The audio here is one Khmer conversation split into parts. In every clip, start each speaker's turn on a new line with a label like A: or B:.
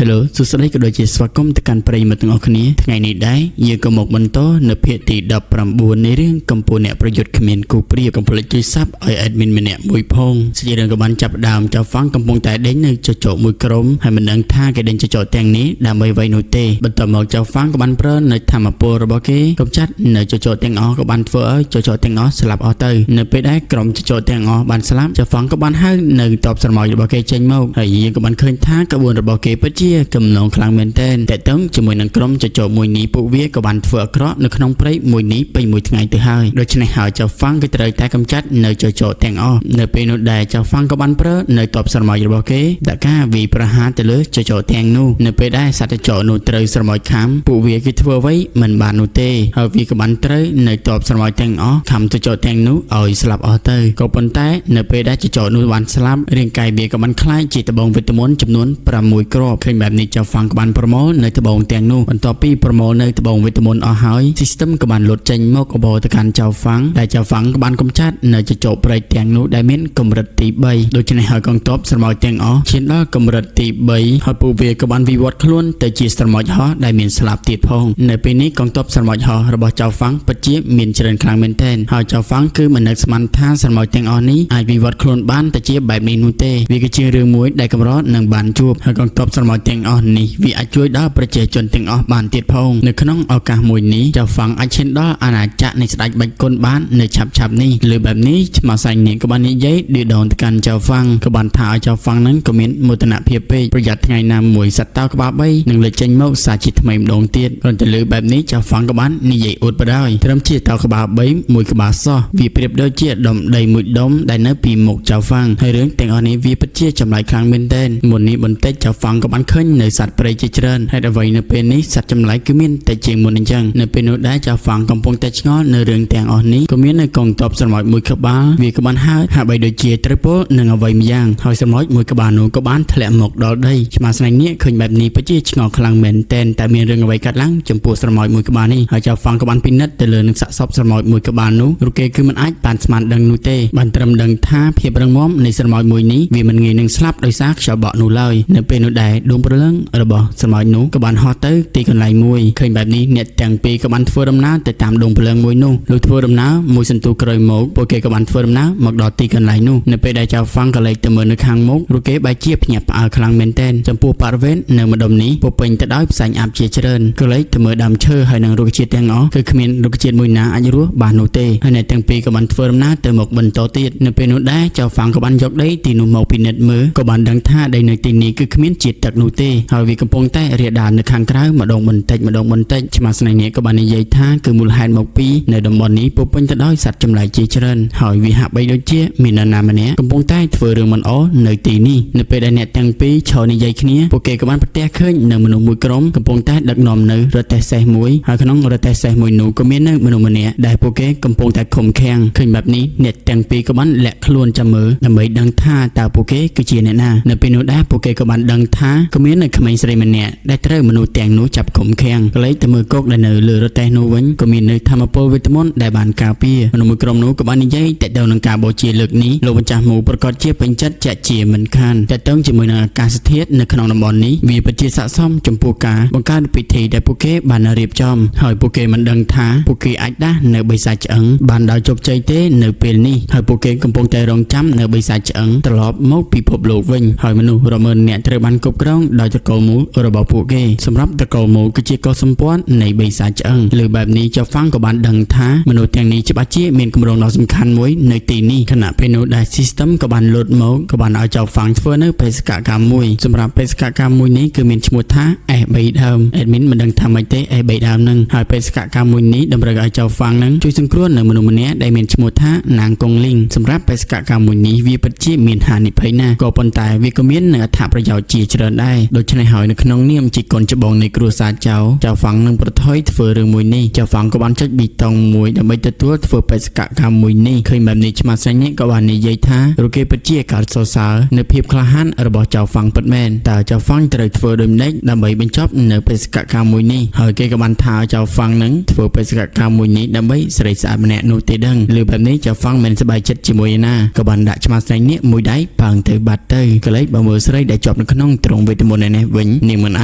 A: Hello សួស្តីក៏ដូចជាស្វាគមន៍ទៅកាន់ប្រិយមិត្តទាំងអស់គ្នាថ្ងៃនេះដែរយើងក៏មកបន្តនៅភាគទី19នៃរឿងកម្ពុជាអ្នកប្រយុទ្ធគ្មានគូប្រៀបកុំភ្លេចជួយ sub ឲ្យ admin ម្នាក់មួយផងសេចក្តីរឿងក៏បានចាប់ផ្ដើមចៅហ្វាំងកំពុងតែដេញនៅចចកមួយក្រុមហើយមិនដឹងថាគេដេញចចកទាំងនេះដើម្បីអ្វីនោះទេបន្ទាប់មកចៅហ្វាំងក៏បានប្រើនៅធម្មពលរបស់គេកម្ចាត់នៅចចកទាំងអស់ក៏បានធ្វើឲ្យចចកទាំងអស់ស្លាប់អស់ទៅនៅពេលដែលក្រុមចចកទាំងអស់បានស្លាប់ចៅហ្វាំងក៏បានហៅនៅតបស្រមោចរបស់គេចេញមកហើយយើងក៏បានឃើញថាក្បួនរបស់គេពិតជាកំឡងខ្លាំងមែនទែនតេតឹងជាមួយនឹងក្រុមចចកមួយនេះពួកវាក៏បានធ្វើអាក្រក់នៅក្នុងព្រៃមួយនេះពេញមួយថ្ងៃទៅហើយដូច្នេះហើយចៅហ្វាំងក៏ត្រូវតែកម្ចាត់នៅចចកទាំងអស់នៅពេលនោះដែរចៅហ្វាំងក៏បានប្រើនៅតបស្រមោចរបស់គេដាក់ការវាយប្រហារទៅលើចចកទាំងនោះនៅពេលដែលសត្វចចកនោះត្រូវស្រមោចខំពួកវាគឺធ្វើអ្វីមិនបាននោះទេហើយវាក៏បានត្រូវនៅតបស្រមោចទាំងអស់ខំចចកទាំងនោះឲ្យស្លាប់អស់ទៅក៏ប៉ុន្តែនៅពេលដែលចចកនោះបានស្លាប់រាងកាយវាក៏បានក្លាយជាត្បូងវេទមន្តចំនួន6គ្រាប់ឃើញបែបនេះចៅហ្វាំងក៏បានប្រមូលនៅត្បូងទាំងនោះបន្ទាប់ពីប្រមូលនៅត្បូងវេទមន្តអស់ហើយ system ក៏បានលុតចេញមកអបទៅកាន់ចៅហ្វាំងដែលចៅហ្វាំងក៏បានកម្ចាត់នៅចចកព្រៃទាំងនោះដែលមានកម្រិតទី3ដូច្នេះហើយកងទ័ពស្រមោចទាំងអស់ឈានដល់កម្រិតទី3ហើយពួកវាក៏បានវិវត្តខ្លួនទៅជាស្រមោចហោះដែលមានស្លាប់ទៀតផងនៅពេលនេះកងទ័ពស្រមោចហោះរបស់ចៅហ្វាំងពិតជាមានច្រើនខ្លាំងមែនទែនហើយចៅហ្វាំងគឺមិននឹកស្មានថាស្រមោចទាំងអស់នេះអាចវិវត្តខ្លួនបានទៅជាបែបនេះនោះទេវាគឺជារឿងមួយដែលកម្រនឹងបានជួបហើយកងទ័ពស្រមោចទាំងអស់នេះវាអាចជួយដល់ប្រជាជនទាំងអស់បានទៀតផងនៅក្នុងឱកាសមួយនេះចៅហ្វាំងអាចឈានដល់អាណាចក្រនៃស្ដេចបាច់គុណបាននៅឆាប់ឆាប់នេះលើបែបនេះឆ្មាសាញ់នេះក៏បាននិយាយឌឺដងទៅកាន់ចៅហ្វាំងក៏បានថាឲ្យចៅហ្វាំងហ្នឹងក៏មានមោទនភាពពេកប្រយ័ត្នថ្ងៃណាមួយសត្វតោក្បាល3នឹងលេចចេញមកសាជាថ្មីម្ដងទៀតគ្រាន់តែលើបែបនេះចៅហ្វាំងក៏បាននិយាយអួតបដ ாய் ត្រឹមជាតោក្បាល3មួយក្បាលសោះវាប្រៀបដូចជាដុំដីមួយដុំដែលនៅពីមុខចៅហ្វាំងហើយរឿងទាំងអស់នេះវាពិតជាចម្លែកខ្លាំងមែនទែនមុននេះបន្តិចចៅហ្វាំងក៏បានឃើញនៅសត្វព្រៃជាច្រើនហេតុអ្វីនៅពេលនេះសត្វចម្លែកគឺមានតែជាងមុនអញ្ចឹងនៅពេលនោះដែរចៅហ្វាំងកំពុងតែឆ្ងល់នៅរឿងទាំងអស់នេះក៏មាននៅកងទ័ពស្រមោចមួយក្បាលវាក៏បានហើរហាក់បីដូចជាត្រូវពលនឹងអ្វីម្យ៉ាងហើយស្រមោចមួយក្បាលនោះក៏បានធ្លាក់មកដល់ដីឆ្មាស្នេហ៍នេះឃើញបែបនេះពិតជាឆ្ងល់ខ្លាំងមែនទែនតែមានរឿងអ្វីកើតឡើងចំពោះស្រមោចមួយក្បាលនេះហើយចៅហ្វាំងក៏បានពិនិត្យទៅលើនឹងសាកសពស្រមោចមួយក្បាលនោះរូបគេគឺមិនអាចបានស្មានដឹងនោះទេបានត្រឹមដឹងថាភាពរឹងមាំនៃស្រមោចមួយនេះវាមិនងាយនឹងស្លាប់ដោយសារខ្យល់បក់នោះឡើយនៅពេលនោះដែរដួងព្រលឹងរបស់ស្រមោចនោះក៏បានហោះទៅទីកន្លែងមួយឃើញបែបនេះអ្នកទាំងពីរក៏បានធ្វើដំណើរទៅតាមដួងព្រលឹងមួយនោះលុះធ្វើដំណើរមួយសន្ទុះក្រោយមកពួកគេក៏បានធ្វើដំណើរមកដល់ទីកន្លែងនោះនៅពេលដែលចៅហ្វាំងក៏លេចទៅមើលនៅខាងមុខរូបគេបែរជាភ្ញាក់ផ្អើលខ្លាំងមែនទែនចំពោះបរិវេណនៅម្ដុំនេះពោពេញទៅដោយផ្សែងអាប់ជាច្រើនក៏លេចទៅមើលដើមឈើហើយនឹងរុក្ខជាតិទាំងអស់គឺគ្មានរុក្ខជាតិមួយណាអាចរស់បាននោះទេហើយអ្នកទាំងពីរក៏បានធ្វើដំណើរទៅមុខបន្តទៀតនៅពេលនោះដែរចៅហ្វាំងក៏បានយកដីទីនោះមកពិនិត្យមើលក៏បានដឹងថាដីនៅទីនេះគឺគ្មានជាតិទឹកនោះទេហើយវាកំពុងតែរាលដាលនៅខាងក្រៅម្ដងបន្តិចម្ដងបន្តិចឆ្មាស្នេហ៍នេះក៏បាននិយាយថាគឺមូលហេតុមកពីនៅតំបន់នេះពោពេញទៅដោយសត្វចម្លែកជាច្រើនហើយវាហាក់បីដូចជាមាននរណាម្នាក់កំពុងតែធ្វើរឿងមិនល្អនៅទីនេះនៅពេលដែលអ្នកទាំងពីរឈរនិយាយគ្នាពួកគេក៏បានប្រទះឃើញនៅមនុស្សមួយក្រុមកំពុងតែដឹកនាំនៅរទេះសេះមួយហើយក្នុងរទេះសេះមួយនោះក៏មាននៅមនុស្សម្នាក់ដែលពួកគេកំពុងតែឃុំឃាំងឃើញបែបនេះអ្នកទាំងពីរក៏បានលាក់ខ្លួនចាំមើលដើម្បីដឹងថាតើពួកគេគឺជាអ្នកណានៅពេលនោះដែរពួកគេក៏បានដឹងថាក៏មាននៅក្មេងស្រីម្នាក់ដែលត្រូវមនុស្សទាំងនោះចាប់ឃុំឃាំងក៏លេចទៅមើលគោកដែលនៅលើរទេះនោះវិញក៏មាននៅធម្មពលវេទមន្តដែលបានការពារមនុស្សមួយក្រុមនោះក៏បាននិយាយតទៅនឹងការបូជាលើកនេះលោកម្ចាស់មូប្រកាសជាពេញចិត្តជាក់ជាមិនខានតទៅជាមួយនឹងអាកាសធាតុនៅក្នុងតំបន់នេះវាពិតជាស័ក្តិសមចំពោះការបង្កើតពិធីដែលពួកគេបានរៀបចំហើយពួកគេមិនដឹងថាពួកគេអាចដាស់នៅបិសាចឆ្អឹងបានដោយជោគជ័យទេនៅពេលនេះហើយពួកគេកំពុងតែរងចាំនៅបិសាចឆ្អឹងត្រឡប់មកពិភពលោកវិញហើយមនុស្សរាប់ម៉ឺននាក់ត្រូវបានគ្រប់គ្រងដោយត្រកូលមូលរបស់ពួកគេសម្រាប់ត្រកូលមូលគឺជាកុសសម្ព័ន្ធនៃបិសាចឆ្អឹងលើបែបនេះចៅហ្វាំងក៏បានដឹងថាមនុស្សទាំងនេះច្បាស់ជាមានគម្រោងដ៏សំខាន់មួយនៅទីនេះខណៈពេលនោះដែល system ក៏បានលោតមកក៏បានឲ្យចៅហ្វាំងធ្វើនៅបេសកកម្មមួយសម្រាប់បេសកកម្មមួយនេះគឺមានឈ្មោះថា S3 ដើម admin មិនដឹងថាម៉េចទេ S3 ដើមនឹងហើយបេសកកម្មមួយនេះតម្រូវឲ្យចៅហ្វាំងនឹងជួយសង្គ្រោះនៅមនុស្សម្នាក់ដែលមានឈ្មោះថាណាងកុងលីងសម្រាប់បេសកកម្មមួយនេះវាពិតជាមានហានិភ័យណាស់ក៏ប៉ុន្តែវាក៏មាននូវអត្ថប្រយោជន៍ជាច្រើនដែរដូច្នេះហើយនៅក្នុងនាមជាកូនច្បងនៃគ្រួសារចៅចៅហ្វាំងនឹងប្រថុយធ្វើរឿងមួយនេះចៅហ្វាំងក៏បានចុចប៊ីតុងមួយដើម្បីទទួលធ្វើបេសកកម្មមួយនេះឃើញបែបនេះឆ្មាសាញ់នេះក៏បាននិយាយថារូគេពិតជាកើតសរសើរនៅភាពក្លាហានរបស់ចៅហ្វាំងពិតមែនតើចៅហ្វាំងត្រូវធ្វើដូចម្តេចដើម្បីបញ្ចប់នៅបេសកកម្មមួយនេះហើយគេក៏បានថាចៅហ្វាំងនឹងធ្វើបេសកកម្មមួយនេះដើម្បីស្រីស្អាតម្នាក់នោះទេដឹងឬបែបនេះចៅហ្វាំងមិនសប្បាយចិត្តជាមួយឯណាក៏បានដាក់ឆ្មាស្នេហ៍នេះមួយដៃប៉ើងទៅបាត់ទៅក៏លេចបើមើលស្រីដែលជាប់នៅក្នុងទ្រង់វេទម មន្តនេះវិញនាងមិនអា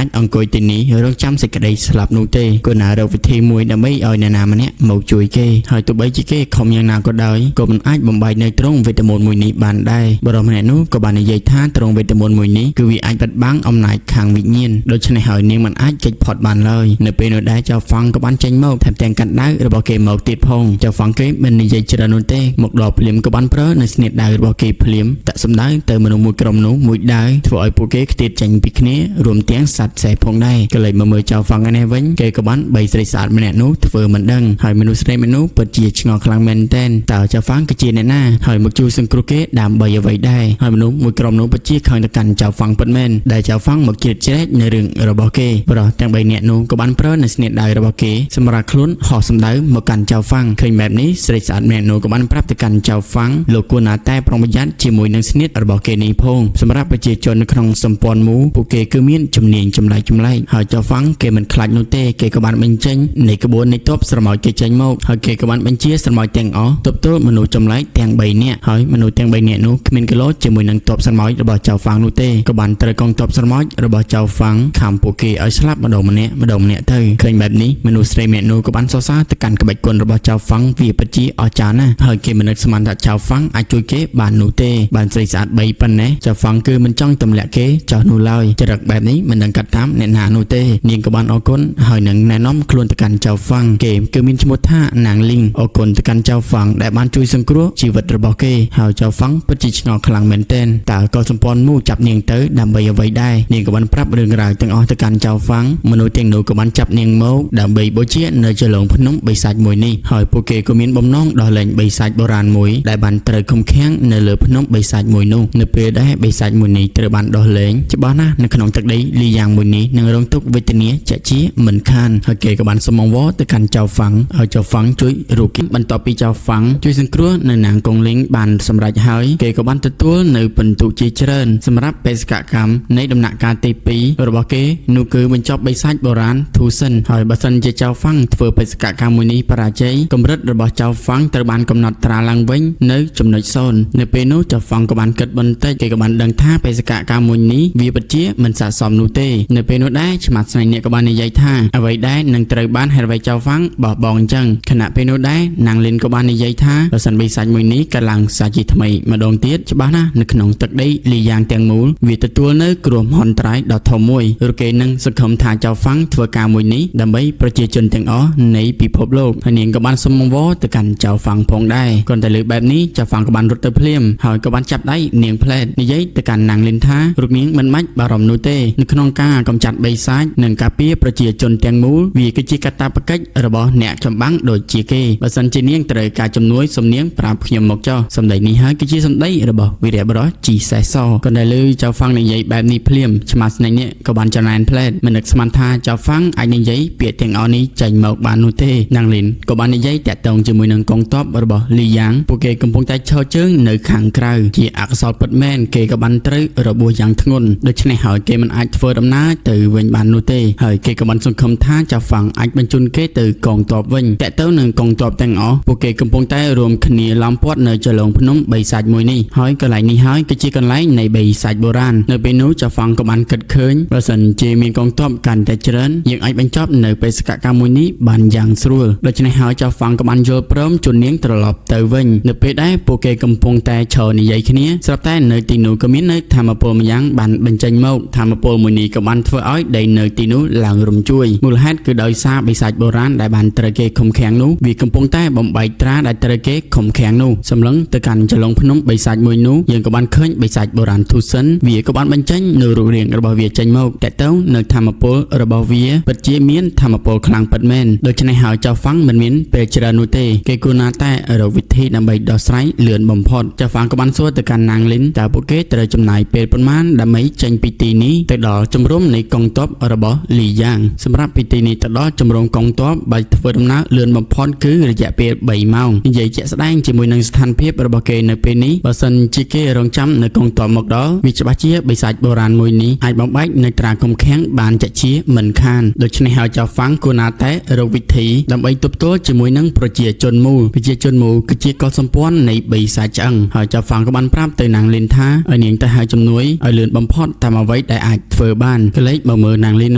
A: ចអង្គុយទីនេះរងចាំសេចក្តីស្លាប់នោះទេគួរណារកវិធីមួយដើម្បីឲ្យអ្នកណាម្នាក់មកជួយគេហើយទោះបីជាគេខំយ៉ាងណាក៏ដោយក៏មិនអាចបំបែកនៅត្រង់វេទមន្តមួយនេះបានដែរបរិសម្នាក់នោះក៏បាននិយាយថាត្រង់វេទមន្តមួយនេះគឺវាអាចបិទបាំងអំណាចខាងវិញ្ញាណដូច្នេះហើយនាងមិនអាចគេចផុតបានឡើយនៅពេលនោះដែរចៅហ្វាំងក៏បានចេញមកថែមទាំងកាន់ដាវរបស់គេមកទៀតផងចៅហ្វាំងគេមិននិយាយច្រើននោះទេមកដល់ភ្លាមក៏បានប្រើនៅស្នៀតដាវរបស់គេភ្លាមតាក់សម្ដៅទៅមនុស្សមួយក្រុមនោះមួយដាវធ្វើឲ្យពួកគេខ្ទាតចេញពីគ្នារួមទាំងសត្វសេះផងដែរក៏លេចមកមើលចៅហ្វាំងឯនេះវិញគេក៏បានបីស្រីស្អាតម្នាក់នោះធ្វើមិនដឹងហើយមនុស្សស្រីម្នាក់នោះពិតជាឆ្ងល់ខ្លាំងមែនទែនតើចៅហ្វាំងគឺជាអ្នកណាហើយមកជួយសង្គ្រោះគេដើម្បីអ្វីដែរហើយមនុស្សមួយក្រុមនោះពិតជាខឹងទៅកាន់ចៅហ្វាំងពិតមែនដែលចៅហ្វាំងមកជ្រៀតជ្រែកនៅរឿងរបស់គេប្រុសទាំង3នាក់នោះក៏បានប្រើនៅស្នៀតដាវរបស់គេសម្រាប់ខ្លួនហោះសម្ដៅមកកាន់ចៅហ្វាំងឃើញបែបនេះស្រីស្អាតម្នាក់នោះក៏បានប្រាប់ទៅកាន់ចៅហ្វាំងលោកគួរណាតែប្រុងប្រយ័ត្នជាមួយនឹងស្នៀតរបស់គេនេះផងសម្រាប់ប្រជាជននៅក្នុងសម្ព័ន្ធមូលពួកគេគឺមានជំនាញចម្លែកចម្លែកហើយចៅហ្វាំងគេមិនខ្លាចនោះទេគេក៏បានបញ្ចេញនៃក្បួននៃទ័ពស្រមោចគេចេញមកហើយគេក៏បានបញ្ជាស្រមោចទាំងអស់ទប់ទល់មនុស្សចម្លែកទាំង3នាក់ហើយមនុស្សទាំង3នាក់នោះគ្មានគីឡូជាមួយនឹងទ័ពស្រមោចរបស់ចៅហ្វាំងនោះទេក៏បានត្រូវកងទ័ពស្រមោចរបស់ចៅហ្វាំងខំពួកគេឲ្យស្លាប់ម្ដងម្នាក់ម្ដងម្នាក់ទៅឃើញបែបនេះមនុស្សស្រីម្នាក់នោះក៏បានសរសើរទៅកាន់ក្បាច់គុណរបស់ចៅហ្វាំងវាពិតជាអស្ចារ្យណាស់ហើយគេមិននឹកស្មានថាចៅហ្វាំងអាចជួយគេបាននោះទេបានស្រីស្អាត3ប៉ុណ្ណេះចៅហ្វាំងគឺមិនចង់ទម្លាក់គេចោះនោះឡើយចរិតបែបនេះមិនដឹងកាត់តាមអ្នកណានោះទេនាងក៏បានអរគុណហើយនឹងណែនាំខ្លួនទៅកាន់ចៅហ្វាំងគេគឺមានឈ្មោះថាណាងលីងអរគុណទៅកាន់ចៅហ្វាំងដែលបានជួយសង្គ្រោះជីវិតរបស់គេហើយចៅហ្វាំងពិតជាឆ្ងល់ខ្លាំងមែនទែនតើក៏សម្ព័ន្ធមូចាប់នាងទៅដើម្បីអ្វីដែរនាងក៏បានប្រាប់រឿងរ៉ាវទាំងអស់ទៅកាន់ចៅហ្វាំងមនុស្សទាំងនោះក៏បានចាប់នាងមកដើម្បីបូជានៅចលងភ្នំបិសាចមួយនេះហើយពួកគេក៏មានបំណងដោះលែងបិសាចបុរាណមួយដែលបានត្រូវឃុំឃាំងនៅលើភ្នំបិសាចមួយនោះនៅពេលដែលបិសាចមួយនេះត្រូវបានដោះលែងច្បាស់ណាស់នៅក្នុងទឹកដីលីយ៉ាងមួយនេះនឹងរងទុក្ខវេទនាជាក់ជាមិនខានហើយគេក៏បានសុំអង្វរទៅកាន់ចៅហ្វាំងឲ្យចៅហ្វាំងជួយរូបគេបន្ទាប់ពីចៅហ្វាំងជួយសង្គ្រោះនៅនាងកុងលីងបានសម្រេចហើយគេក៏បានទទួលនៅពិន្ទុជាច្រើនសម្រាប់បេសកកម្មនៃដំណាក់កាលទី2របស់គេនោះគឺបញ្ចប់បិសាចបុរាណធូសិនហើយបើសិនជាចៅហ្វាំងធ្វើបេសកកម្មមួយនេះបរាជ័យកម្រិតរបស់ចៅហ្វាំងត្រូវបានកំណត់ត្រាឡើងវិញនៅចំណុច0នៅពេលនោះចៅហ្វាំងក៏បានគិតបន្តិចគេក៏បានដឹងថាបេសកកម្មមួយនេះវាពិតជាមិនស័ក្តិសមនោះទេនៅពេលនោះដែរឆ្មាត់ស្នេហ៍នេះក៏បាននិយាយថាអ្វីដែរនឹងត្រូវបានហេតុអ្វីចៅហ្វាំងបោះបង់អញ្ចឹងខណៈពេលនោះដែរនាងលិនក៏បាននិយាយថាបើសិនបិសាចមួយនេះកើតឡើងសាជាថ្មីម្ដងទៀតច្បាស់ណាស់នៅក្នុងទឹកដីលីយ៉ាងទាំងមូលវាទទួលនៅគ្រោះមហន្តរាយដ៏ធំមួយឬគេនឹងសង្ឃឹមថាចៅហ្វាំងធ្វើការមួយនេះដើម្បីប្រជាជនទាំងអស់នៃពិភពលោកហើយនាងក៏បានសុំអង្វរទៅកាន់ចៅហ្វាំងផងដែរគ្រាន់តែលើបែបនេះចៅហ្វាំងក៏បានរត់ទៅភ្លាមហើយក៏បានចាប់ដៃនាងផ្លែតនិយាយទៅកាន់នាងលិនថារូបនាងមិនបាច់បារម្ភនោះទេនៅក្នុងការកម្ចាត់បិសាចនិងការពារប្រជាជនទាំងមូលវាគឺជាកាតព្វកិច្ចរបស់អ្នកចម្បាំងដូចជាគេបើសិនជានាងត្រូវការជំនួយសូមនាងប្រាប់ខ្ញុំមកចុះសម្ដីនេះហើយគឺជាសម្ដីរបស់វីរៈបុរសជីសេះសគ្រាន់តែលើចៅហ្វាំងនិយាយបែបនេះភ្លាមឆ្មាស្នេហ៍នេះក៏បានច្រណែនផ្លែតមិននឹកស្មានថាចៅហ្វាំងអាចនិយាយពាក្យទាំងអស់នេះចេញមកបាននោះទេនាងលីនក៏បាននិយាយតាក់ទងជាមួយនឹងកងទ័ពរបស់លីយ៉ាងពួកគេកំពុងតែឈរជើងនៅខាងក្រៅជាអកុសលពិតមែនគេក៏បានត្រូវរបួសយ៉ាងធ្ងន់ដូច្នេះហើយគេមិនអាចធ្វើដំណើរទៅវិញបាននោះទេហើយគេក៏បានសង្ឃឹមថាចៅហ្វាំងអាចបញ្ជូនគេទៅកងទ័ពវិញតាក់ទងនឹងកងទ័ពទាំងអស់ពួកគេកំពុងតែរួមគ្នាឡោមព័ទ្ធនៅចលងភ្នំបិសាចមួយនេះហើយកន្លែងនេះហើយគឺជាកន្លែងនៃបិសាចបុរាណនៅពេលនោះចៅហ្វាំងក៏បានគិតឃើញបើសិនជាមានកងទ័ពកាន់តែច្រើនយើងអាចបញ្ចប់នៅបេសកកម្មមួយនេះបានយ៉ាងស្រួលដូច្នេះហើយចៅហ្វាំងក៏បានយល់ព្រមជូននាងត្រឡប់ទៅវិញនៅពេលដែលពួកគេកំពុងតែឈរនិយាយគ្នាស្រាប់តែនៅទីនោះក៏មាននៅធម្មពលម្យ៉ាងបានបញ្ចេញមកធម្មពលមួយនេះក៏បានធ្វើឲ្យដីនៅទីនោះឡើងរំជួយមូលហេតុគឺដោយសារបិសាចបុរាណដែលបានត្រូវគេឃុំឃាំងនោះវាកំពុងតែបំបែកត្រាដែលត្រូវគេឃុំឃាំងនោះសម្លឹងទៅកាន់ចលងភ្នំបិសាចមួយនោះយើងក៏បានឃើញបិសាចបុរាណធូសិនវាក៏បានបញ្ចេញនៅរូបរាងរបស់វាចេញមកតទៅនៅធម្មពលរបស់វាពិតជាមានធម្មពលខ្លាំងពិតមែនដូច្នេះហើយចៅហ្វាំងមិនមានពេលច្រើននោះទេគេគួរណាតែរកវិធីដើម្បីដោះស្រាយលឿនបំផុតចៅហ្វាំងក៏បានសួរទៅកាន់នាងលីនតើពួកគេត្រូវចំណាយពេលប៉ុន្មានដើម្បីចេញពីទីនេះទៅដល់ជំរំនៃកងទ័ពរបស់លីយ៉ាងសម្រាប់ពីទីនេះទៅដល់ជំរំកងទ័ពបើធ្វើដំណើរលឿនបំផុតគឺរយៈពេល3ម៉ោងនិយាយជាក់ស្ដែងជាមួយនឹងស្ថានភាពរបស់គេនៅពេលនេះបើសិនជាគេរងចាំនៅកងទ័ពមកដល់វាច្បាស់ជាបិសាចបុរាណមួយនេះអាចបំបែកនៅត្រាឃុំឃាំងបានជាក់ជាមិនខានដូច្នេះហើយចៅហ្វាំងគួរណាតែរកវិធីដើម្បីទប់ទល់ជាមួយនឹងប្រជាជនមូលប្រជាជនមូលគឺជាកុលសម្ព័ន្ធនៃបិសាចឆ្អឹងហើយចៅហ្វាំងក៏បានប្រាប់ទៅនាងលីនថាឲ្យនាងទៅហៅជំនួយឲ្យលឿនបំផុតតាមអ្វី អ្វីដែលអាចធ្វើបានកលេចមកមើលនាងលីន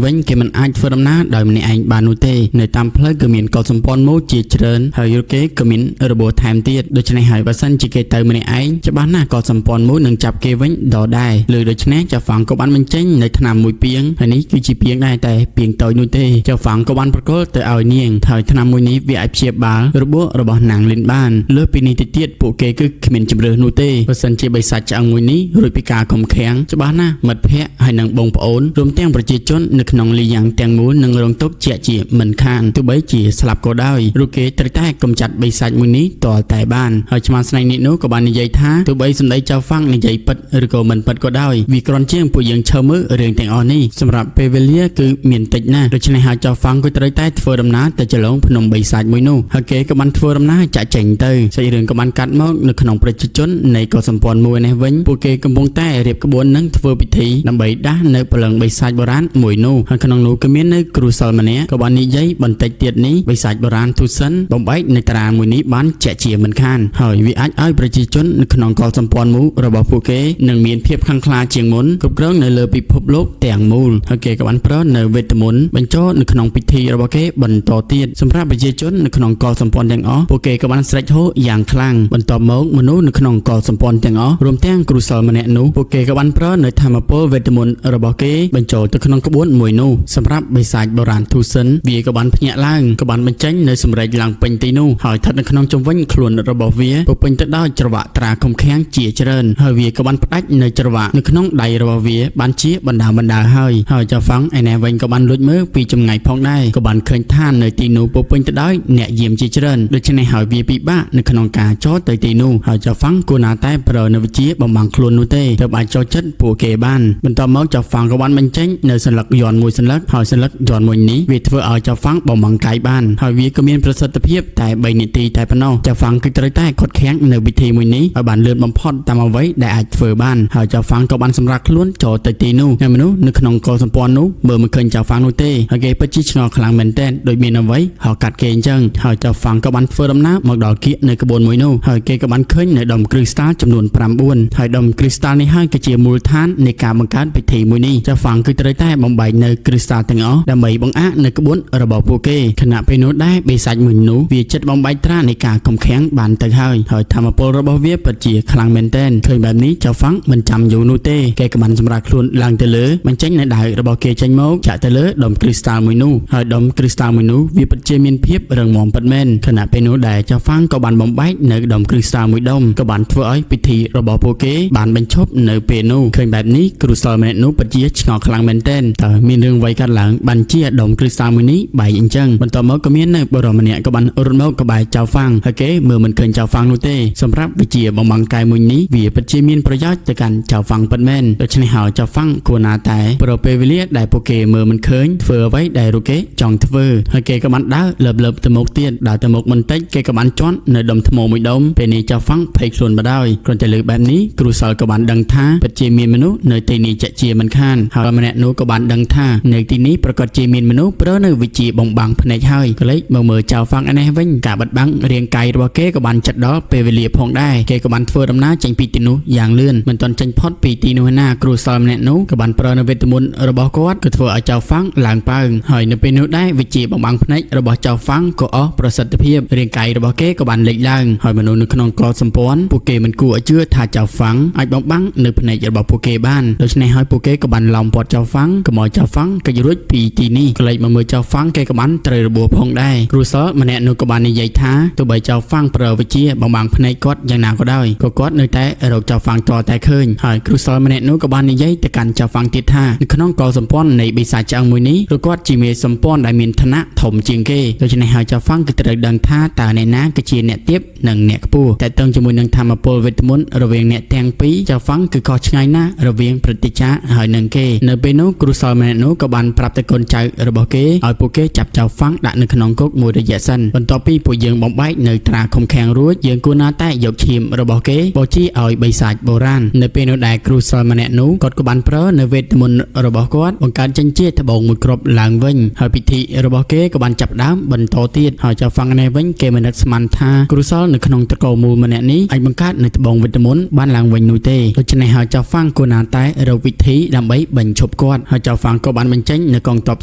A: វិញគេមិនអាចធ្វើដំណើរដោយម្នាក់ឯងបាននោះទេនៅតាមផ្លូវគឺមានកុលសម្ព័ន្ធមូលជាច្រើនហើយគេក៏មានរបួសថែមទៀតដូច្នេះហើយបើសិនជាគេទៅម្នាក់ឯងច្បាស់ណាស់កុលសម្ព័ន្ធមូលនឹងចាប់គេវិញដដែលឬដូច្នេះចៅហ្វាងក៏បានបញ្ចេញនៅថ្នាំមួយពាងហើយនេះគឺជាពាងដែរតែពាងតូចនោះទេចៅហ្វាងក៏បានប្រគល់ទៅឲ្យនាងហើយថ្នាំមួយនេះវាអាចព្យាបាលរបួសរបស់នាងលីនបានលើសពីនេះទៅទៀតពួកគេគឺគ្មានជម្រើសនោះទេបើសិនជាបិសាចឆ្អឹងមួយនេះរួចពីការខំខាំងច្បាស់ណាស់មិត្តភ័ក្តិហើយនិងបងប្អូនរួមទាំងប្រជាជននៅក្នុងលីយ៉ាងទាំងមូលនឹងរងទុក្ខជាជាមិនខានទោះបីជាស្លាប់ក៏ដោយឬគេត្រូវតែកំចាត់បិសាចមួយនេះទាល់តែបានហើយឆ្មាស្នែងនេះនោះក៏បាននិយាយថាទោះបីសម្ដីចៅហ្វាំងនិយាយពិតឬក៏មិនពិតក៏ដោយវាគ្រាន់ជាងពួកយើងឈើមើលរឿងទាំងអស់នេះសម្រាប់ពេលវេលាគឺមានតិចណាស់ដូច្នេះហើយចៅហ្វាំងក៏ត្រូវតែធ្វើដំណើរទៅចលងភ្នំបិសាចមួយនោះហើយគេក៏បានធ្វើដំណើរចាក់ចេញទៅសាច់រឿងក៏បានកាត់មកនៅក្នុងប្រជាជននៃកុលសម្ព័ន្ធមួយនេះវិញពួកគេកំពុងតែរៀបក្បួននឹងធ្វើពិធីដើម្បីដាស់នៅព្រលឹងបិសាចបុរាណមួយនោះហើយក្នុងនោះក៏មាននៅគ្រូសិលម្នាក់ក៏បាននិយាយបន្តិចទៀតនេះបិសាចបុរាណទុសិនបំបែកនៅតារាមួយនេះបានជាក់ជាមិនខានហើយវាអាចឲ្យប្រជាជននៅក្នុងកុលសម្ព័ន្ធមូលរបស់ពួកគេនឹងមានភាពខ្លាំងក្លាជាងមុនគ្រប់គ្រងនៅលើពិភពលោកទាំងមូលហើយគេក៏បានប្រើនៅវេទមន្តបញ្ចូលនៅក្នុងពិធីរបស់គេបន្តទៀតសម្រាប់ប្រជាជននៅក្នុងកុលសម្ព័ន្ធទាំងអស់ពួកគេក៏បានស្រែកហ៊ោយ៉ាងខ្លាំងបន្ទាប់មកមនុស្សនៅក្នុងកុលសម្ព័ន្ធទាំងអស់រួមទាំងគ្រូសិលម្នាក់នោះពួកគេក៏បានប្រើនៅធម្មពលវេទមន្តរបស់គេបញ្ចូលទៅក្នុងក្បួនមួយនោះសម្រាប់បិសាចបុរាណទុសិនវាក៏បានភ្ញាក់ឡើងក៏បានបញ្ចេញនៅសម្រែកឡើងពេញទីនោះហើយស្ថិតនៅក្នុងជុំវិញខ្លួនរបស់វាពោពេញទៅដោយច្រវាក់ត្រាខំខាំងជាច្រើនហើយវាក៏បានផ្ដាច់នៅច្រវាក់នៅក្នុងដៃរបស់វាបានជាបណ្ដាបណ្ដាហើយហើយចៅហ្វាំងឯនេះវិញក៏បានលួចមើលពីចម្ងាយផងដែរក៏បានឃើញថានៅទីនោះពោពេញទៅដោយអ្នកយាមជាច្រើនដូច្នេះហើយវាពិបាកនៅក្នុងការចូលទៅទីនោះហើយចៅហ្វាំងគួរណាតែប្រើនៅវិជាបំបាំងខ្លួននោះទេទើបអាចចូលចិត្តពួកគេបានបន្ទាប់មកចៅហ្វាំងក៏បានបញ្ចេញនៅសន្លឹកយ័ន្តមួយសន្លឹកហើយសន្លឹកយ័ន្តមួយនេះវាធ្វើឲ្យចៅហ្វាំងបំបាំងកាយបានហើយវាក៏មានប្រសិទ្ធភាពតែ3នាទីតែប៉ុណ្ណោះចៅហ្វាំងគឺត្រូវតែខត់ខាំងនៅវិធីមួយនេះឲ្យបានលឿនបំផុតតាមអ្វីដែលអាចធ្វើបានហើយចៅហ្វាំងក៏បានសម្រាប់ខ្លួនចូលទៅទីនោះហើយមនុស្សនៅក្នុងកុលសម្ព័ន្ធនោះមើលមិនឃើញចៅហ្វាំងនោះទេហើយគេពិតជាឆ្ងល់ខ្លាំងមែនទែនដោយមានអ្វីហៅកាត់គេអញ្ចឹងហើយចៅហ្វាំងក៏បានធ្វើដំណើរមកដល់គៀកនៅក្បួនមួយនោះហើយគេក៏បានឃើញនៅដុំគ្រីស្តាល់ចំនួន9ហើយដុំគ្រីស្តាល់នេះហើយគឺជាមូលដ្ឋាននៃការបង្កើតពិធីមួយនេះចៅហ្វាំងគឺត្រូវតែបំបែកនៅគ្រីស្តាល់ទាំងអស់ដើម្បីបង្អាក់នៅក្បួនរបស់ពួកគេខណៈពេលនោះដែរបិសាចមួយនោះវាចិត្តបំបែកត្រានៃការកំខាំងបានទៅហើយហើយធម្មពលរបស់វាពិតជាខ្លាំងមែនទែនឃើញបែបនេះចៅហ្វាំងមិនចាំយូរនោះទេគេក៏បានសម្រាប់ខ្លួនឡើងទៅលើបញ្ចេញនៅដាវរបស់គេចេញមកចាក់ទៅលើដុំគ្រីស្តាល់មួយនោះហើយដុំគ្រីស្តាល់មួយនោះវាពិតជាមានភាពរឹងមាំពិតមែនខណៈពេលនោះដែរចៅហ្វាំងក៏បានបំបែកនៅដុំគ្រីស្តាល់មួយដុំក៏បានធ្វើឲ្យពិធីរបស់ពួកគេបានបញ្ឈប់នៅពេលនោះឃើញបែបនេះគ្រូសិលម្នាក់នោះពិតជាឆ្ងល់ខ្លាំងមែនទែនតើមានរឿងអ្វីកើតឡើងបានជាដុំគ្រីស្តាល់មួយនេះបែកអញ្ចឹងបន្ទាប់មកក៏មាននៅបុរសម្នាក់ក៏បានរត់មកក្បែរចៅហ្វាំងហើយគេមើលមិនឃើញចៅហ្វាំងនោះទេសម្រាប់វិជាបំបាំងកាយមួយនេះវាពិតជាមានប្រយោជន៍ទៅកាន់ចៅហ្វាំងពិតមែនដូច្នេះហើយចៅហ្វាំងគួរណាតែប្រពេលវេលាដែលពួកគេមើលមិនឃើញធ្វើអ្វីដែលរូគេចង់ធ្វើហើយគេក៏បានដើរលើបលើបទៅមុខទៀតដើរទៅមុខបន្តិចគេក៏បានជន់នៅដុំថ្មមួយដុំពេលនេះចៅហ្វាំងភ័យខ្លួនបណ្ដោយគ្រាន់តែលើបែបនេះគ្រូសិលក៏បានដឹងថាពិតជាមានមនុស្សនៅទីនេះជាក់ជាមិនខានហើយម្នាក់នោះក៏បានដឹងថានៅទីនេះប្រកាសជាមានមនុស្សប្រើនៅវិជាបំបាំងភ្នែកហើយក៏លេចមកមើលចៅហ្វាំងឯនេះវិញការបិទបាំងរាងកាយរបស់គេក៏បានចិត្តដល់ពេលវេលាផងដែរគេក៏បានធ្វើដំណើរចេញពីទីនោះយ៉ាងលឿនមិនទាន់ចេញផុតពីទីនោះណាគ្រូសិលម្នាក់នោះក៏បានប្រើនៅវេទមន្តរបស់គាត់ក៏ធ្វើឲ្យចៅហ្វាំងឡើងប៉ើងហើយនៅពេលនោះដែរវិជាបំបាំងភ្នែករបស់ចៅហ្វាំងក៏អស់ប្រសិទ្ធភាពរាងកាយរបស់គេក៏បានលេចឡើងហើយមនុស្សនៅក្នុងកលសម្ព័ន្ធពួកគេមិនគួរឲ្យជឿថាចៅហ្វាំងអាចបំបាំងនៅភ្នែករបស់ពួកគេបានដូច្នេះហើយពួកគេក៏បានឡោមព័ទ្ធចៅហ្វាំងកុំឲ្យចៅហ្វាំងគេចរួចពីទីនេះក្លែកមកមើលចៅហ្វាំងគេក៏បានត្រូវរបួសផងដែរគ្រូសិលម្នាក់នោះក៏បាននិយាយថាទោះបីចៅហ្វាំងប្រើវិជាបំបាំងភ្នែកគាត់យ៉ាងណាក៏ដោយក៏គាត់នៅតែរកចៅហ្វាំងតតែឃើញហើយគ្រូសិលម្នាក់នោះក៏បាននិយាយទៅកាន់ចៅហ្វាំងទៀតថានៅក្នុងកលសម្ព័ន្ធនៃបិសាចឆ្អឹងមួយនេះឬគាត់ជាមេសម្ព័ន្ធដែលមានឋានៈធំជាងគេដូច្នេះហើយចៅហ្វាំងគឺត្រូវដឹងថាតើអ្នកណាគឺជាអ្នកទាបនិងអ្នកខ្ពស់តែតឹងជាមួយនឹងធម្មពលវេទមន្តរវាងអ្នកទាំងពីរចៅហ្វាំងគឺខុសឆ្ងាយណាស់រវាងព្រឹទ្ធាចារ្យហើយនឹងគេនៅពេលនោះគ្រូសិលម្នាក់នោះក៏បានប្រាប់ទៅកូនចៅរបស់គេឲ្យពួកគេចាប់ចៅហ្វាំងដាក់នៅក្នុងគុកមួយរយៈសិនបន្ទាប់ពីពួកយើងបំបែកនៅត្រាឃុំឃាំងរួចយើងគួរណាតែយកឈាមរបស់គេបូជាឲ្យបិសាចបុរាណនៅពេលនោះដែរគ្រូសិលម្នាក់នោះគាត់ក៏បានប្រើនៅវេទមន្តរបស់គាត់បង្កើតចេញជាត្បូងមួយគ្រាប់ឡើងវិញហើយពិធីរបស់គេក៏បានចាប់ដើមបន្តទៀតហើយចៅហ្វាំងនេះវិញគេមិននឹកស្មានថាគ្រូសិលនៅក្នុងត្រកូលមូលម្នាក់នេះអាចបង្កើតនៅត្បូងវេទមន្តបានឡើងវិញនោះទេដូច្នេះហើយចៅហ្វាំងគួរណាតែរក វិធីដើម្បីបញ្ឈប់គាត់ហើយចៅហ្វាងក៏បានបញ្ចេញនៅកងទ័ព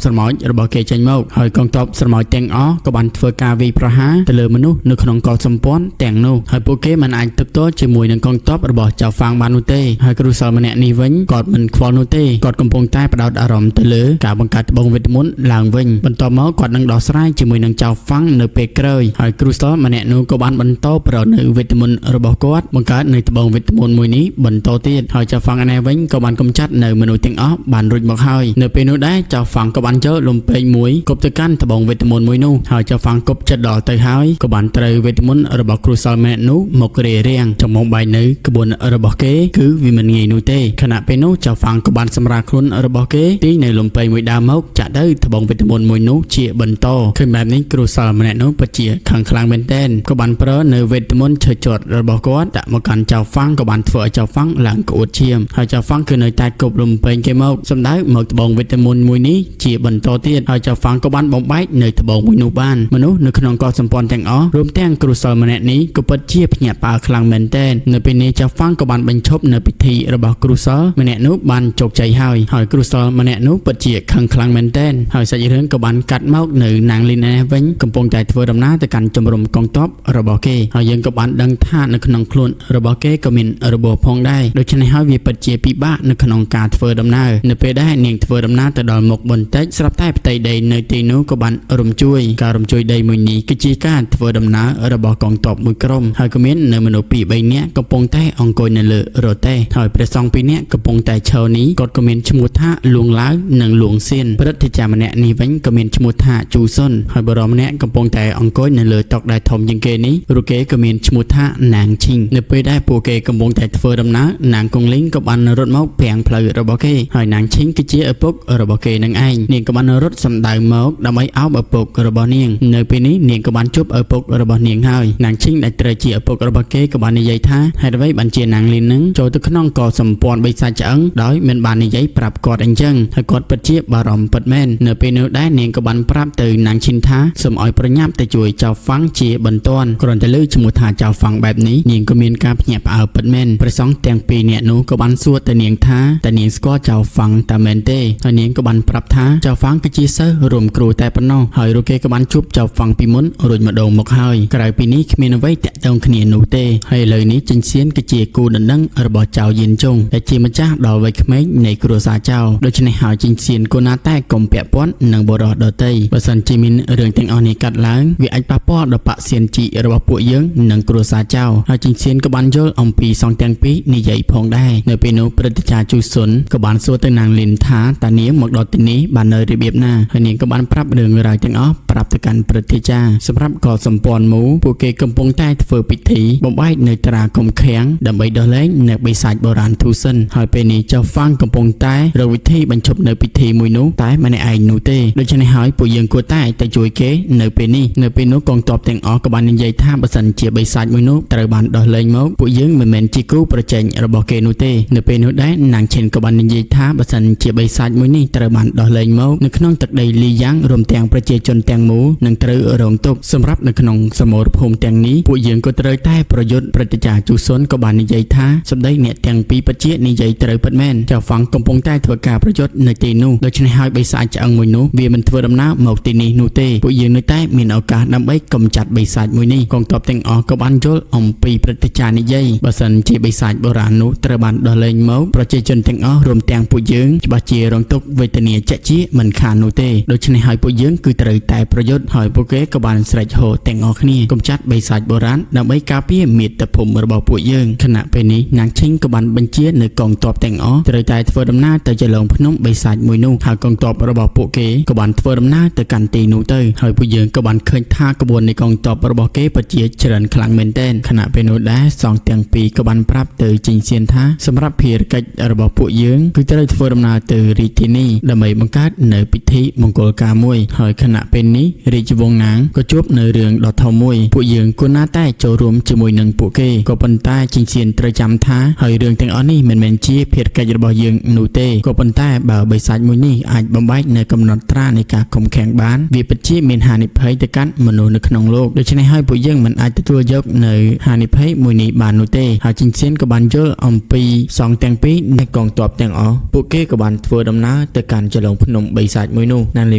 A: ស្រមោចរបស់គេចេញមកហើយកងទ័ពស្រមោចទាំងអស់ក៏បានធ្វើការវាយប្រហារទៅលើមនុស្សនៅក្នុងកុលសម្ព័ន្ធទាំងនោះហើយពួកគេមិនអាចទប់ទល់ជាមួយនឹងកងទ័ពរបស់ចៅហ្វាងបាននោះទេហើយគ្រូសិលម្នាក់នេះវិញគាត់មិនខ្វល់នោះទេគាត់កំពុងតែផ្ដោតអារម្មណ៍ទៅលើការបង្កើតត្បូងវេទមន្តឡើងវិញបន្ទាប់មកគាត់នឹងដោះស្រាយជាមួយនឹងចៅហ្វាងនៅពេលក្រោយហើយគ្រូសិលម្នាក់នោះក៏បានបន្តប្រនៅវេទមន្តរបស់គាត់បង្កើតនៅត្បូងវេទមន្តមួយនេះបន្តទៀតហើយចៅហ្វាងឯនេះវិញក៏បានកម្ចាត់នៅមនុស្សទាំងអស់បានរួចមកហើយនៅពេលនោះដែរចៅហ្វាងក៏បានយកលំពេងមួយគប់ទៅកាន់ត្បូងវេទមន្តមួយនោះហើយចៅហ្វាងគប់ចិត្តដល់ទៅហើយក៏បានត្រូវវេទមន្តរបស់គ្រូសិលម្នាក់នោះមករារាំងចំមុំបែកនៅក្បួនរបស់គេគឺវាមិនងាយនោះទេខណៈពេលនោះចៅហ្វាងក៏បានសម្រាលខ្លួនរបស់គេទីនៅលំពេងមួយដើមមកចាក់ទៅត្បូងវេទមន្តមួយនោះជាបន្តឃើញបែបនេះគ្រូសិលម្នាក់នោះពិតជាខឹងខ្លាំងមែនទែនក៏បានប្រើនៅវេទមន្តឈើជាត់របស់គាត់ដាក់មកកាន់ចៅហ្វាងក៏បានធ្វើឲ្យចៅហ្វាងឡើងក្អួតឈាមហើយចៅហ្វាងគឺនៅតែគប់លំពេងគេមកសម្ដៅមកត្បូងវេទមន្តមួយនេះជាបន្តទៀតហើយចៅហ្វាងក៏បានបំបែកនៅត្បូងមួយនោះបានមនុស្សនៅក្នុងកោះសម្ព័ន្ធទាំងអស់រួមទាំងគ្រូសិលម្នាក់នេះក៏ពិតជាភ្ញាក់ផ្អើលខ្លាំងមែនទែននៅពេលនេះចៅហ្វាងក៏បានបញ្ឈប់នៅពិធីរបស់គ្រូសិលម្នាក់នោះបានជោគជ័យហើយហើយគ្រូសិលម្នាក់នោះពិតជាខឹងខ្លាំងមែនទែនហើយសាច់រឿងក៏បានកាត់មកនៅនាងលីនឯនេះវិញកំពុងតែធ្វើដំណើរទៅកាន់ជំរំកងទ័ពរបស់គេហើយយើងក៏បានដឹងថានៅក្នុងខ្លួនរបស់គេក៏មានរបួសផងដែរដូច្នេះហើយវាពិតជាពិបាកនៅក្នុងការធ្វើដំណើរនៅពេលដែលនាងធ្វើដំណើរទៅដល់មុខបន្តិចស្រាប់តែផ្ទៃដីនៅទីនោះក៏បានរំជួយការរំជួយដីមួយនេះគឺជាការធ្វើដំណើររបស់កងទ័ពមួយក្រុមហើយក៏មាននៅមនុស្ស2 3នាក់កំពុងតែអង្គុយនៅលើរទេះហើយព្រះសង្ឃ2នាក់កំពុងតែឈរនេះគាត់ក៏មានឈ្មោះថាលួងឡាវនិងលួងសៀនព្រឹទ្ធាចារ្យម្នាក់នេះវិញក៏មានឈ្មោះថាជូសុនហើយបុរសម្នាក់កំពុងតែអង្គុយនៅលើតុដែលធំជាងគេនេះរូបគេក៏មានឈ្មោះថាណាងឈីងនៅពេលដែលពួកគេកំពុងតែធ្វើដំណើរនាងកុងលីងក៏បានរត់មកពាំងផ្លូវរបស់គេហើយនាងឈីងគឺជាឪពុករបស់គេនឹងឯងនាងក៏បានរត់សម្ដៅមកដើម្បីអោបឪពុករបស់នាងនៅពេលនេះនាងក៏បានជួបឪពុករបស់នាងហើយនាងឈីងដែលត្រូវជាឪពុករបស់គេក៏បាននិយាយថាហេតុអ្វីបានជានាងលីននឹងចូលទៅក្នុងកសម្ព័ន្ធបិសាចឆ្អឹងដោយមិនបាននិយាយប្រាប់គាត់អញ្ចឹងហើយគាត់ពិតជាបារម្ភពិតមែននៅពេលនោះដែរនាងក៏បានប្រាប់ទៅនាងឈិនថាសូមឲ្យប្រញាប់ទៅជួយចៅហ្វាំងជាបន្ទាន់គ្រាន់តែលើឈ្មោះថាចៅហ្វាំងបែបនេះនាងក៏មានការភ្ញាក់ផ្អើលពិតមែនព្រះសង្ឃទាំងពីរនាក់នោះក៏បានសួរទៅនាងថាតើនាងស្គាល់ចៅហ្វាំងតើមែនទេហើយនាងក៏បានប្រាប់ថាចៅហ្វាំងគឺជាសិស្សរួមគ្រូតែប៉ុណ្ណោះហើយរូគេក៏បានជួបចៅហ្វាំងពីមុនរួចម្ដងមកហើយក្រៅពីនេះគ្មានអ្វីតាក់ទងគ្នានោះទេហើយឥឡូវនេះចិនសៀនគឺជាគូដណ្ដឹងរបស់ចៅយៀនចុងដែលជាម្ចាស់ដល់វ័យក្មេងនៃគ្រួសារចៅដូច្នេះហើយចិនសៀនគួរណាស់តែកុំពាក់ព័ន្ធនឹងបុរសដទៃបើសិនជាមានរឿងទាំងអស់នេះកាត់ឡើងវាអាចប៉ះពាល់ដល់បក្សសៀនជីរបស់ពួកយើងនិងគ្រួសារចៅហើយចិនសៀនក៏បានយល់អំពីសងទាំងពីរនិយាយផងដែរនៅពេលនោះព្រឹទ្ធាចារ្យជូសុនក៏បានសួរទៅនាងលីនថាតើនាងមកដល់ទីនេះបាននៅរបៀបណាហើយនាងក៏បានប្រាប់រឿងរ៉ាវទាំងអស់ប្រាប់ទៅកាន់ព្រឹទ្ធាចារ្យសម្រាប់កលសម្ព័ន្ធមូពួកគេកំពុងតែធ្វើពិធីបំបែកនៅត្រាគុំខាំងដើម្បីដោះលែងនៅបិសាចបុរាណធូសិនហើយពេលនេះចៅហ្វាងកំពុងតែរកវិធីបញ្ឈប់នៅពិធីមួយនោះតែម្នាក់ឯងនោះទេដូច្នេះហើយពួកយើងគួរតែទៅជួយគេនៅពេលនេះនៅពេលនោះកងទ័ពទាំងអស់ក៏បាននិយាយថាបើសិនជាបិសាចមួយនោះត្រូវបានដោះលែងមកពួកយើងមិនមែនជាគូប្រជែងរបស់គេនោះទេនៅពេលនោះដែរនាងឈិនក៏បាននិយាយថាបើសិនជាបិសាចមួយនេះត្រូវបានដោះលែងមកនៅក្នុងទឹកដីលីយ៉ាងរួមទាំងប្រជាជនទាំងមូលនឹងត្រូវរងទុក្ខសម្រាប់នៅក្នុងសមរភូមិទាំងនេះពួកយើងក៏ត្រូវតែប្រយុទ្ធព្រឹទ្ធាចារ្យជូសុនក៏បាននិយាយថាសម្ដីអ្នកទាំងពីរពិតជានិយាយត្រូវពិតមែនចៅហ្វាំងកំពុងតែធ្វើការប្រយុទ្ធនៅទីនោះដូច្នេះហើយបិសាចឆ្អឹងមួយនោះវាមិនធ្វើដំណើរមកទីនេះនោះទេពួកយើងនៅតែមានឱកាសដើម្បីកម្ចាត់បិសាចមួយនេះកងទ័ពទាំងអស់ក៏បានយល់អំពីព្រឹទ្ធាចារ្យនិយាយបើសិនជាបិសាចបុរាណនោះត្រូវបានដោះលែងមកប្រជាជនទាំងអស់រួមទាំងពួកយើងច្បាស់ជារងទុក្ខវេទនាជាក់ជាមិនខាននោះទេដូច្នេះហើយពួកយើងគឺត្រូវតែប្រយុទ្ធហើយពួកគេក៏បានស្រែកហ៊ោទាំងអស់គ្នាកម្ចាត់បិសាចបុរាណដើម្បីការពារមាតុភូមិរបស់ពួកយើងខណៈពេលនេះនាងឈិងក៏បានបញ្ជានៅកងទ័ពទាំងអស់ត្រូវតែធ្វើដំណើរទៅចលងភ្នំបិសាចមួយនោះហើយកងទ័ពរបស់ពួកគេក៏បានធ្វើដំណើរទៅកាន់ទីនោះទៅហើយពួកយើងក៏បានឃើញថាក្បួននៃកងទ័ពរបស់គេពិតជាច្រើនខ្លាំងមែនទែនខណៈពេលនោះដែរសងទាំងពីរក៏បានប្រាប់ទៅជីងសៀនថាសម្រាប់ភារកិច្ចរបស់ពួកយើងគឺត្រូវធ្វើដំណើរទៅរាជធានីដើម្បីបង្កើតនៅពិធីមង្គលការមួយហើយខណៈពេលនេះរាជវង្សណាងក៏ជួបនៅរឿងដ៏ធំមួយពួកយើងគួរណាស់តែចូលរួមជាមួយនឹងពួកគេក៏ប៉ុន្តែជីងសៀនត្រូវចាំថាហើយរឿងទាំងអស់នេះមិនមែនជាភារកិច្ចរបស់យើងនោះទេក៏ប៉ុន្តែបើបិសាចមួយនេះអាចបំបែកនៅកំណត់ត្រានៃការខំខាំងបានវាពិតជាមានហានិភ័យទៅកាន់មនុស្សនៅក្នុងលោកដូច្នេះហើយពួកយើងមិនអាចទទួលយកនៅហានិភ័យមួយនេះបាននោះទេហើយជីងសៀនក៏បានយល់អំពីសងទាំងពីរ កងទ័ពទាំងអស់ពួកគេក៏បានធ្វើដំណើរទៅកាន់ចលងភ្នំបិសាចមួយនោះណាងលី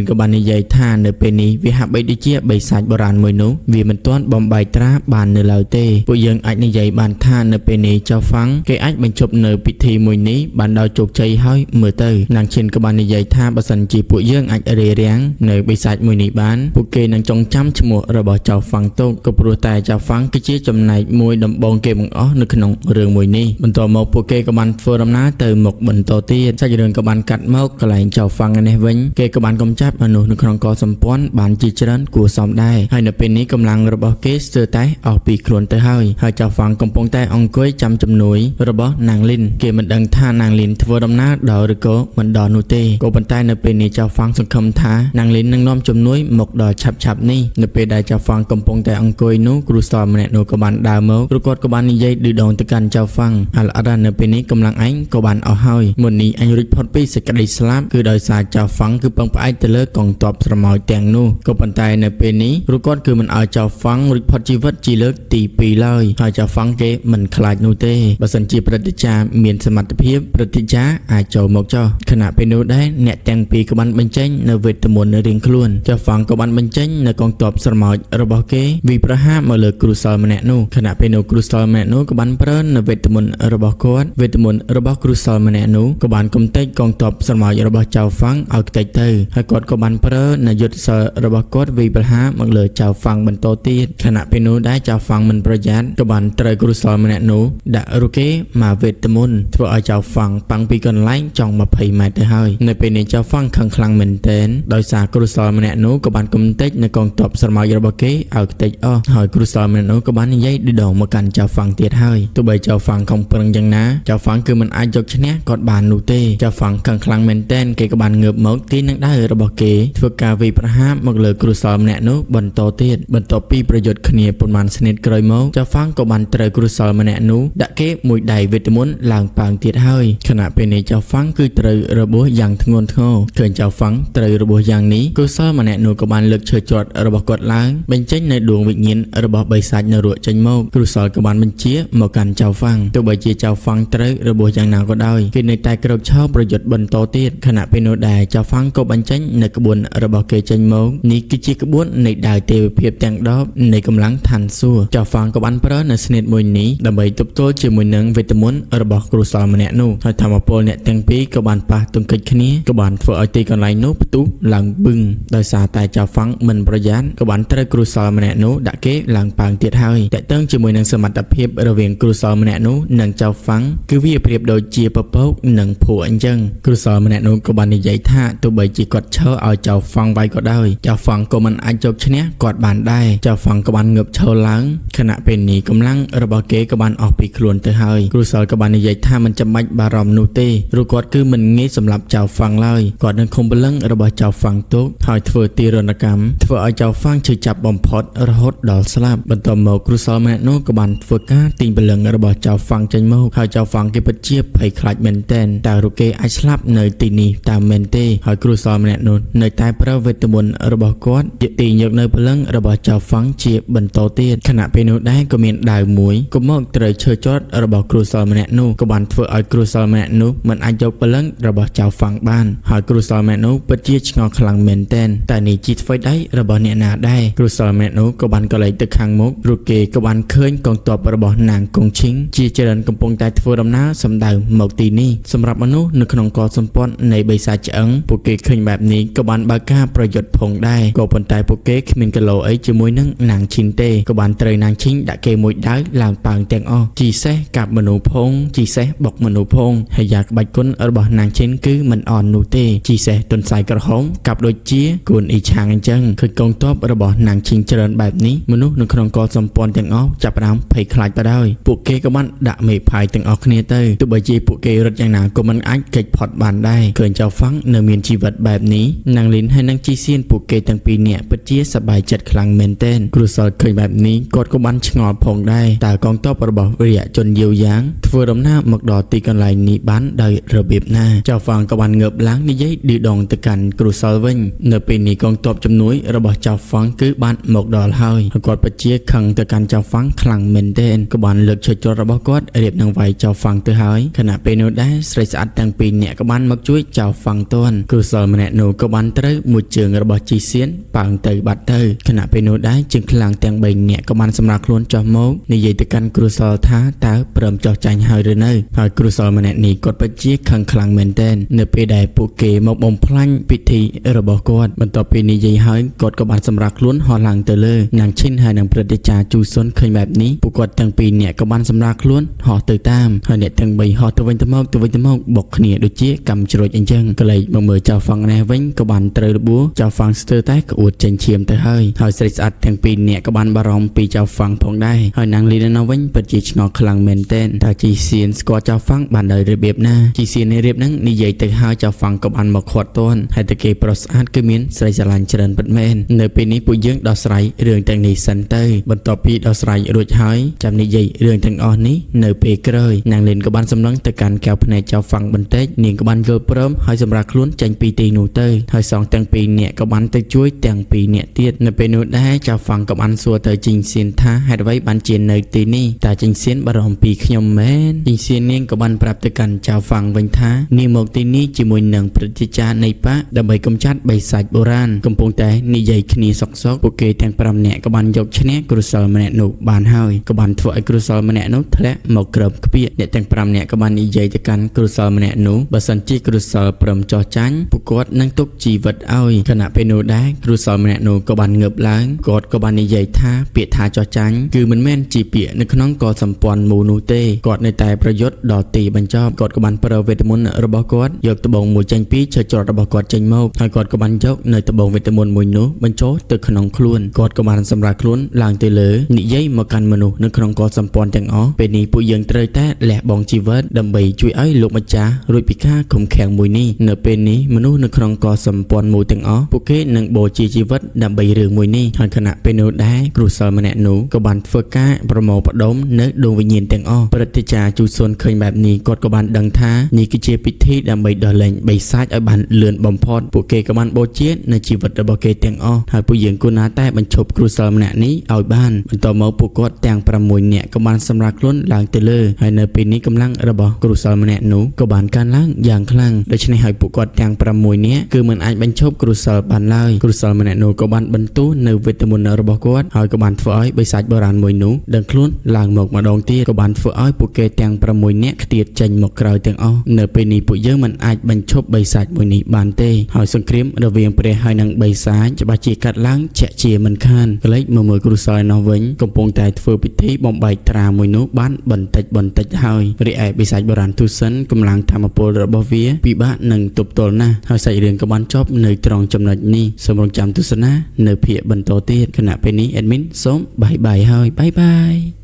A: នក៏បាននិយាយថានៅពេលនេះវាហាក់បីដូចជាបិសាចបុរាណមួយនោះវាមិនទាន់បំបែកត្រាបាននៅឡើយទេពួកយើងអាចនិយាយបានថានៅពេលនេះចៅហ្វាំងគេអាចបញ្ចប់នៅពិធីមួយនេះបានដោយជោគជ័យហើយមើលទៅណាងឈិនក៏បាននិយាយថាបើសិនជាពួកយើងអាចរារាំងនៅបិសាចមួយនេះបានពួកគេនឹងចងចាំឈ្មោះរបស់ចៅហ្វាំងទុកក៏ព្រោះតែចៅហ្វាំងគឺជាចំណែកមួយដំបូងគេបង្អស់នៅក្នុងរឿងមួយនេះបន្ទាប់មកពួកគេក៏បានធ្វើដំណើរទៅមុខបន្តទៀតសាច់រឿងក៏បានកាត់មកកន្លែងចៅហ្វាំងនេះវិញគេក៏បានកំចាត់មនុស្សនៅក្នុងកលសម្ព័ន្ធបានជាច្រើនគួរសមដែរហើយនៅពេលនេះកម្លាំងរបស់គេស្ទើរតែអស់ពីខ្លួនទៅហើយហើយចៅហ្វាំងកំពុងតែអង្គុយចាំជំនួយរបស់ណាងលីនគេមិនដឹងថាណាងលីនធ្វើដំណើរដល់ឬក៏មិនដល់នោះទេក៏ប៉ុន្តែនៅពេលនេះចៅហ្វាំងសង្ឃឹមថាណាងលីននឹងនាំជំនួយមកដល់ឆាប់ៗនេះនៅពេលដែលចៅហ្វាំងកំពុងតែអង្គុយនោះគ្រូសលម្នាក់នោះក៏បានដើរមកព្រោះគាត់ក៏បាននិយាយឌឺដងទៅកាន់ចៅហ្វាំងហើយអត់នៅពេលនេះកម្លាំងឯងក៏បានអស់ហើយមុននេះអញរួចផុតពីសេចក្តីស្លាប់គឺដោយសារចៅហ្វាំងគឺពឹងផ្អែកទៅលើកងទ័ពស្រមោចទាំងនោះក៏ប៉ុន្តែនៅពេលនេះព្រោះគាត់គឺមិនឲ្យចៅហ្វាំងរួចផុតជីវិតជាលើកទី2ឡើយហើយចៅហ្វាំងគេមិនខ្លាចនោះទេបើសិនជាព្រឹទ្ធាចារ្យមានសមត្ថភាពព្រឹទ្ធាចារ្យអាចចូលមកចោះខណៈពេលនោះដែរអ្នកទាំងពីរក៏បានបញ្ចេញនៅវេទមន្តរៀងខ្លួនចៅហ្វាំងក៏បានបញ្ចេញនៅកងទ័ពស្រមោចរបស់គេវិប្រហារមកលើគ្រូសលម្នាក់នោះខណៈពេលនោះគ្រូសលម្នាក់នោះក៏បានប្រើនៅវេទមន្តរបស់គាត់វេទមន្តរបស់គ្រូសលម្នាក់នោះក៏បានកំទេចកងទ័ពស្រមោចរបស់ចៅហ្វាំងឲ្យខ្ទេចទៅហើយគាត់ក៏បានប្រើនៅយុទ្ធសិលរបស់គាត់វិប្រហារមកលើចៅហ្វាំងបន្តទៀតខណៈពេលនោះដែរចៅហ្វាំងមិនប្រយ័ត្នក៏បានត្រូវគ្រូសលម្នាក់នោះដាក់រូគេមកវេទមន្តធ្វើឲ្យចៅហ្វាំងប៉ាំងពីកន្លែងចង់20ម៉ែត្រទៅហើយនៅពេលនេះចៅហ្វាំងខឹងខ្លាំងមែនទែនដោយសារគ្រូសលម្នាក់នោះក៏បានកំទេចនៅកងទ័ពស្រមោចរបស់គេឲ្យខ្ទេចអស់ហើយគ្រូសលម្នាក់នោះក៏បាននិយាយឌឺដងមកកាន់ចៅហ្វាំងទៀតហើយទោះបីចៅហ្វាំងខំប្រឹងយ៉ាងណាចៅហ្វាំងគឺមិនអាចយកឈ្នះគាត់បាននោះទេចៅហ្វាំងខឹងខ្លាំងមែនទែនគេក៏បានងើបមកទីនឹងដៅរបស់គេធ្វើការវាយប្រហារមកលើគ្រូសលម្នាក់នោះបន្តទៀតបន្ទាប់ពីប្រយុទ្ធគ្នាប៉ុន្មានស្នៀតក្រោយមកចៅហ្វាំងក៏បានត្រូវគ្រូសលម្នាក់នោះដាក់គេមួយដៃវេទមន្តឡើងប៉ាងទៀតហើយខណៈពេលនេះចៅហ្វាំងគឺត្រូវរបួសយ៉ាងធ្ងន់ធ្ងរឃើញចៅហ្វាំងត្រូវរបួសយ៉ាងនេះគ្រូសលម្នាក់នោះក៏បានលើកឈើជាត់របស់គាត់ឡើងបញ្ចេញនៅដួងវិញ្ញាណរបស់បិសាចនរកចេញមកគ្រូសលក៏បានបញ្ជាមកកាន់ចៅហ្វាំងទោះបីជាចៅហ្វាំងត្រូវរបួសយ៉ាងណាក៏ដោយគេនៅតែក្រោកឈរប្រយុទ្ធបន្តទៀតខណៈពេលនោះដែរចៅហ្វាំងក៏បញ្ចេញនៅក្បួនរបស់គេចេញមកនេះគឺជាក្បួននៃដាវទេវភាពទាំង10នៃកម្លាំងឋានសួគ៌ចៅហ្វាំងក៏បានប្រើនៅស្នៀតមួយនេះដើម្បីទប់ទល់ជាមួយនឹងវេទមន្តរបស់គ្រូសលម្នាក់នោះហើយធម្មពលអ្នកទាំងពីរក៏បានប៉ះទង្គិចគ្នាក៏បានធ្វើឲ្យទីកន្លែងនោះផ្ទុះឡើងបឹងដោយសារតែចៅហ្វាំងមិនប្រយ័ត្នក៏បានត្រូវគ្រូសលម្នាក់នោះដាក់គេឡើងប៉ាងទៀតហើយតកតឹងជាមួយនឹងសមត្ថភាពរវាងគ្រូសលម្នាក់នោះនិងចៅហ្វាំងគឺវាប្រៀបដូចជាពពកនិងភក់អញ្ចឹងគ្រូសលម្នាក់នោះក៏បាននិយាយថាទោះបីជាគាត់ឈរឲ្យចៅហ្វាំងវាយក៏ដោយចៅហ្វាំងក៏មិនអាចយកឈ្នះគាត់បានដែរចៅហ្វាំងក៏បានងើបឈរឡើងខណៈពេលនេះកម្លាំងរបស់គេក៏បានអស់ពីខ្លួនទៅហើយគ្រូសលក៏បាននិយាយថាមិនចាំបាច់បារម្ភនោះទេព្រោះគាត់គឺមិនងាយសម្លាប់ចៅហ្វាំងឡើយគាត់នឹងឃុំព្រលឹងរបស់ចៅហ្វាំងទុកហើយធ្វើទារុណកម្មធ្វើឲ្យចៅហ្វាំងឈឺចាប់បំផុតរហូតដល់ស្លាប់បន្ទាប់មកគ្រូសលម្នាក់នោះក៏បានធ្វើការទាញព្រលឹងរបស់ចៅហ្វាំងចេញមកហើយចៅហ្វាំងគេពិតជាភ័យខ្លាចមែនទែនតើរូបគេអាចស្លាប់នៅទីនេះតាមមែនទេហើយគ្រូសលម្នាក់នោះនៅតែប្រើវេទមន្តរបស់គាត់ទាញយកនៅព្រលឹងរបស់ចៅហ្វាំងជាបន្តទៀតខណៈពេលនោះដែរក៏មានដាវមួយក៏មកត្រូវឈើជាត់របស់គ្រូសលម្នាក់នោះក៏បានធ្វើឲ្យគ្រូសលម្នាក់នោះមិនអាចយកព្រលឹងរបស់ចៅហ្វាំងបានហើយគ្រូសលម្នាក់នោះពិតជាឆ្ងល់ខ្លាំងមែនទែនតែនេះជាអ្វីដៃរបស់អ្នកណាដែរគ្រូសលម្នាក់នោះក៏បានកលេចទៅខាងមុខព្រោះគេក៏បានឃើញកងទ័ពរបស់នាងកុងឈិងជាច្រើនកំពុងតែធ្វើដំណើរសម្ដៅមកទីនេះសម្រាប់មនុស្សនៅក្នុងកលសម្ព័ន្ធនៃបិសាចឆ្អឹងពួកគេឃើញបែបនេះក៏បានបើកការប្រយុទ្ធផងដែរក៏ប៉ុន្តែពួកគេគ្មានគីឡូអីជាមួយនឹងនាងឈិនទេក៏បានត្រូវនាងឈិងដាក់គេមួយដាវឡើងប៉ាងទាំងអស់ជីសេះកាប់មនុស្សផងជីសេះបុកមនុស្សផងហើយយ៉ាក្បាច់គុណរបស់នាងឈិនគឺមិនអន់នោះទេជីសេះទុនសៃក្រហមកាប់ដូចជាគួនអ៊ីឆាងអញ្ចឹងឃើញកងទ័ពរបស់នាងឈិងច្រើនបែបនេះមនុស្សនៅក្នុងកលសម្ព័ន្ធទាំងអស់ចាប់ផ្ដើមភ័យខ្លាចទៅហើយពួកគេក៏បានដាក់មេផាយទាំងអស់គ្នាទៅទោះបីជាពួកគេរត់យ៉ាងណាក៏មិនអាចគេចផុតបានដែរឃើញចៅហ្វាំងនៅមានជីវិតបែបនេះនាងលីនហើយនិងជីសៀនពួកគេទាំងពីរនាក់ពិតជាសប្បាយចិត្តខ្លាំងមែនទែនគ្រូសលឃើញបែបនេះគាត់ក៏បានឆ្ងល់ផងដែរតើកងទ័ពរបស់វីរជនយាវយ៉ាងធ្វើដំណើរមកដល់ទីកន្លែងនេះបានដោយរបៀបណាចៅហ្វាំងក៏បានងើបឡើងនិយាយឌឺដងទៅកាន់គ្រូសលវិញនៅពេលនេះកងទ័ពជំនួយរបស់ចៅហ្វាំងគឺបានមកដល់ហើយគាត់ពិតជាខឹងទៅកាន់ចៅហ្វាំងខ្លាំងមែនទែនក៏បានលើកឈើច្រត់របស់គាត់រៀបនឹងវាយចៅហ្វាំងទៅហើយខណៈ ណៈពេលនោះដែរស្រីស្អាតទាំងពីរនាក់ក៏បានមកជួយចៅហ្វាំងតនគ្រូសិលម្នាក់នោះក៏បានត្រូវមួយជើងរបស់ជីសៀនប៉ើងទៅបាត់ទៅខណៈពេលនោះដែរជើងខ្លាំងទាំង3នាក់ក៏បានសម្រាប់ខ្លួនចុះមកនិយាយទៅកាន់គ្រូសិលថាតើព្រមចោះចាញ់ហើយឬនៅហើយគ្រូសិលម្នាក់នេះគាត់ពិតជាខឹងខ្លាំងមែនទែននៅពេលដែលពួកគេមកបំផ្លាញពិធីរបស់គាត់បន្ទាប់ពីនិយាយហើយគាត់ក៏បានសម្រាប់ខ្លួនហោះឡើងទៅលើនាងឈិនហើយនិងព្រឹទ្ធាចារ្យជូសុនឃើញបែបនេះពួកគាត់ទាំងពីរនាក់ក៏បានសម្រាប់ខ្លួនហោះទៅតាមហើយអ្នកទាំងបីហោះទៅវិញទៅមកទៅវិញទៅមកបុកគ្នាដូចជាកម្មជ្រួចអញ្ចឹងក៏លេចមកមើលចៅហ្វាំងនេះវិញក៏បានត្រូវរបួសចៅហ្វាំងស្ទើរតែក្អួតចេញឈាមទៅហើយហើយស្រីស្អាតទាំងពីរនាក់ក៏បានបារម្ភពីចៅហ្វាំងផងដែរហើយនាងលីណាវិញពិតជាឆ្ងល់ខ្លាំងមែនទែនតើជីសៀនស្គាល់ចៅហ្វាំងបានដោយរបៀបណាជីសៀននេះរៀបហ្នឹងនិយាយទៅហើយចៅហ្វាំងក៏បានមកខាត់ទាន់ហើយតែគេប្រុសស្អាតគឺមានស្រីស្រឡាញ់ច្រើនពិតមែននៅពេលនេះពួកយើងដោះស្រាយរឿងទាំងនេះសិនទៅបន្ទាប់ពីដោះស្រាយរួចហើយចាំនិយាយរឿងទាំងអស់នេះនៅពេលក្រោយនាងលីនក៏បានសម្លឹងទៅកាន់កែវភ្នែកចៅហ្វាំងបន្តិចនាងក៏បានយល់ព្រមហើយសម្រាប់ខ្លួនចេញពីទីនោះទៅហើយសងទាំងពីរនាក់ក៏បានទៅជួយទាំងពីរនាក់ទៀតនៅពេលនោះដែរចៅហ្វាំងក៏បានសួរទៅជីងសៀនថាហេតុអ្វីបានជានៅទីនេះតើជីងសៀនបារម្ភពីខ្ញុំមែនជីងសៀននាងក៏បានប្រាប់ទៅកាន់ចៅហ្វាំងវិញថានាងមកទីនេះជាមួយនឹងព្រឹទ្ធាចារ្យនៃបកដើម្បីកម្ចាត់បិសាចបុរាណកំពុងតែនិយាយគ្នាសុកៗពួកគេទាំង5នាក់ក៏បានយកឈ្នះគ្រូសិលម្នាក់នោះបានហើយក៏បានធ្វើឲ្យគ្រូសិលម្នាក់នោះធ្លាក់មកក្រោមក្បៀកអ្នកទាំង5នាក់ក៏បាននិយាយទៅកាន់គ្រូសិលម្នាក់នោះបើសិនជាគ្រូសិលព្រមចោះចាញ់ពួកគាត់នឹងទុកជីវិតឲ្យខណៈពេលនោះដែរគ្រូសិលម្នាក់នោះក៏បានងើបឡើងគាត់ក៏បាននិយាយថាពាក្យថាចោះចាញ់គឺមិនមែនជាពាក្យនៅក្នុងកលសម្ព័ន្ធមូលនោះទេគាត់នៅតែប្រយុទ្ធដល់ទីបញ្ចប់គាត់ក៏បានប្រើវេទមន្តរបស់គាត់យកត្បូងមួយចេញពីឈើច្រត់របស់គាត់ចេញមកហើយគាត់ក៏បានយកនៅត្បូងវេទមន្តមួយនោះបញ្ចូលទៅក្នុងខ្លួនគាត់ក៏បានសម្រាប់ខ្លួនឡើងទៅលើនិយាយមកកាន់មនុស្សនៅក្នុងកលសម្ព័ន្ធទាំងអស់ពេលនេះពួកយើងត្រូវតែលះបង់ជីវិតដើម្បីជួយឲ្យលោកម្ចាស់រួចពីការឃុំឃាំងមួយនេះនៅពេលនេះមនុស្សនៅក្នុងកលសម្ព័ន្ធមួយទាំងអស់ពួកគេនឹងបូជាជីវិតដើម្បីរឿងមួយនេះហើយខណៈពេលនោះដែរគ្រូសិលម្នាក់នោះក៏បានធ្វើការប្រមូលផ្ដុំនៅដួងវិញ្ញាណទាំងអស់ព្រឹទ្ធាចារ្យជូសុនឃើញបែបនេះគាត់ក៏បានដឹងថានេះគឺជាពិធីដើម្បីដោះលែងបិសាចឲ្យបានលឿនបំផុតពួកគេក៏បានបូជានៅជីវិតរបស់គេទាំងអស់ហើយពួកយើងគួរណាតែបញ្ឈប់គ្រូសិលម្នាក់នេះឲ្យបានបន្ទាប់មកពួកគាត់ទាំង6នាក់ក៏បានសម្រាប់ខ្លួនឡើងទៅលើហើយនៅពេលនេះកម្លាំងរបស់គ្រូសិលម្នាក់នោះក៏បានកើនឡើងយ៉ាងខ្លាំងដូច្នេះហើយពួកគាត់ទាំង6នាក់គឺមិនអាចបញ្ឈប់គ្រូសិលបានឡើយគ្រូសិលម្នាក់នោះក៏បានបន្ទោសនៅវេទមន្តរបស់គាត់ហើយក៏បានធ្វើឲ្យបិសាចបុរាណមួយនោះដឹងខ្លួនឡើងមកម្ដងទៀតក៏បានធ្វើឲ្យពួកគេទាំង6នាក់ខ្ទាតចេញមកក្រៅទាំងអស់នៅពេលនេះពួកយើងមិនអាចបញ្ឈប់បិសាចមួយនេះបានទេហើយសង្គ្រាមរវាងព្រះហើយនិងបិសាចច្បាស់ជាកាត់ឡើងជាក់ជាមិនខានក្លែកមកមើលគ្រូសិលឯនោះវិញកំពុងតែធ្វើពិធីបំបែកត្រាមួយនោះបានបន្តិចបន្តិចហើយរីឯបិសាចបុរាណទូសិនកម្លាំងធម្មពលរបស់វាពិបាកនឹងទប់ទល់ណាស់ហើយសាច់រឿងក៏បានចប់នៅត្រង់ចំណុចនេះសូមរងចាំទស្សនានៅភាគបន្តទៀតខណៈពេលនេះ admin សូមបាយបាយហើយបាយបាយ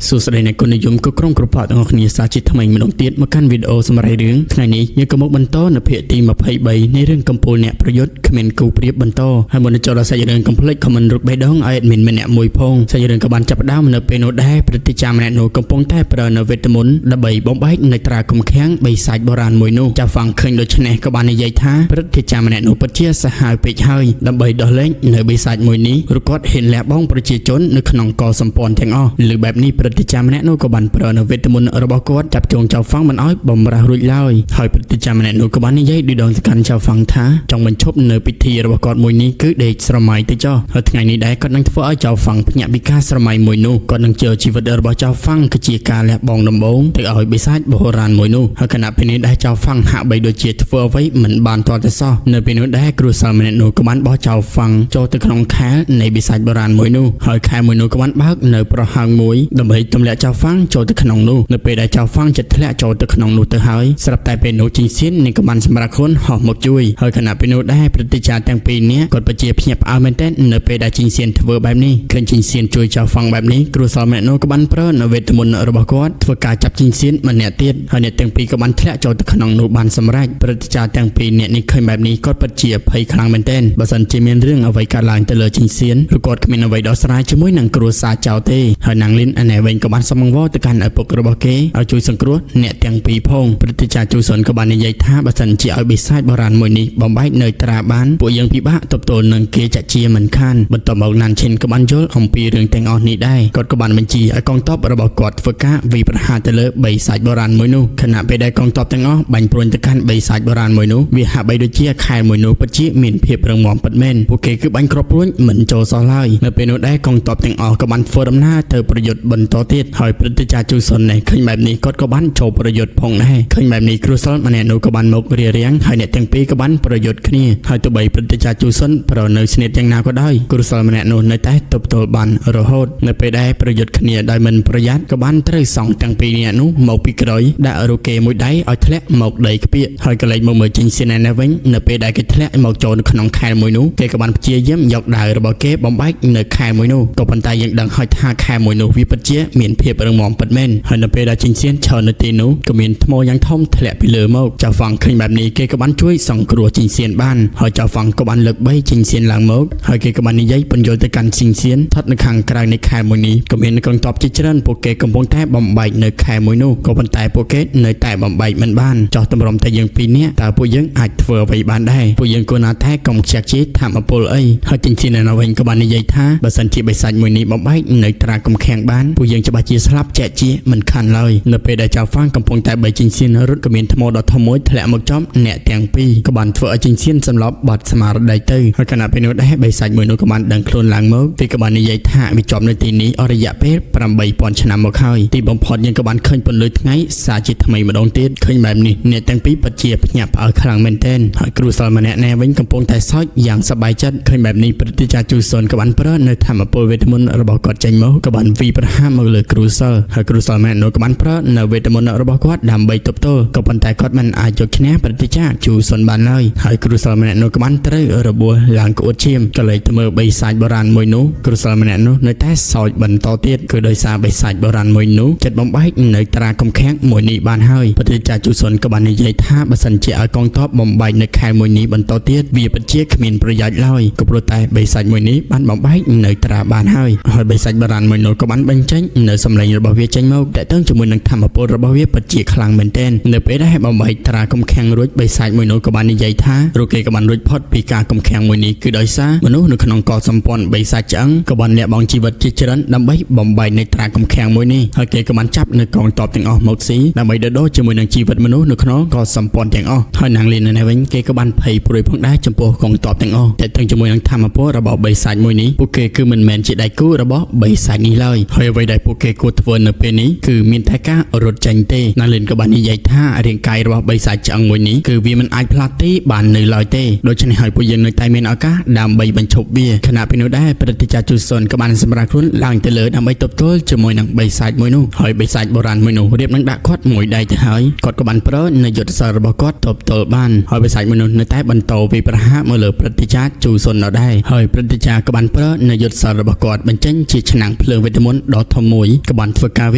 A: សួស្តីអ្នកគុណនិយមក៏ក្រុមគ្រប់ផាកទាំងអស់គ្នាសាជាថ្មីម្ដងទៀតមកកាន់វីដេអូសម្រាប់រឿងថ្ងៃនេះយើងក៏មកបន្តនៅភាគទី23នៃរឿងកំពូលអ្នកប្រយុទ្ធគ្មានគូប្រៀបបន្តហើយមុននឹងចូលដល់សាច់រឿងកុំភ្លេច comment រូបបេះដូងឲ្យ admin ម្នាក់មួយផងសាច់រឿងក៏បានចាប់ផ្ដើមនៅពេលនោះដែរព្រឹទ្ធាចារ្យម្នាក់នោះកំពុងតែប្រើនៅវេទមន្តដើម្បីបំបែកនៅត្រាគុំឃាំងបិសាចបុរាណមួយនោះចាហ្វាំងឃើញដូច្នេះក៏បាននិយាយថាព្រឹទ្ធាចារ្យម្នាក់នោះពិតជាសាហាវពេកហើយដើម្បីដោះលែងនៅបិសាចមួយនេះឬគាត់ហ៊ានលះបង់ប្រជាជននៅក្នុងកលសម្ព័ន្ធទាំងអស់ឬបែបនេះព្រឹទ្ធាចារ្យម្នាក់នោះក៏បានប្រើនៅវេទមន្តរបស់គាត់ចាប់ជងចៅហ្វាំងមិនឲ្យបំរាស់រួចឡើយហើយព្រឹទ្ធាចារ្យម្នាក់នោះក៏បាននិយាយឌឺដងទៅកាន់ចៅហ្វាំងថាចង់បញ្ឈប់នៅពិធីរបស់គាត់មួយនេះគឺដេកស្រមៃទៅចុះហើយថ្ងៃនេះដែរគាត់នឹងធ្វើឲ្យចៅហ្វាំងភ្ញាក់ពីការស្រមៃមួយនោះគាត់នឹងជឿជីវិតរបស់ចៅហ្វាំងគឺជាការលះបង់ដំបូងទៅឲ្យបិសាចបុរាណមួយនោះហើយខណៈពេលនេះដែរចៅហ្វាំងហាក់បីដូចជាធ្វើអ្វីមិនបានទាល់តែសោះនៅពេលនោះដែរគ្រួសារម្នាក់នោះក៏បានបោះចៅហ្វាំងចូលទៅក្នុងខែលនៃបិសាចបុរាណមួយនោះហើយខែលមួយនោះក៏បានបើកនៅប្រហើងមួយដើម្បីទម្លាក់ចៅហ្វាំងចូលទៅក្នុងនោះនៅពេលដែលចៅហ្វាំងចិត្តធ្លាក់ចូលទៅក្នុងនោះទៅហើយស្រាប់តែពេលនោះជីងសៀននឹងក៏បានសម្រាប់ខ្លួនហោះមកជួយហើយខណៈពេលនោះដែរព្រឹទ្ធាចារ្យទាំងពីរនាក់គាត់បជាភ្ញាក់ផ្អើលមែនទែននៅពេលដែលជីងសៀនធ្វើបែបនេះឃើញជីងសៀនជួយចៅហ្វាំងបែបនេះគ្រូសាលម្នាក់នោះក៏បានប្រើនៅវេទមន្តរបស់គាត់ធ្វើការចាប់ជីងសៀនម្នាក់ទៀតហើយអ្នកទាំងពីរក៏បានធ្លាក់ចូលទៅក្នុងនោះបានសម្រេចព្រឹទ្ធាចារ្យទាំងពីរនាក់នេះឃើញបែបនេះគាត់ពិតជាភ័យខ្លាំងមែនទែនបើសិនជាមានរឿងអ្វីកើតឡើងទៅលើជីងសៀនឬគាត់គ្មានអ្វីដោះស្រាយជាមួយនឹងគ្រួសារចៅទេហើយនាងលីនអណែវិញ វិញក៏បានសំងវរទៅកាន់ឪពុករបស់គេឲ្យជួយសង្គ្រោះអ្នកទាំងពីរផងព្រឹទ្ធាចារ្យជូសុនក៏បាននិយាយថាបើសិនជាឲ្យបិសាចបុរាណមួយនេះបំបែកនៅត្រាបានពួកយើងពិបាកទប់ទល់នឹងគេចាក់ជាមិនខានបន្ទាប់មកណានឈិនក៏បានយល់អំពីរឿងទាំងអស់នេះដែរគាត់ក៏បានបញ្ជាឲ្យកងទ័ពរបស់គាត់ធ្វើការវាយប្រហារទៅលើបិសាចបុរាណមួយនោះខណៈពេលដែលកងទ័ពទាំងអស់បាញ់ព្រួញទៅកាន់បិសាចបុរាណមួយនោះវាហាក់បីដូចជាខែលមួយនោះពិតជាមានភាពរឹងមាំពិតមែនពួកគេគឺបាញ់គ្រាប់ព្រួញមិនចូលសោះឡើយនៅពេលនោះដែរកងទ័ពទាំងអស់ក៏បានធ្វើដំណើរទៅប្រយុទ្ធបន្តទៀតហើយព្រឹទ្ធាចារ្យជូសុននេះឃើញបែបនេះគាត់ក៏បានចូលប្រយុទ្ធផងដែរឃើញបែបនេះគ្រូសិលម្នាក់នោះក៏បានមករារាំងហើយអ្នកទាំងពីរក៏បានប្រយុទ្ធគ្នាហើយទោះបីព្រឹទ្ធាចារ្យជូសុនប្រនៅស្នៀតយ៉ាងណាក៏ដោយគ្រូសិលម្នាក់នោះនៅតែទប់ទល់បានរហូតនៅពេលដែលប្រយុទ្ធគ្នាដោយមិនប្រយ័ត្នក៏បានត្រូវសង់ទាំងពីរនាក់នោះមកពីក្រោយដាក់រូគេមួយដៃឲ្យធ្លាក់មកដីខ្ពៀកហើយកលែងមកមើលចេញសៀនឯនេះវិញនៅពេលដែលគេធ្លាក់មកចូលនៅក្នុងខែលមួយនោះគេក៏បានព្យាយាមយកដាវរបស់គេបំបែកនៅខែលមួយនោះក៏ប៉ុន្តែយើងដឹងហើយថាខែលមួយនោះវាពិតជាមានភាពរឹងមាំពិតមែនហើយនៅពេលដែលចេញសៀនឈរនៅទីនោះក៏មានថ្មយ៉ាងធំធ្លាក់ពីលើមកចៅហ្វង់ឃើញបែបនេះគេក៏បានជួយសង្គ្រោះចេញសៀនបានហើយចៅហ្វង់ក៏បានលើកបីចេញសៀនឡើងមកហើយគេក៏បាននិយាយពន្យល់ទៅកាន់ចេញសៀនស្ថិតនៅខាងក្រៅនៃខែលមួយនេះក៏មានកងទ័ពជាច្រើនពួកគេកំពុងតែបំបែកនៅខែលមួយនោះក៏ប៉ុន្តែពួកគេនៅតែបំបែកមិនបានចោះតម្រុំតែយើងពីរនាក់តើពួកយើងអាចធ្វើអ្វីបានដែរពួកយើងគួរណាស់តែកុំខ្ជះខ្ជាយធម្មពលអីហើយចេញសៀនឯនោះវិញក៏បាននិយាយថាបើសិនជាបិសាចមួយនេះបំបែកនៅត្រាកំខាំងបានពួកយើងច្បាស់ជាស្លាប់ចែកជាមិនខានឡើយនៅពេលដែលចៅហ្វាងកំពុងតែបីចេញសៀនរត់ក៏មានថ្មដ៏ធំមួយធ្លាក់មកចំអ្នកទាំងពីរក៏បានធ្វើឲ្យចេញសៀនសម្លប់បាត់ស្មារតីទៅហើយខណៈពេលនោះដែរបិសាចមួយនោះក៏បានដឹងខ្លួនឡើងមកវាក៏បាននិយាយថាវាជាប់នៅទីនេះអស់រយៈពេល8000ឆ្នាំមកហើយទីបំផុតយើងក៏បានឃើញពន្លឺថ្ងៃសាជាថ្មីម្ដងទៀតឃើញបែបនេះអ្នកទាំងពីរពិតជាភ្ញាក់ផ្អើលខ្លាំងមែនទែនហើយគ្រូសិលម្នាក់ណែវិញកំពុងតែសើចយ៉ាងសប្បាយចិត្តឃើញបែបនេះព្រឹទ្ធាចារ្យជូសុនក៏បានប្រើនៅធម្មពលវេទមន្តរបស់គាត់ចេញមកក៏បានវីប្រហារមកលើគ្រូសិលហើយគ្រូសិលម្នាក់នោះក៏បានប្រើនៅវេទមន្តរបស់គាត់ដើម្បីទប់ទល់ក៏ប៉ុន្តែគាត់មិនអាចយកឈ្នះព្រឹទ្ធាចារ្យជូសុនបានឡើយហើយគ្រូសិលម្នាក់នោះក៏បានត្រូវរបួសឡើងក្អួតឈាមក៏លេចទៅមើលបិសាចបុរាណមួយនោះគ្រូសិលម្នាក់នោះនៅតែសោចបន្តទៀតគឺដោយសារបិសាចបុរាណមួយនោះចិត្តបំបែកនៅត្រាកំខាំងមួយនេះបានហើយព្រឹទ្ធាចារ្យជូសុនក៏បាននិយាយថាបើសិនជាឲ្យកងទ័ពបំបែកនៅខែមួយនេះបន្តទៀតវាពិតជាគ្មានប្រយោជន៍ឡើយក៏ព្រោះតែបិសាចមួយនេះបានបំបែកនៅត្រាបានហើយហើយបិសាចបុរាណមួយនោះក៏បានបញ្ចេញនៅសម្លេងរបស់វាចេញមកតើតើជាមួយនឹងធម្មពលរបស់វាពិតជាខ្លាំងមែនទែននៅពេលដែលបំបែកត្រាកំខាំងរួចបិសាចមួយនោះក៏បាននិយាយថារូគេក៏បានរួចផុតពីការកំខាំងមួយនេះគឺដោយសារមនុស្សនៅក្នុងកលសម្ព័ន្ធបិសាចឆ្អឹងក៏បានលះបង់ជីវិតជាច្រើនដើម្បីបំបែកនៅត្រាកំខាំងមួយនេះហើយគេក៏បានចាប់នៅកងទ័ពទាំងអស់មកស៊ីដើម្បីដោះជាមួយនឹងជីវិតមនុស្សនៅក្នុងកលសម្ព័ន្ធទាំងអស់ហើយនាងលីននៅនេះវិញគេក៏បានភ័យព្រួយផងដែរចំពោះកងទ័ពទាំងអស់តែទាំងជាមួយនឹងធម្មពលរបស់បិសាចមួយនេះពួកគេគឺមិនមែនជាដៃគូរបស់បិសាចនេះឡើយហើយអ្វីដែលពួកគេគួរធ្វើនៅពេលនេះគឺមានតែការរត់ចេញទេនាងលីនក៏បាននិយាយថារាងកាយរបស់បិសាចឆ្អឹងមួយនេះគឺវាមិនអាចផ្លាស់ទីបាននៅឡើយទេដូច្នេះហើយពួកយើងនៅតែមានឱកាសដើម្បីបញ្ឈប់វាខណៈពេលនោះដែរព្រឹទ្ធាចារ្យជូសុនក៏បានសម្រាប់ខ្លួនឡើងទៅលើដើម្បីទប់ទល់ជាមួយនឹងបិសាចមួយនោះហើយបិសាចបុរាណមួយនោះរៀបនឹងដាក់គាត់មួយដៃទៅហើយគាត់ក៏បានប្រើនៅយុទ្ធសាស្ត្ររបស់គាត់ទប់ទល់បានហើយបិសាចមួយនោះនៅតែបន្តវាយប្រហារមកលើព្រឹទ្ធាចារ្យជូសុនដដែលហើយព្រឹទ្ធាចារ្យក៏បានប្រើនៅយុទ្ធសាស្ត្ររបស់គាត់បញ្ចេញជាឆ្នាំងភ្លើងវេទមន្តដ៏ធំមួយក៏បានធ្វើការវ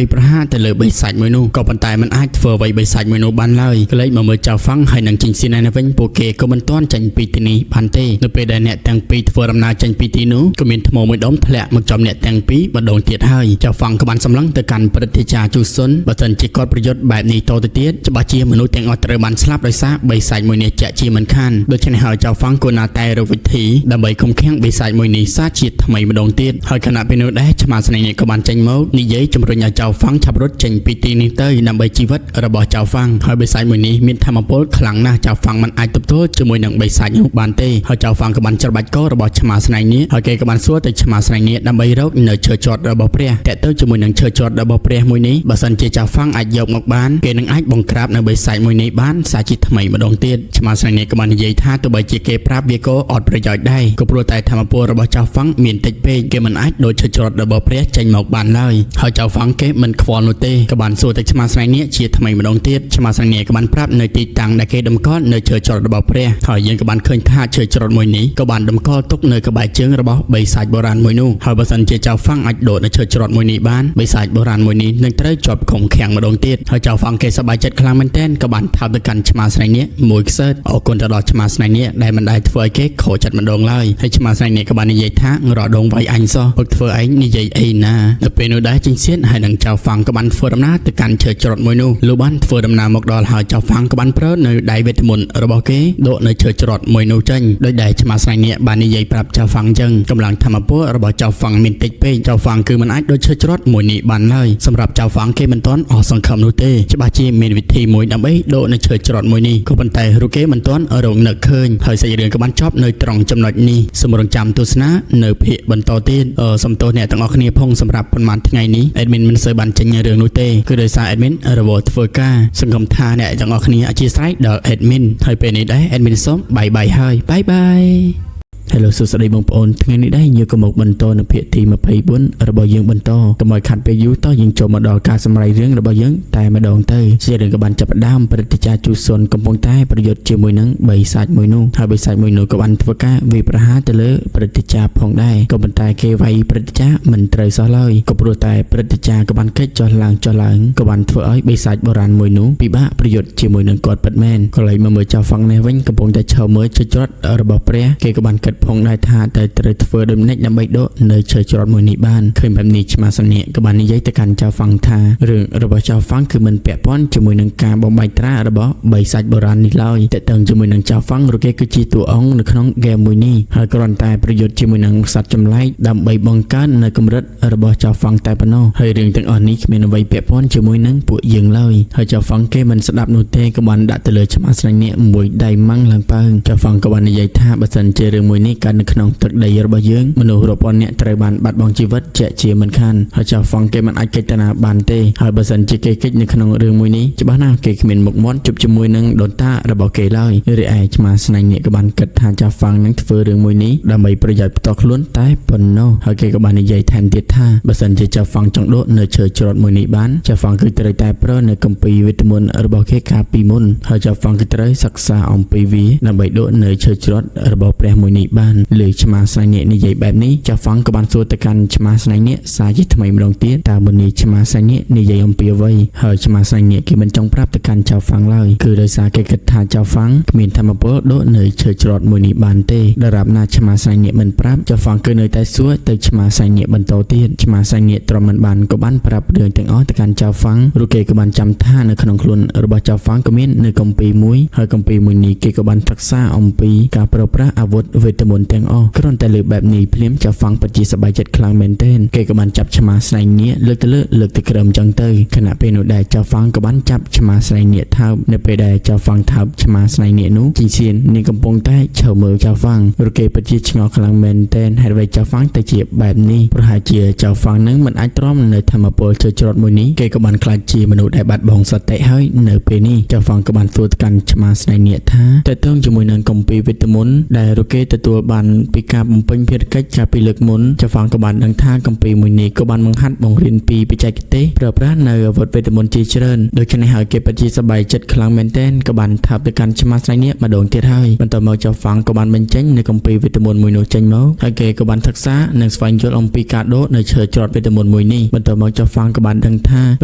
A: ាយប្រហារទៅលើបិសាចមួយនោះក៏ប៉ុន្តែมันអាចធ្វើអ្វីបិសាចមួយនោះបានឡើយក្លែកមកមើលចៅហ្វាំងហើយនឹងជីងស៊ីណែនវិញពួកគេក៏មិនទាន់ចេញពីទីនេះបានទេនៅពេលដែលអ្នកទាំងពីរធ្វើដំណើរចេញពីទីនោះក៏មានថ្មមួយដុំធ្លាក់មកចំអ្នកទាំងពីរម្ដងទៀតហើយចៅហ្វាំងក៏បានសម្លឹងទៅកាន់ព្រឹទ្ធាចារ្យជូសុនបើសិនជាគាត់ប្រយុទ្ធបែបនេះតទៅទៀតច្បាស់ជាមនុស្សទាំងអស់ត្រូវបានស្លាប់ដោយសារបិសាចមួយនេះជាក់ជាមិនខានដូច្នេះហើយចៅហ្វាំងគួរណាស់តែរកវិធីដើម្បីឃុំឃាំងបិសាចមួយនេះសាជាថ្មីម្ដងទៀតហើយខណៈពេលនោះដែរឆ្មាស្នេហ៍នេះក៏បានចេញមកនិយាយជំរុញឲ្យចៅហ្វាំងឆាប់រត់ចេញពីទីនេះទៅដើម្បីជីវិតរបស់ចៅហ្វាំងហើយបិសាចមួយនេះមានធម៌ពលខ្លាំងណាស់ចៅហ្វាំងមិនអាចទប់ទល់ជាមួយនឹងបិសាចនោះបានទេហើយចៅហ្វាំងក៏បានច្របាច់ករបស់ឆ្មាស្នេហ៍នេះហើយគេក៏បានសួរទៅឆ្មាស្នេហ៍នេះដើម្បីរកនៅឈើជាត់របស់ព្រះតើទៅជាមួយនឹងឈើជាត់របស់ព្រះមួយនេះបើសិនជាចៅហ្វាំងអាចយកមកបានគេនឹងអាចបង្ក្រាបនៅបិសាចមួយនេះបានសាជាថ្មីម្ដងទៀតឆ្មាស្នេហ៍នេះក៏បាននិយាយថាទោះបីជាគេប្រាប់វាក៏អត់ប្រយោជន៍ដែរក៏ព្រោះតែធម៌ពលរបស់ចៅហ្វាំងមានតិចពេកគេមិនអាចដូរឈើច្រត់របស់ព្រះចេញមកបានឡើយហើយចៅហ្វាំងគេមិនខ្វល់នោះទេក៏បានសួរទៅឆ្មាស្នេហ៍នេះជាថ្មីម្ដងទៀតឆ្មាស្នេហ៍នេះក៏បានប្រាប់នៅទីតាំងដែលគេតម្កល់នៅឈើច្រត់របស់ព្រះហើយយើងក៏បានឃើញថាឈើច្រត់មួយនេះក៏បានតម្កល់ទុកនៅក្បែរជើងរបស់បិសាចបុរាណមួយនោះហើយបើសិនជាចៅហ្វាំងអាចដូរនៅឈើច្រត់មួយនេះបានបិសាចបុរាណមួយនេះនឹងត្រូវជាប់ឃុំឃាំងម្ដងទៀតហើយចៅហ្វាំងគេសប្បាយចិត្តខ្លាំងមែនទែនក៏បានថើបទៅកាន់ឆ្មាស្នេហ៍នេះមួយខ្សែអរគុណទៅដល់ឆ្មាស្នេហ៍នេះដែលមិនដែលធ្វើឲ្យគេខកចិត្តម្ដងឡើយហើយឆ្មាស្នេហ៍នេះក៏បាននិយាយថារដងវាយអញសោះពុកធ្វើឯងនិយាយអីណានៅពេល នោះដែរជីងសៀនហើយនឹងចៅហ្វាំងក៏បានធ្វើដំណើរទៅកាន់ឈើច្រត់មួយនោះលុះបានធ្វើដំណើរមកដល់ហើយចៅហ្វាំងក៏បានប្រើនៅដៃវេទមន្តរបស់គេដកនៅឈើច្រត់មួយនោះចេញដោយដែលឆ្មាស្នៃនេះបាននិយាយប្រាប់ចៅហ្វាំងចឹងកម្លាំងធម្មពលរបស់ចៅហ្វាំងមានតិចពេកចៅហ្វាំងគឺមិនអាចដូចឈើច្រត់មួយនេះបានឡើយសម្រាប់ចៅហ្វាំងគេមិនទាន់អស់សង្ឃឹមនោះទេច្បាស់ជាមានវិធីមួយដើម្បីដកនៅឈើច្រត់មួយនេះក៏ប៉ុន្តែរូបគេមិនទាន់រកនឹកឃើញហើយសាច់រឿងក៏បានចប់នៅត្រង់ចំណុចនេះសូមរងចាំទស្សនានៅភាគបន្តទៀតអឺសំទោសអ្នកទាំងអស់គ្នាផងសម្រាប់ប៉ុន្មានថ្ងៃនេះ admin មិនសូវបានចេញរឿងនោះទេគឺដោយសារ admin រវល់ធ្វើការសង្ឃឹមថាអ្នកទាំងអស់គ្នាអធិស្ឋានដល់ admin ហើយពេលនេះដែរ admin សូម bye bye ហើយ bye bye. Hello សួស្តីបងប្អូនថ្ងៃនេះដែរយើងក៏មកបន្តនៅភាគទី24របស់យើងបន្តកុំឲ្យខាត់ពេលយូរតោះយើងចូលមកដល់ការសម្រាយរឿងរបស់យើងតែម្ដងទៅជារឿងក៏បានចាប់ផ្ដើមព្រឹត្តិការណ៍ជូសុនកំពុងតែប្រយុទ្ធជាមួយនឹងបិសាចមួយនោះហើយបិសាចមួយនោះក៏បានធ្វើការវាយប្រហារទៅលើព្រឹត្តិការណ៍ផងដែរក៏ប៉ុន្តែគេវាយព្រឹត្តិការណ៍មិនត្រូវសោះឡើយក៏ព្រោះតែព្រឹត្តិការណ៍ក៏បានកិច្ចចុះឡើងចុះឡើងក៏បានធ្វើឲ្យបិសាចបុរាណមួយនោះពិបាកប្រយុទ្ធជាមួយនឹងគាត់ពិតមែនក៏លេចមកមើលចៅហ្វឹងនេះវិញកំពុងតែឈរមើលឈើច្រត់របស់ព្រះគេក៏បានគិតផងដែរថាតើត្រូវធ្វើដូចម្តេចដើម្បីដកនៅឈើច្រត់មួយនេះបានឃើញបែបនេះឆ្មាសនៈក៏បាននិយាយទៅកាន់ចៅហ្វឹងថារឿងរបស់ចៅហ្វឹងគឺមិនពាក់ព័ន្ធជាមួយនឹងការបំបែកត្រារបស់បិសាចបុរាណនេះឡើយតើតឹងជាមួយនឹងចៅហ្វឹងឬគេគឺជាតួអង្គនៅក្នុងហ្គេមមួយនេះហើយគ្រាន់តែប្រយុទ្ធជាមួយនឹងសត្វចម្លែកដើម្បីបង្កើននៅកម្រិតរបស់ចៅហ្វឹងតែប៉ុណ្ណោះហើយរឿងទាំងអស់នេះគ្មានអ្វីពាក់ព័ន្ធជាមួយនឹងពួកយើងឡើយហើយចៅហ្វឹងគេមិនស្ដាប់នោះទេក៏បានដាក់ទៅលើឆ្មាស្លាញ់នេះមួយដៃម៉ាំងឡើងប៉ើងចៅហ្វឹងក៏បាននិយាយថាបើសិនជារឿងមួយនេះកើតនៅក្នុងទឹកដីរបស់យើងមនុស្សរាប់ពាន់នាក់ត្រូវបានបាត់បង់ជីវិតជាក់ជាមិនខានហើយចៅហ្វឹងគេមិនអាចកិច្ចតាណាបានទេហើយបើសិនជាគេកិច្ចនៅក្នុងរឿងមួយនេះច្បាស់ណាស់គេគ្មានមុខមាត់ជួបជាមួយនឹងដូនតារបស់គេឡើយរីឯឆ្មាស្នាញ់នេះក៏បានគិតថាចៅហ្វឹងនឹងធ្វើរឿងមួយនេះដើម្បីប្រយោជន៍ផ្ទាល់ខ្លួនតែប៉ុណ្ណោះហើយគេក៏បាននិយាយថែមទៀតថាបើសិនជាចៅហ្វឹងចង់ដកនៅឈើច្រត់មួយនេះបានចៅហ្វឹងគឺត្រូវតែប្រើនៅគម្ពីរវេទមន្តរបស់គេកាលពីមុនហើយចៅហ្វឹងគឺត្រូវសិក្សាអំពីវាដើម្បីដកនៅឈើច្រត់របស់ព្រះមួយនេះបានលើឆ្មាស្នាញ់នេះនិយាយបែបនេះចៅហ្វឹងក៏បានសួរទៅកាន់ឆ្មាស្នាញ់នេះសារជាថ្មីម្ដងទៀតតើមុនីឆ្មាស្នាញ់នេះនិយាយអំពីអ្វីហើយឆ្មាស្នាញ់នេះគេមិនចង់ប្រាប់ទៅកាន់ចៅហ្វឹងឡើយគឺដោយសារគេគិតថាចៅហ្វឹងគ្មានធម៌ពលដកនៅឈើច្រត់មួយនេះបានទេដរាបណាឆ្មាស្នាញ់នេះមិនប្រាប់ចៅហ្វឹងគឺនៅតែសួរទៅឆ្មាស្នាញ់នេះបន្តទៀតឆ្មាស្នាញ់នេះទ្រាំមិនបានក៏បានប្រាប់រឿងទាំងអស់ទៅកាន់ចៅហ្វឹងឬគេក៏បានចាំថានៅក្នុងខ្លួនរបស់ចៅហ្វឹងក៏មាននៅគម្ពីរមួយហើយគម្ពីរមួយនេះគេក៏បានសិក្សាអំពីការប្រើប្រាស់អាវុធវេទមន្តទាំងអស់គ្រាន់តែលើបែបនេះភ្លាមចៅហ្វឹងពិតជាសប្បាយចិត្តខ្លាំងមែនទែនគេក៏បានចាប់ឆ្មាស្នែងនេះលើកទៅលើលើកទៅក្រោមចឹងទៅខណៈពេលនោះដែរចៅហ្វឹងក៏បានចាប់ឆ្មាស្នែងនេះថើបនៅពេលដែលចៅហ្វឹងថើបឆ្មាស្នែងនេះនោះជីងសៀននាងកំពុងតែឈរមើលចៅហ្វឹងឬគេពិតជាឆ្ងល់ខ្លាំងមែនទែនហេតុអ្វីចៅហ្វឹងទៅជាបែបនេះប្រហែលជាចៅហ្វឹងនឹងមិនអាចទ្រាំនៅធម្មពលជើច្រត់មួយនេះគេក៏បានខ្លាចជាមនុស្សដែលបាត់បង់សតិហើយនៅពេលនេះចៅហ្វឹងក៏បានសួរទៅកាន់ឆ្មាស្នែងនេះថាតើតើជាមួយនឹងគម្ពីរវេទមន្តដែលរគេទទួលបានពីការបំពេញភារកិច្ចកាលពីលើកមុនចៅហ្វឹងក៏បានដឹងថាគម្ពីរមួយនេះក៏បានបង្ហាត់បង្រៀនពីបច្ចេកទេសប្រើប្រាស់នៅអាវុធវេទមន្តជាច្រើនដូច្នេះហើយគេពិតជាសប្បាយចិត្តខ្លាំងមែនទែនក៏បានថាបទៅកាន់ឆ្មាស្នែងនេះម្ដងទៀតហើយបន្តមកចៅហ្វឹងក៏បានបញ្ចេញនៅគម្ពីរវេទមន្តមួយនោះចេញមកហើយគេក៏បានសិក្សានិងស្វែងយល់អំពីការដកនៅឈើច្រត់វេទមន្តមួយនេះបន្តមកចៅហ្វឹងក៏បានដឹងថាបើ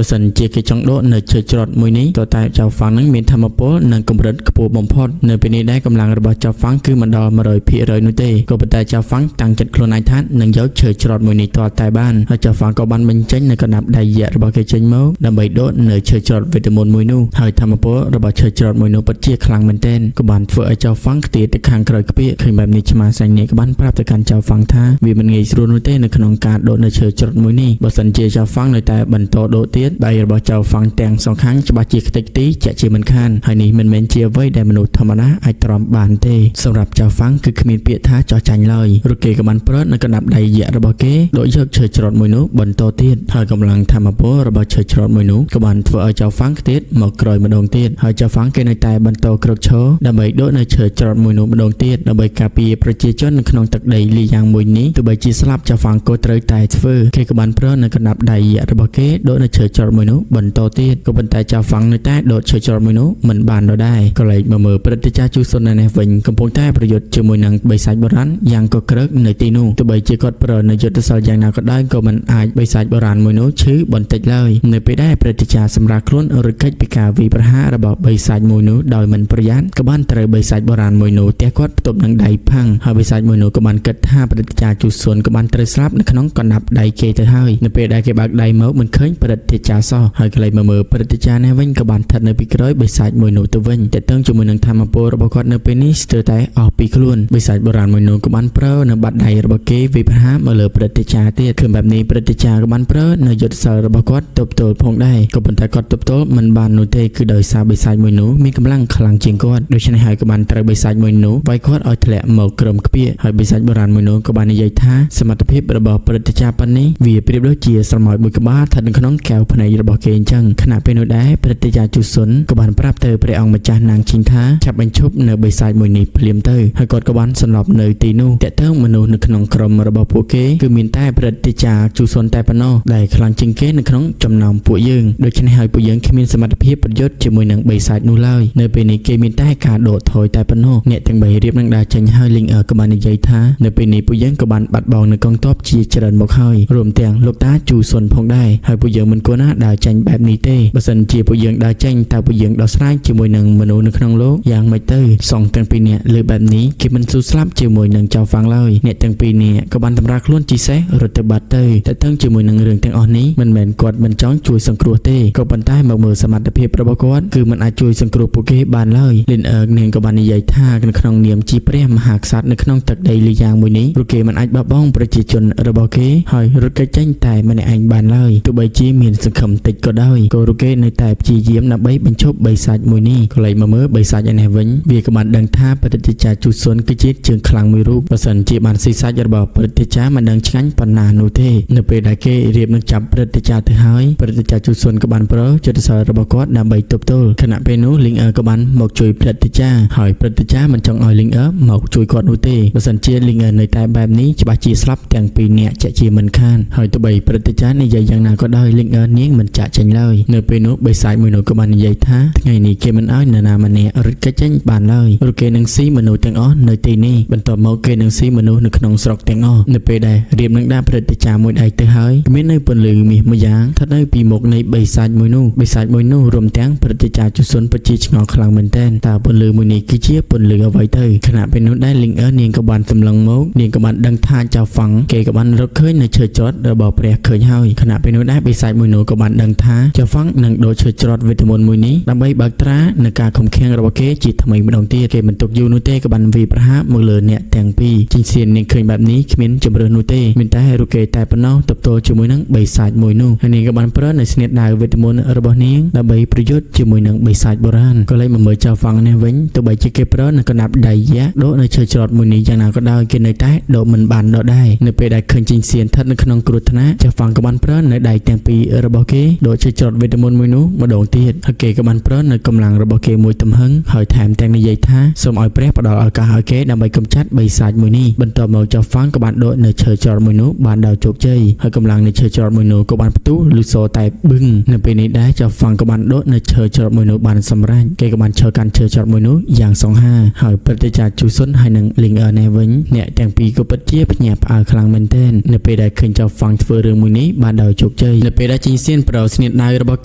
A: សិនជាគេចង់ដកនៅឈើច្រត់មួយនេះតើតែចៅហ្វឹងនឹងមានធម៌ពលនិងកម្រិតខ្ពស់បំផុតនៅពេលនេះដែរកម្លាំងរបស់ចៅហ្វឹងគឺមិនដល់100%នោះទេក៏ប៉ុន្តែចៅហ្វឹងតាំងចិត្តខ្លួនឯងថានឹងយកឈើច្រត់មួយនេះទាល់តែបានហើយចៅហ្វឹងក៏បានបញ្ចេញនៅកណ្ដាប់ដៃយៈរបស់គេចេញមកដើម្បីដកនៅឈើច្រត់វេទមន្តមួយនោះហើយធម៌ពលរបស់ឈើច្រត់មួយនោះពិតជាខ្លាំងមែនទែនក៏បានធ្វើឲ្យចៅហ្វឹងខ្ទាតទៅខាងក្រោយខ្ពៀកឃើញបែបនេះឆ្មាសាញ់នេះក៏បានប្រាប់ទៅកាន់ចៅហ្វឹងថាវាមិនងាយស្រួលនោះទេនៅក្នុងការដកនៅឈើច្រត់មួយនេះបើសិនជាចៅហ្វឹងនៅតែបន្តដកទៀតដៃរបស់ចៅហ្វឹងទាំងសងខាងច្បាស់ជាខ្ទេចខ្ទីជាក់ជាមិនខានហើយនេះមិនមែនជាអ្វីដែលមនុស្សធម្មតាអាចទ្រាំបានទេសម្រាប់ចៅហ្វឹងគឺគ្មានពាក្យថាចោះចាញ់ឡើយឬគេក៏បានប្រើនៅកណ្ដាប់ដៃយៈរបស់គេដកយកឈើច្រត់មួយនោះបន្តទៀតហើយកម្លាំងធម៌ពលរបស់ឈើច្រត់មួយនោះក៏បានធ្វើឲ្យចៅហ្វឹងខ្ទាតមកក្រោយម្ដងទៀតហើយចៅហ្វឹងគេនៅតែបន្តក្រោកឈរដើម្បីដកនៅឈើច្រត់មួយនោះម្ដងទៀតដើម្បីការពារប្រជាជននៅក្នុងទឹកដីលីយ៉ាងមួយនេះទោះបីជាស្លាប់ចៅហ្វឹងក៏ត្រូវតែធ្វើគេក៏បានប្រើនៅកណ្ដាប់ដៃយៈរបស់គេដកនៅឈើច្រត់មួយនោះបន្តទៀតក៏ប៉ុន្តែចៅហ្វឹងនៅតែដកឈើច្រត់មួយនោះមិនបានដដែលក៏លេចមកមើលព្រឹទ្ធាចារ្យជូសុននៅនេះវិញកំពុងតែប្រយុទ្ធជាមួយនឹងបិ បិសាចបុរាណយ៉ាងកក្រើកនៅទីនោះទោះបីជាគាត់ប្រើនៅយុទ្ធសាស្ត្រយ៉ាងណាក៏ដោយក៏មិនអាចបិសាចបុរាណមួយនោះឈឺបន្តិចឡើយនៅពេលដែលព្រឹទ្ធាចារ្យសម្រាប់ខ្លួនរត់គេចពីការវាយប្រហាររបស់បិសាចមួយនោះដោយមិនប្រយ័ត្នក៏បានត្រូវបិសាចបុរាណមួយនោះទះគាត់ផ្ទប់នឹងដៃផាំងហើយបិសាចមួយនោះក៏បានគិតថាព្រឹទ្ធាចារ្យជូស៊ុនក៏បានត្រូវស្លាប់នៅក្នុងកណ្ដាប់ដៃគេទៅហើយនៅពេលដែលគេបើកដៃមកមិនឃើញព្រឹទ្ធាចារ្យសោះហើយកន្លែងមកមើលព្រឹទ្ធាចារ្យនេះវិញក៏បានស្ថិតនៅពីក្រោយបិសាចមួយនោះទៅវិញតើតឹងជាមួយនឹងធម្មពលរបស់គាត់នៅពេលនេះស្ទើរតែអស់ពីខ្លួនបិសាចបុរាណមួយនោះក៏បានប្រើនៅបាត់ដៃរបស់គេវាយប្រហារមកលើព្រឹទ្ធាចារ្យទៀតឃើញបែបនេះព្រឹទ្ធាចារ្យក៏បានប្រើនៅយុទ្ធសាស្ត្ររបស់គាត់ទប់ទល់ផងដែរក៏ប៉ុន្តែគាត់ទប់ទល់មិនបាននោះទេគឺដោយសារបិសាចមួយនោះមានកម្លាំងខ្លាំងជាងគាត់ដូច្នេះហើយក៏បានត្រូវបិសាចមួយនោះវាយគាត់ឲ្យធ្លាក់មកក្រោមក្ពៀកហើយបិសាចបុរាណមួយនោះក៏បាននិយាយថាសមត្ថភាពរបស់ព្រឹទ្ធាចារ្យប៉ុណ្នេះវាប្រៀបដូចជាស្រមោចមួយក្បាលស្ថិតនៅក្នុងកែវភ្នែករបស់គេអញ្ចឹងខណៈពេលនោះដែរព្រឹទ្ធាចារ្យជូស៊ុនក៏បានប្រាប់ទៅព្រះអង្គម្ចាស់ណាងឈីងថាឆាប់បញ្ឈប់នៅបិសាចមួយនេះភ្លាមទៅហើយគាត់ក៏បានសន្លប់នៅទីនោះតើតើមនុស្សនៅក្នុងក្រុមរបស់ពួកគេគឺមានតែព្រឹទ្ធាចារ្យជូស៊ុនតែប៉ុណ្ណោះដែលខ្លាំងជាងគេនៅក្នុងចំណោមពួកយើងដូច្នេះហើយពួកយើងគ្មានសមត្ថភាពប្រយុទ្ធជាមួយនឹងបិសាចនោះឡើយនៅពេលនេះគេមានតែការដកថយតែប៉ុណ្ណោះអ្នកទាំងបីរៀបនឹងដើរចេញហើយលីងអើក៏បាននិយាយថានៅពេលនេះពួកយើងក៏បានបាត់បង់នៅកងទ័ពជាច្រើនមកហើយរួមទាំងលោកតាជូស៊ុនផងដែរហើយពួកយើងមិនគួរណាដើរចេញបែបនេះទេបើសិនជាពួកយើងដើរចេញតើពួកយើងដោះស្រាយជាមួយនឹងមនុស្សនៅក្នុងលោកយ៉ាងម៉េចទៅសងទាំងពីរនាក់លើបែបនេះគេមិនស៊ូស្លាប់ជាមួយនឹងចៅហ្វាំងឡើយអ្នកទាំងពីរនាក់ក៏បានតម្រាខ្លួនជីសេះរត់ទៅបាត់ទៅតែតឹងជាមួយនឹងរឿងទាំងអស់នេះមិនមែនគាត់មិនចង់ជួយសង្គ្រោះទេក៏ប៉ុន្តែមកមើលសមត្ថភាពរបស់គាត់គឺមិនអាចជួយសង្គ្រោះពួកគេបានឡើយលិនអើកនាងក៏បាននិយាយថានៅក្នុងនាមជាព្រះមហាក្សត្រនៅក្នុងទឹកដីលីយ៉ាងមួយនេះព្រោះគេមិនអាចបោះបង់ប្រជាជនរបស់គេហើយរត់គេចចេញតែម្នាក់ឯងបានឡើយទោះបីជាមានសង្ឃឹមតិចក៏ដោយក៏រូបគេនៅតែព្យាយាមដើម្បីបញ្ឈប់បិសាចមួយនេះក៏លេចមកមើលបិសាចឯនេះវិញវាក៏បានដឹងថាព្រឹទ្ធាចារ្យជូស៊ុនគឺជាជើងខ្លាំងមួយរូបបើសិនជាបានស៊ីសាច់របស់ព្រឹទ្ធាចារ្យមិនដឹងឆ្ងាញ់ប៉ុណ្ណានោះទេនៅពេលដែលគេរៀបនឹងចាប់ព្រឹទ្ធាចារ្យទៅហើយព្រឹទ្ធាចារ្យជូស៊ុនក៏បានប្រើយុទ្ធសាស្ត្ររបស់គាត់ដើម្បីទប់ទល់ខណៈពេលនោះលីងអើក៏បានមកជួយព្រឹទ្ធាចារ្យហើយព្រឹទ្ធាចារ្យមិនចង់ឲ្យលីងអើមកជួយគាត់នោះទេបើសិនជាលីងអើនៅតែបែបនេះច្បាស់ជាស្លាប់ទាំងពីរនាក់ជាក់ជាមិនខានហើយទោះបីព្រឹទ្ធាចារ្យនិយាយយ៉ាងណាក៏ដោយលីងអើនាងមិនចាក់ចេញឡើយនៅពេលនោះបិសាចមួយនោះក៏បាននិយាយថាថ្ងៃនេះគេមិនឲ្យនរណាម្នាក់រត់គេចចេញបានឡើយព្រោះគេនឹងស៊ីមនុស្សទាំងអស់នៅទីនេះបន្ទាប់មកគេនឹងស៊ីមនុស្សនៅក្នុងស្រុកទាំងអស់នៅពេលដែលរៀបនឹងដាក់ព្រឹទ្ធាចារ្យមួយដៃទៅហើយមាននៅពន្លឺមាសម្យ៉ាងស្ថិតនៅពីមុខនៃបិសាចមួយនោះបិសាចមួយនោះរួមទាំងព្រឹទ្ធាចារ្យជសុនពិតជាឆ្ងល់ខ្លាំងមែនទែនតើពន្លឺមួយនេះគឺជាពន្លឺអ្វីទៅខណៈពេលនោះដែរលីងអើនាងក៏បានសម្លឹងមកនាងក៏បានដឹងថាចៅហ្វាំងគេក៏បានរកឃើញនៅឈើច្រត់របស់ព្រះឃើញហើយខណៈពេលនោះដែរបិសាចមួយនោះក៏បានដឹងថាចៅហ្វាំងនឹងដូរឈើច្រត់វេទមន្តមួយនេះដើម្បីបើកត្រានៅការខំខាំងរបស់គេជាថ្មីម្ដងទៀតគេមិនទុកយូរនោះទេក៏បានវាយប្រហារមកលើអ្នកទាំងពីរជីងសៀននាងឃើញបែបនេះគ្មានជម្រើសនោះទេមានតែរូបគេតែប៉ុណ្ណោះទប់ទល់ជាមួយនឹងបិសាចមួយនោះហើយនាងក៏បានប្រើនៅស្នៀតដាវវេទមន្តរបស់នាងដើម្បីប្រយុទ្ធជាមួយនឹងបិសាចបុរាណក៏លេចមកមើលចៅហ្វាំងនេះវិញទោះបីជាគេប្រើនៅកណ្ដាប់ដៃយៈដកនៅឈើច្រត់មួយនេះយ៉ាងណាក៏ដោយគេនៅតែដកមិនបានដកដែរនៅពេលដែលឃើញជីងសៀនស្ថិតនៅក្នុងគ្រោះថ្នាក់ចៅហ្វាំងក៏បានប្រើនៅដៃទាំងពីររបស់គេដកឈើច្រត់វេទមន្តមួយនោះម្ដងទៀតហើយគេក៏បានប្រើនៅកម្លាំងរបស់គេមួយទំហឹងហើយថែមទាំងនិយាយថាសូមឲ្យព្រះផ្ដល់ឱកាសឲ្យគេដើម្បីកម្ចាត់បិសាចមួយនេះបន្ទាប់មកចៅហ្វាំងក៏បានដកនៅឈើច្រត់មួយនោះបានដោយជោគជ័យហើយកម្លាំងនៃឈើច្រត់មួយនោះក៏បានផ្ទុះលឺសូរតែបឹងនៅពេលនេះដែរចៅហ្វាំងក៏បានដកនៅឈើច្រត់មួយនោះបានសម្រេចគេក៏បានឈើកាន់ឈើច្រត់មួយនោះយ៉ាងសង្ហាហើយព្រឹទ្ធាចារ្យជូស៊ុនហើយនិងលីងអឺណែវិញអ្នកទាំងពីរក៏ពិតជាភ្ញាក់ផ្អើលខ្លាំងមែនទែននៅពេលដែលឃើញចៅហ្វាំងធ្វើរឿងមួយនេះបានដោយជោគជ័យនៅពេលដែលជីងសៀនប្រោស្នៀតដាវរបស់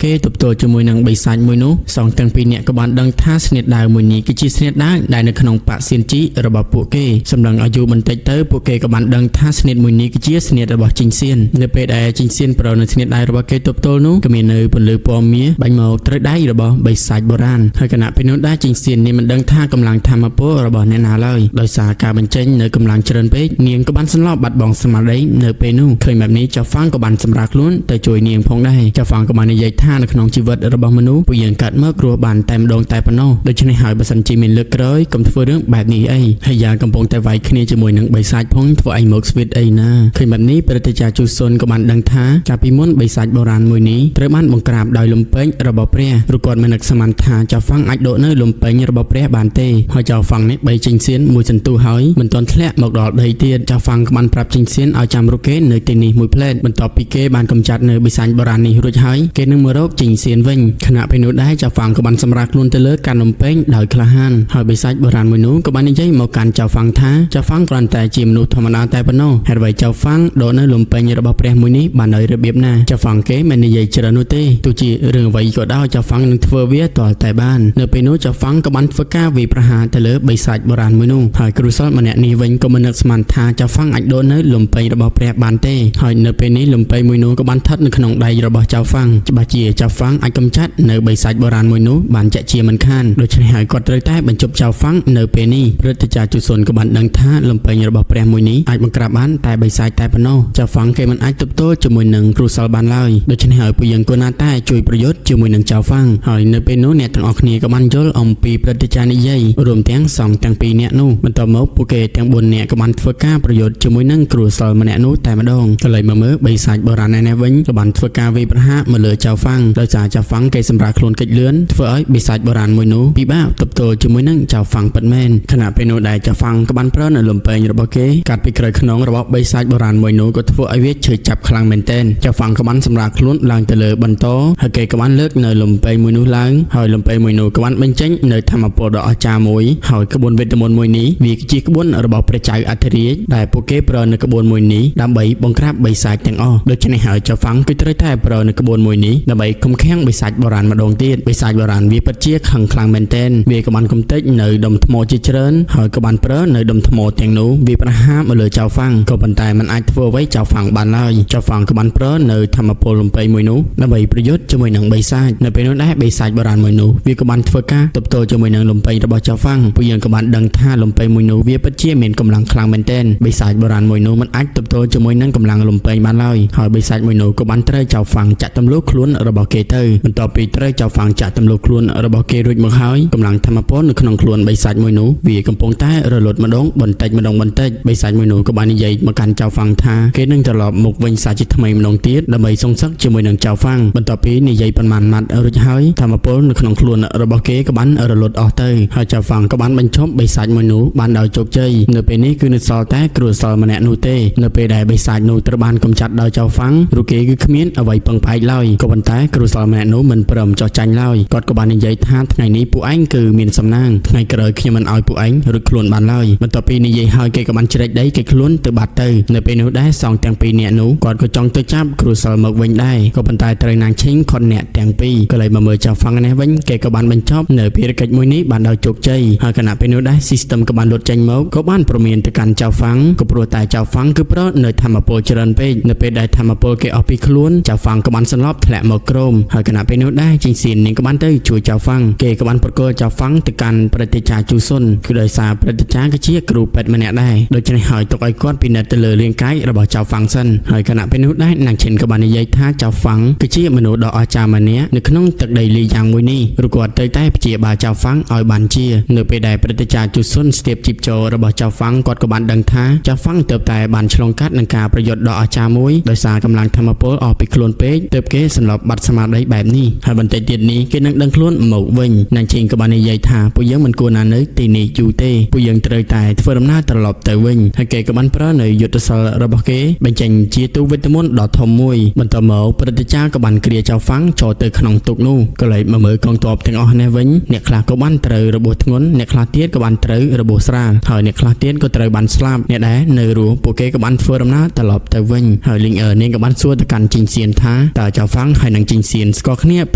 A: គេទប់ទល់ជាមួយនឹងបិសាចមួយនោះសងទាំងពីរអ្នកក៏បានដឹងថាស្នៀតដាវមួយនេះគឺជាស្នៀតដាវដែលនៅក្នុងបាក់សៀនជីរបស់ពួកគេសម្លឹងឲ្យយូរបន្តិចទៅពួកគេក៏បានដឹងថាស្នៀតមួយនេះគឺជាស្នៀតរបស់ជីងសៀននៅពេលដែលជីងសៀនប្រោនៅស្នៀតដាវរបស់គេទប់ទល់នោះក៏មាននៅពន្លឺពណ៌មាសបាញ់មកត្រូវដៃរបស់បិសាចបុរាណហើយគណៈពេលនោះដែរជីងសៀននេះមិនដឹងថាកម្លាំងធម្មពលរបស់អ្នកណាឡើយដោយសារការបញ្ចេញនៅកម្លាំងច្រើនពេកនាងក៏បានសន្លប់បាត់បង់ស្មារតីនៅពេលនោះឃើញបែបនេះចៅហ្វាងក៏បានសម្រាលខ្លួនទៅជួយនាងផងដែរចៅហ្វាងក៏បាននិយាយថានៅក្នុងជីវិតរបស់មនុស្សពួកយើងកើតមករស់បានតែម្ដងតែប៉ុណ្ណោះដូច្នេះហើយបើសិនជាមានលើកក្រោយកុំធ្វើរឿងបែបនេះអីហើយយ៉ាងកំពុងតែវាយគ្នាជាមួយនឹងបិសាចផងធ្វើឯងមកស្វីតអីណាឃើញបែបនេះព្រឹទ្ធាចារ្យជូស៊ុនក៏បានដឹងថាកាលពីមុនបិសាចបុរាណមួយនេះត្រូវបានបង្ក្រាបដោយលំពេងរបស់ព្រះឬគាត់មិននឹកស្មានថាចៅហ្វាំងអាចដកនៅលំពេងរបស់ព្រះបានទេហើយចៅហ្វាំងនេះបីចេញសៀនមួយសន្ទុះហើយមិនទាន់ធ្លាក់មកដល់ដីទៀតចៅហ្វាំងក៏បានប្រាប់ចេញសៀនឲ្យចាំរូបគេនៅទីនេះមួយផ្លែតបន្ទាប់ពីគេបានកម្ចាត់នៅបិសាចបុរាណនេះរួចហើយគេនឹងមករកចេញសៀនវិញខណៈពេលនោះដែរចៅហ្វាំងក៏បានសម្រាលខ្លួនទៅលើកាន់លំពេងដោយក្លាហានហើយបិសាចបុរាណមួយនោះក៏បាននិយាយមកកាន់ចៅ ចៅហ្វាំងថាចៅហ្វាំងគ្រាន់តែជាមនុស្សធម្មតាតែប៉ុណ្ណោះហេតុអ្វីចៅហ្វាំងដកនៅលំពេញរបស់ព្រះមួយនេះបានដោយរបៀបណាចៅហ្វាំងគេមិននិយាយច្រើននោះទេទោះជារឿងអ្វីក៏ដោយចៅហ្វាំងនឹងធ្វើវាទាល់តែបាននៅពេលនោះចៅហ្វាំងក៏បានធ្វើការវាយប្រហារទៅលើបិសាចបុរាណមួយនោះហើយគ្រូសិលម្នាក់នេះវិញក៏មិននឹកស្មានថាចៅហ្វាំងអាចដកនៅលំពេញរបស់ព្រះបានទេហើយនៅពេលនេះលំពេញមួយនោះក៏បានស្ថិតនៅក្នុងដៃរបស់ចៅហ្វាំងច្បាស់ជាចៅហ្វាំងអាចកម្ចាត់នៅបិសាចបុរាណមួយនោះបានជាក់ជាមិនខានដូច្នេះហើយគាត់ត្រូវតែបញ្ចប់ចៅហ្វាំងនៅពេលនេះព្រឹទ្ធាចារ្យជូសុនក៏បានដឹងថាលំពេញរបស់ព្រះមួយនេះអាចបង្ក្រាបបានតែបិសាចតែប៉ុណ្ណោះចៅហ្វាំងគេមិនអាចទប់ទល់ជាមួយនឹងគ្រូសិលបានឡើយដូច្នេះហើយពួកយើងគួរណាស់តែជួយប្រយុទ្ធជាមួយនឹងចៅហ្វាំងហើយនៅពេលនោះអ្នកទាំងអស់គ្នាក៏បានយល់អំពីព្រឹទ្ធាចារ្យនិយាយរួមទាំងសង្ឃទាំងពីរនាក់នោះបន្ទាប់មកពួកគេទាំង4នាក់ក៏បានធ្វើការប្រយុទ្ធជាមួយនឹងគ្រូសិលម្នាក់នោះតែម្ដងក៏เลยមកមើលបិសាចបុរាណឯនេះវិញក៏បានធ្វើការវាយប្រហារមកលើចៅហ្វាំងដោយសារចៅហ្វាំងគេសម្រាលខ្លួនគេចលឿនធ្វើឲ្យបិសាចបុរាណមួយនោះពិបាកទប់ទល់ជាមួយនឹងចៅហ្វាំងពិតមែនខណៈពេលនោះដែរចៅហ្វាំងក៏បានប្រើនៅលំពេងរបស់គេកាត់ពីក្រោយខ្នងរបស់បិសាចបុរាណមួយនោះក៏ធ្វើឲ្យវាឈឺចាប់ខ្លាំងមែនទែនចៅហ្វាំងក៏បានសម្រាលខ្លួនឡើងទៅលើបន្តហើយគេក៏បានលើកនៅលំពេងមួយនោះឡើងហើយលំពេងមួយនោះក៏បានបញ្ចេញនៅធម្មពលដ៏អស្ចារ្យមួយហើយក្បួនវេទមន្តមួយនេះវាជាក្បួនរបស់ព្រះចៅអធិរាជដែលពួកគេប្រើនៅក្បួនមួយនេះដើម្បីបង្ក្រាបបិសាចទាំងអស់ដូច្នេះហើយចៅហ្វាំងគឺត្រូវតែប្រើនៅក្បួនមួយនេះដើម្បីឃុំឃាំងបិសាចបុរាណម្ដងទៀតបិសាចបុរាណវាពិតជាខឹងខ្លាំងមែនទែនវាក៏បានកំទេចនៅដុំថ្មជាច្រើនហើយក៏បានប្រើនៅដុំថ្មទាំងនោះវាប្រហារមកលើចៅហ្វាំងក៏ប៉ុន្តែมันអាចធ្វើអ្វីចៅហ្វាំងបានឡើយចៅហ្វាំងក៏បានប្រើនៅធម្មពលលំពេងមួយនោះដើម្បីប្រយុទ្ធជាមួយនឹងបិសាចនៅពេលនោះដែរបិសាចបុរាណមួយនោះវាក៏បានធ្វើការទប់ទល់ជាមួយនឹងលំពេងរបស់ចៅហ្វាំងពួកយើងក៏បានដឹងថាលំពេងមួយនោះវាពិតជាមានកម្លាំងខ្លាំងមែនទែនបិសាចបុរាណមួយនោះមិនអាចទប់ទល់ជាមួយនឹងកម្លាំងលំពេងបានឡើយហើយបិសាចមួយនោះក៏បានត្រូវចៅហ្វាំងចាក់ទម្លុះខ្លួនរបស់គេទៅបន្ទាប់ពីត្រូវចៅហ្វាំងចាក់ទម្លុះខ្លួនរបស់គេរួចមកហើយកម្លាំងធម្មពលនៅក្នុងខ្លួនបិសាចមួយនោះវាកំពុងតែរលត់ម្ដងបន្តិចម្ដងបន្តិចបិសាចមួយនោះក៏បាននិយាយមកកាន់ចៅហ្វាំងថាគេនឹងត្រឡប់មកវិញសាជាថ្មីម្ដងទៀតដើម្បីសងសឹកជាមួយនឹងចៅហ្វាំងបន្ទាប់ពីនិយាយប៉ុន្មានម៉ាត់រួចហើយធម្មពលនៅក្នុងខ្លួនរបស់គេក៏បានរលត់អស់ទៅហើយចៅហ្វាំងក៏បានបញ្ឈប់បិសាចមួយនោះបានដោយជោគជ័យនៅពេលនេះគឺនៅសល់តែគ្រួសារម្នាក់នោះទេនៅពេលដែលបិសាចនោះត្រូវបានកម្ចាត់ដោយចៅហ្វាំងរូគេគឺគ្មានអ្វីពឹងផ្អែកឡើយក៏ប៉ុន្តែគ្រួសារម្នាក់នោះមិនព្រមចោះចាញ់ឡើយគាត់ក៏បាននិយាយថាថ្ងៃនេះពួកឯងគឺមានសំណាងថ្ងៃក្រោយខ្ញុំមិនឲ្យពួកឯងរួចខ្លួនបានឡើយបន្ទាប់ពីនិយាយហើយគេក៏បានជ្រែកដីគេខ្លួនទៅបាត់ទៅនៅពេលនោះដែរសងទាំងពីរនាក់នោះគាត់ក៏ចង់ទៅចាប់គ្រួសារមកវិញដែរក៏ប៉ុន្តែត្រូវនាងឈិងខុនអ្នកទាំងពីរក៏เลยមកមើលចៅហ្វាំងនេះវិញគេក៏បានបញ្ចប់នៅភារកិច្ចមួយនេះបានដោយជោគជ័យហើយខណៈពេលនោះដែរ system ក៏បានលុតចេញមកក៏បានព្រមានទៅកាន់ចៅហ្វាំងក៏ព្រោះតែចៅហ្វាំងគឺប្រនៅធម្មពលច្រើនពេកនៅពេលដែលធម្មពលគេអស់ពីខ្លួនចៅហ្វាំងក៏បានសន្លប់ធ្លាក់មកក្រោមហើយខណៈពេលនោះដែរជីងសៀននាងក៏បានទៅជួយចៅហ្វាំងគេក៏បានប្រគល់ចៅហ្វាំងទៅកាន់ព្រឹទ្ធាចារ្យជូសុនគឺដោយសារព្រឹទ្ធាចារ្យគឺជាគ្រូពេទ្យម្នាក់ដែរដូច្នេះហើយទុកឲ្យគាត់ពិនិត្យទៅលើរាងកាយរបស់ចៅហ្វាំងសិនហើយខណៈពេលនោះដែរនាងឈិនក៏បាននិយាយថាចៅហ្វាំងគឺជាមនុស្សដ៏អស្ចារ្យម្នាក់នៅក្នុងទឹកដីលីយ៉ាងមួយនេះឬគាត់ទៅតែព្យាបាលចៅហ្វាំងឲ្យបានជានៅពេលដែលព្រឹទ្ធាចារ្យជូសុនស្ទាបជីបចររបស់ចៅហ្វាំងគាត់ក៏បានដឹងថាចៅហ្វាំងទើបតែបានឆ្លងកាត់នឹងការប្រយុទ្ធដ៏អស្ចារ្យមួយដោយសារកម្លាំងធម្មពលអស់ពីខ្លួនពេកទើបគេសន្លប់បាត់ស្មារតីបែបនេះហើយបន្តិចទៀតនេះគេនឹងដឹងខ្លួនមកវិញនាងឈិងក៏បាននិយាយថាពួកយើងមិនគួរណានៅទីនេះយូរទេពួកយើងត្រូវតែធ្វើដំណើរត្រឡប់ទៅវិញហើយគេក៏បានប្រើនៅយុទ្ធសាស្ត្ររបស់គេបញ្ចេញជាទូវេទមន្តដ៏ធំមួយបន្ទាប់មកព្រឹទ្ធាចារ្យក៏បានគ្រាចៅហ្វាំងចូលទៅក្នុងទូកនោះក៏លេចមកមើលកងទ័ពទាំងអស់នេះវិញអ្នកខ្លះក៏បានត្រូវរបួសធ្ងន់អ្នកខ្លះទៀតក៏បានត្រូវរបួសស្រាលហើយអ្នកខ្លះទៀតក៏ត្រូវបានស្លាប់អ្នកដែលនៅរស់ពួកគេក៏បានធ្វើដំណើរត្រឡប់ទៅវិញហើយលីងអឺនាងក៏បានសួរទៅកាន់ជីងសៀនថាតើចៅហ្វាំងហើយនិងជីងសៀនស្គាល់គ្នាព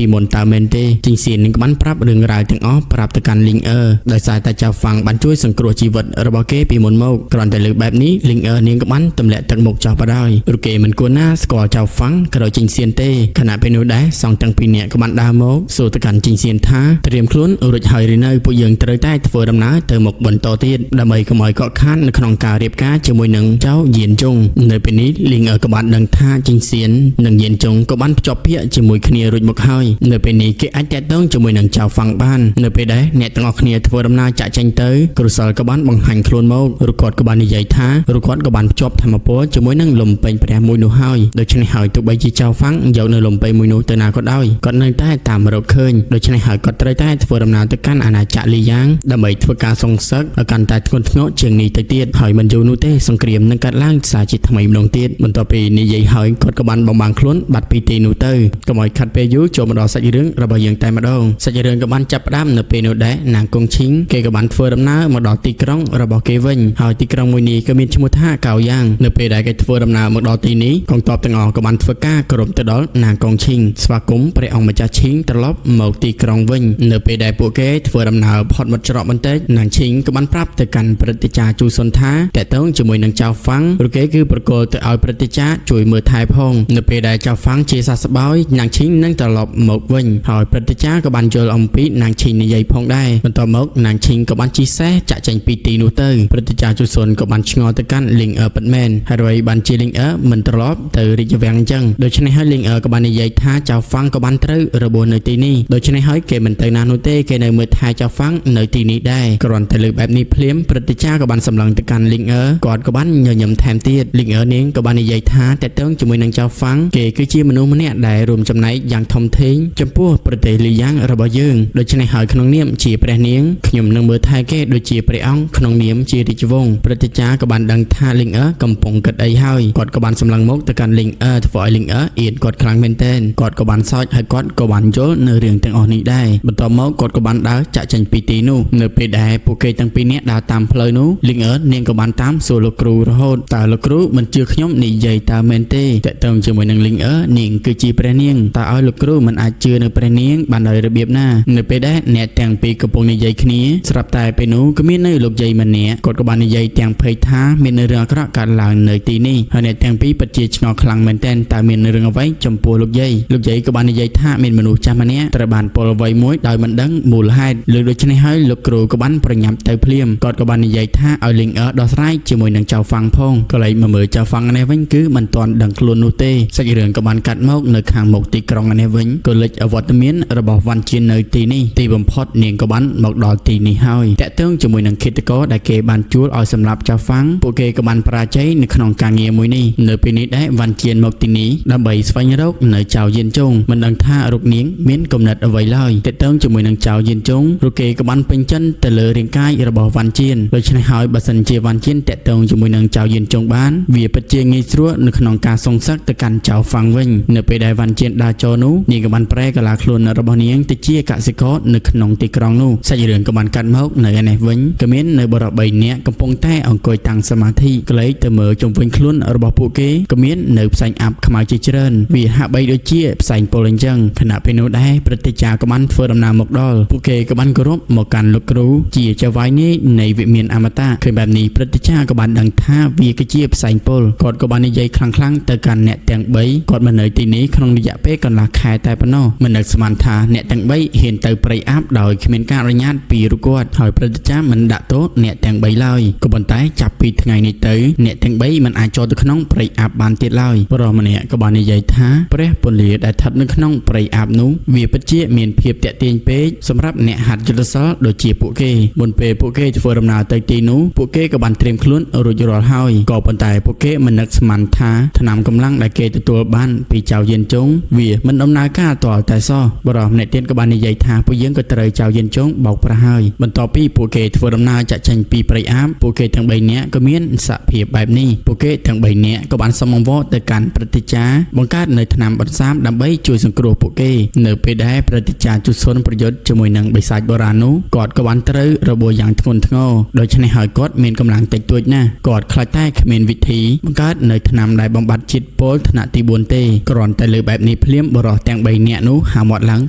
A: ីមុនតើមែនទេជីងសៀននាងក៏បានប្រាប់រឿងរ៉ាវទាំងអស់ប្រាប់ទៅកាន់លីងអឺដោយសារតែចៅហ្វាំងបានជួយសង្គ្រោះជីវិតរបស់គេពីមុនមកគ្រាន់តែលើកបែបនេះលីងអឺនាងក៏បានទម្លាក់ទឹកមុខចោះបដ ாய் ឬគេមិនគួរណាស្គាល់ចៅហ្វាំងក្រោយជីងសៀនទេខណៈពេលនោះដែរសងទាំងពីរនាក់ក៏បានដើរមកសួរទៅកាន់ជីងសៀនថាត្រៀមខ្លួនរួចហើយឬនៅពួកយើងត្រូវតែធ្វើដំណើរទៅមុខបន្តទៀតដើម្បីកុំឲ្យកកខាននៅក្នុងការរៀបការជាមួយនឹងចៅយានជុងនៅពេលនេះលីងអឺក៏បានដឹងថាជីងសៀននិងយានជុងក៏បានភ្ជាប់ពាក្យជាមួយគ្នារួចមកហើយនៅពេលនេះគេអាចតាក់ទងជាមួយនឹងចៅហ្វាំងបាននៅពេលដែលអ្នកទាំងអស់គ្នាធ្វើដំណើរចាក់ចេញទៅគ្រូសិលក៏បានបង្ហាញខ្លួនមកឬគាត់ក៏បាននិយាយថាឬគាត់ក៏បានភ្ជាប់ធម្មពលជាមួយនឹងលំពេញព្រះមួយនោះហើយដូច្នេះហើយទោះបីជាចៅហ្វាំងយកនៅលំពេញមួយនោះទៅណាក៏ដោយគាត់នៅតែតាមរកឃើញដូច្នេះហើយគាត់ត្រូវតែធ្វើដំណើរទៅកាន់អាណាចក្រលីយ៉ាងដើម្បីធ្វើការសងសឹកឲ្យកាន់តែធ្ងន់ធ្ងរជាងនេះទៅទៀតហើយមិនយូរនោះទេសង្គ្រាមនឹងកើតឡើងសាជាថ្មីម្ដងទៀតបន្ទាប់ពីនិយាយហើយគាត់ក៏បានបំបាំងខ្លួនបាត់ពីទីនោះទៅកុំឲ្យខាត់ពេលយូរចូលមកដល់សាច់រឿងរបស់យើងតែម្ដងសាច់រឿងក៏បានចាប់ផ្ដើមនៅពេលនោះដែរនាងកុងឈីងគេក៏បានធ្វើដំណើរមកដល់ទី ក្រុងរបស់គេវិញហើយទីក្រុងមួយនេះក៏មានឈ្មោះថាកៅយ៉ាងនៅពេលដែលគេធ្វើដំណើរមកដល់ទីនេះកងទ័ពទាំងអស់ក៏បានធ្វើការគោរពទៅដល់នាងកងឈីងស្វាគមន៍ព្រះអង្គម្ចាស់ឈីងត្រឡប់មកទីក្រុងវិញនៅពេលដែលពួកគេធ្វើដំណើរផុតមកច្រកបន្តិចនាងឈីងក៏បានប្រាប់ទៅកាន់ព្រឹទ្ធាចារ្យជូសុនថាតកតងជាមួយនឹងចៅហ្វាំងឬគេគឺប្រគល់ទៅឲ្យព្រឹទ្ធាចារ្យជួយមើលថែផងនៅពេលដែលចៅហ្វាំងជាសះស្បើយនាងឈីងនឹងត្រឡប់មកវិញហើយព្រឹទ្ធាចារ្យក៏បានយល់អំពីនាងឈីងនិយាយផងដែរបន្ទាប់មកនាងឈីងក៏បានជិះសេះចាក់ចេញពីទីនោះទៅព្រឹទ្ធាចារ្យជូសុនក៏បានឆ្ងល់ទៅកាន់លីងអឺពិតមែនហើយអ្វីបានជាលីងអឺមិនត្រឡប់ទៅរាជវាំងអញ្ចឹងដូច្នេះហើយលីងអឺក៏បាននិយាយថាចៅហ្វាំងក៏បានត្រូវរបួសនៅទីនេះដូច្នេះហើយគេមិនទៅណានោះទេគេនៅមើលថែចៅហ្វាំងនៅទីនេះដែរគ្រាន់តែលើកបែបនេះភ្លាមព្រឹទ្ធាចារ្យក៏បានសម្លឹងទៅកាន់លីងអឺគាត់ក៏បានញញឹមថែមទៀតលីងអឺនាងក៏បាននិយាយថាតើតើជាមួយនឹងចៅហ្វាំងគេគឺជាមនុស្សម្នាក់ដែលរួមចំណែកយ៉ាងធំធេងចំពោះប្រទេសលីយ៉ាងរបស់យើងដូច្នេះហើយក្នុងនាមជាព្រះនាងខ្ញុំនឹងមើលថែគេដូចជាព្រះអង្គក្នុងនាមជារាជវង្សព្រឹទ្ធាចារ្យក៏បានដឹងថាលីងអឺកំពុងគិតអីហើយគាត់ក៏បានសម្លឹងមកទៅកាន់លីងអឺធ្វើឲ្យលីងអឺអៀនគាត់ខ្លាំងមែនទែនគាត់ក៏បានសើចហើយគាត់ក៏បានយល់នៅរឿងទាំងអស់នេះដែរបន្ទាប់មកគាត់ក៏បានដើរចាក់ចេញពីទីនោះនៅពេលដែលពួកគេទាំងពីរនាក់ដើរតាមផ្លូវនោះលីងអឺនាងក៏បានតាមសួរលោកគ្រូរហូតតើលោកគ្រូមិនជឿខ្ញុំនិយាយតើមែនទេតើតើជាមួយនឹងលីងអឺនាងគឺជាព្រះនាងតើឲ្យលោកគ្រូមិនអាចជឿនៅព្រះនាងបានដោយរបៀបណានៅពេលដែលអ្នកទាំងពីរកំពុងនិយាយគ្នាស្រាប់តែពេលនោះក៏មាននៅលោកយាយម្នាក់គាត់ក៏បាននិយាយទាំងភ័យថាមាននៅរឿងអាក្រក់កើតឡើងនៅទីនេះហើយអ្នកទាំងពីរពិតជាឆ្ងល់ខ្លាំងមែនទែនតើមានរឿងអ្វីចំពោះលោកយាយលោកយាយក៏បាននិយាយថាមានមនុស្សចាស់ម្នាក់ត្រូវបានពលអ្វីមួយដោយមិនដឹងមូលហេតុលើដូច្នេះហើយលោកគ្រូក៏បានប្រញាប់ទៅភ្លាមគាត់ក៏បាននិយាយថាឲ្យលីងអឺដោះស្រាយជាមួយនឹងចៅហ្វាំងផងក៏លេចមកមើលចៅហ្វាំងនេះវិញគឺមិនទាន់ដឹងខ្លួននោះទេសាច់រឿងក៏បានកាត់មកនៅខាងមុខទីក្រុងនេះវិញក៏លេចអវត្តមានរបស់វ៉ាន់ជៀននៅទីនេះទីបំផុតនាងក៏បានមកដល់ទីនេះហើយតាក់ទងជាមួយនឹងឃាតករដែលគេបានជួលឲ្យសម្លាប់ចៅហ្វាំងពួកគេក៏បានបរាជ័យនៅក្នុងការងារមួយនេះនៅពេលនេះដែរវ៉ាន់ជៀនមកទីនេះដើម្បីស្វែងរកនៅចៅយានជងមិនដឹងថារូបនាងមានគំនិតអ្វីឡើយតាក់ទងជាមួយនឹងចៅយានជងរូបគេក៏បានពេញចិនទៅលើរាងកាយរបស់វ៉ាន់ជៀនដូច្នេះហើយបើសិនជាវ៉ាន់ជៀនតាក់ទងជាមួយនឹងចៅយានជងបានវាពិតជាងាយស្រួលនៅក្នុងការសងសឹកទៅកាន់ចៅហ្វាំងវិញនៅពេលដែលវ៉ាន់ជៀនដើរចូលនោះនាងក៏បានប្រែកាឡាខ្លួនរបស់នាងទៅជាកសិករនៅក្នុងទីក្រុងនោះសាច់រឿងក៏បានកាត់មកនៅឯនេះវិញក៏មាននៅបរិប3នាក់កំពុងតែអង្គុយតាំងសមាធិក្លែកទៅមើលជុំវិញខ្លួនរបស់ពួកគេក៏មាននៅផ្សែងអាប់ខ្មៅជាច្រើនវាហាក់បីដូចជាផ្សែងពុលអញ្ចឹងខណៈពេលនោះដែរព្រឹទ្ធាចារ្យក៏បានធ្វើដំណើរមកដល់ពួកគេក៏បានគោរពមកកាន់លោកគ្រូជាចៅហ្វាយនេះនៃវិមានអមតៈឃើញបែបនេះព្រឹទ្ធាចារ្យក៏បានដឹងថាវាគឺជាផ្សែងពុលគាត់ក៏បាននិយាយខ្លាំងៗទៅកាន់អ្នកទាំង3គាត់មកនៅទីនេះក្នុងរយៈពេលកន្លះខែតែប៉ុណ្ណោះមិននឹកស្មានថាអ្នកទាំង3ហ៊ានទៅព្រៃអាប់ដោយគ្មានការអនុញ្ញាតពីរូបគាត់ហើយព្រឹទ្ធាចារ្យមិនដាក់ទោសអ្នកទាំង3ឡើយក៏ប៉ុន្តែចាប់ពីថ្ងៃនេះទៅអ្នកទាំង3មិនអាចចូលទៅក្នុងព្រៃអាប់បានទៀតឡើយប្រុសម្នាក់ក៏បាននិយាយថាព្រះពន្លាដែលស្ថិតនៅក្នុងព្រៃអាប់នោះវាពិតជាមានភាពតាក់ទាញពេកសម្រាប់អ្នកហាត់យុទ្ធសាស្ត្រដូចជាពួកគេមុនពេលពួកគេធ្វើដំណើរទៅទីនោះពួកគេក៏បានត្រៀមខ្លួនរួចរាល់ហើយក៏ប៉ុន្តែពួកគេមិននឹកស្មានថាថ្នាំកម្លាំងដែលគេទទួលបានពីចៅយានជងវាមិនដំណើរការទាល់តែសោះបរិសម្នាក់ទៀតក៏បាននិយាយថាពួកយើងក៏ត្រូវចៅយានជងបោកប្រាស់ហើយបន្ទាប់ពីពួកគេធ្វើដំណើរចាក់ចេញពីព្រៃអាបពួកគេទាំង3នាក់ក៏មានសភាពបែបនេះពួកគេទាំង3នាក់ក៏បានសុំអង្វរទៅកាន់ព្រឹទ្ធាចារ្យបង្កើតនៅថ្នាំបន្សាបដើម្បីជួយសង្គ្រោះពួកគេនៅពេលដែលព្រឹទ្ធាចារ្យជសុនប្រយុទ្ធជាមួយនឹងបិសាចបុរាណនោះគាត់ក៏បានត្រូវរបួសយ៉ាងធ្ងន់ធ្ងរដូច្នេះហើយគាត់មានកម្លាំងតិចតួចណាស់គាត់ខ្លាចតែគ្មានវិធីបង្កើតនៅថ្នាំដែលបំបត្តិជាតិពុលថ្នាក់ទី4ទេគ្រាន់តែលើបែបនេះភ្លាមបុរសទាំង3នាក់នោះហាមាត់ឡើង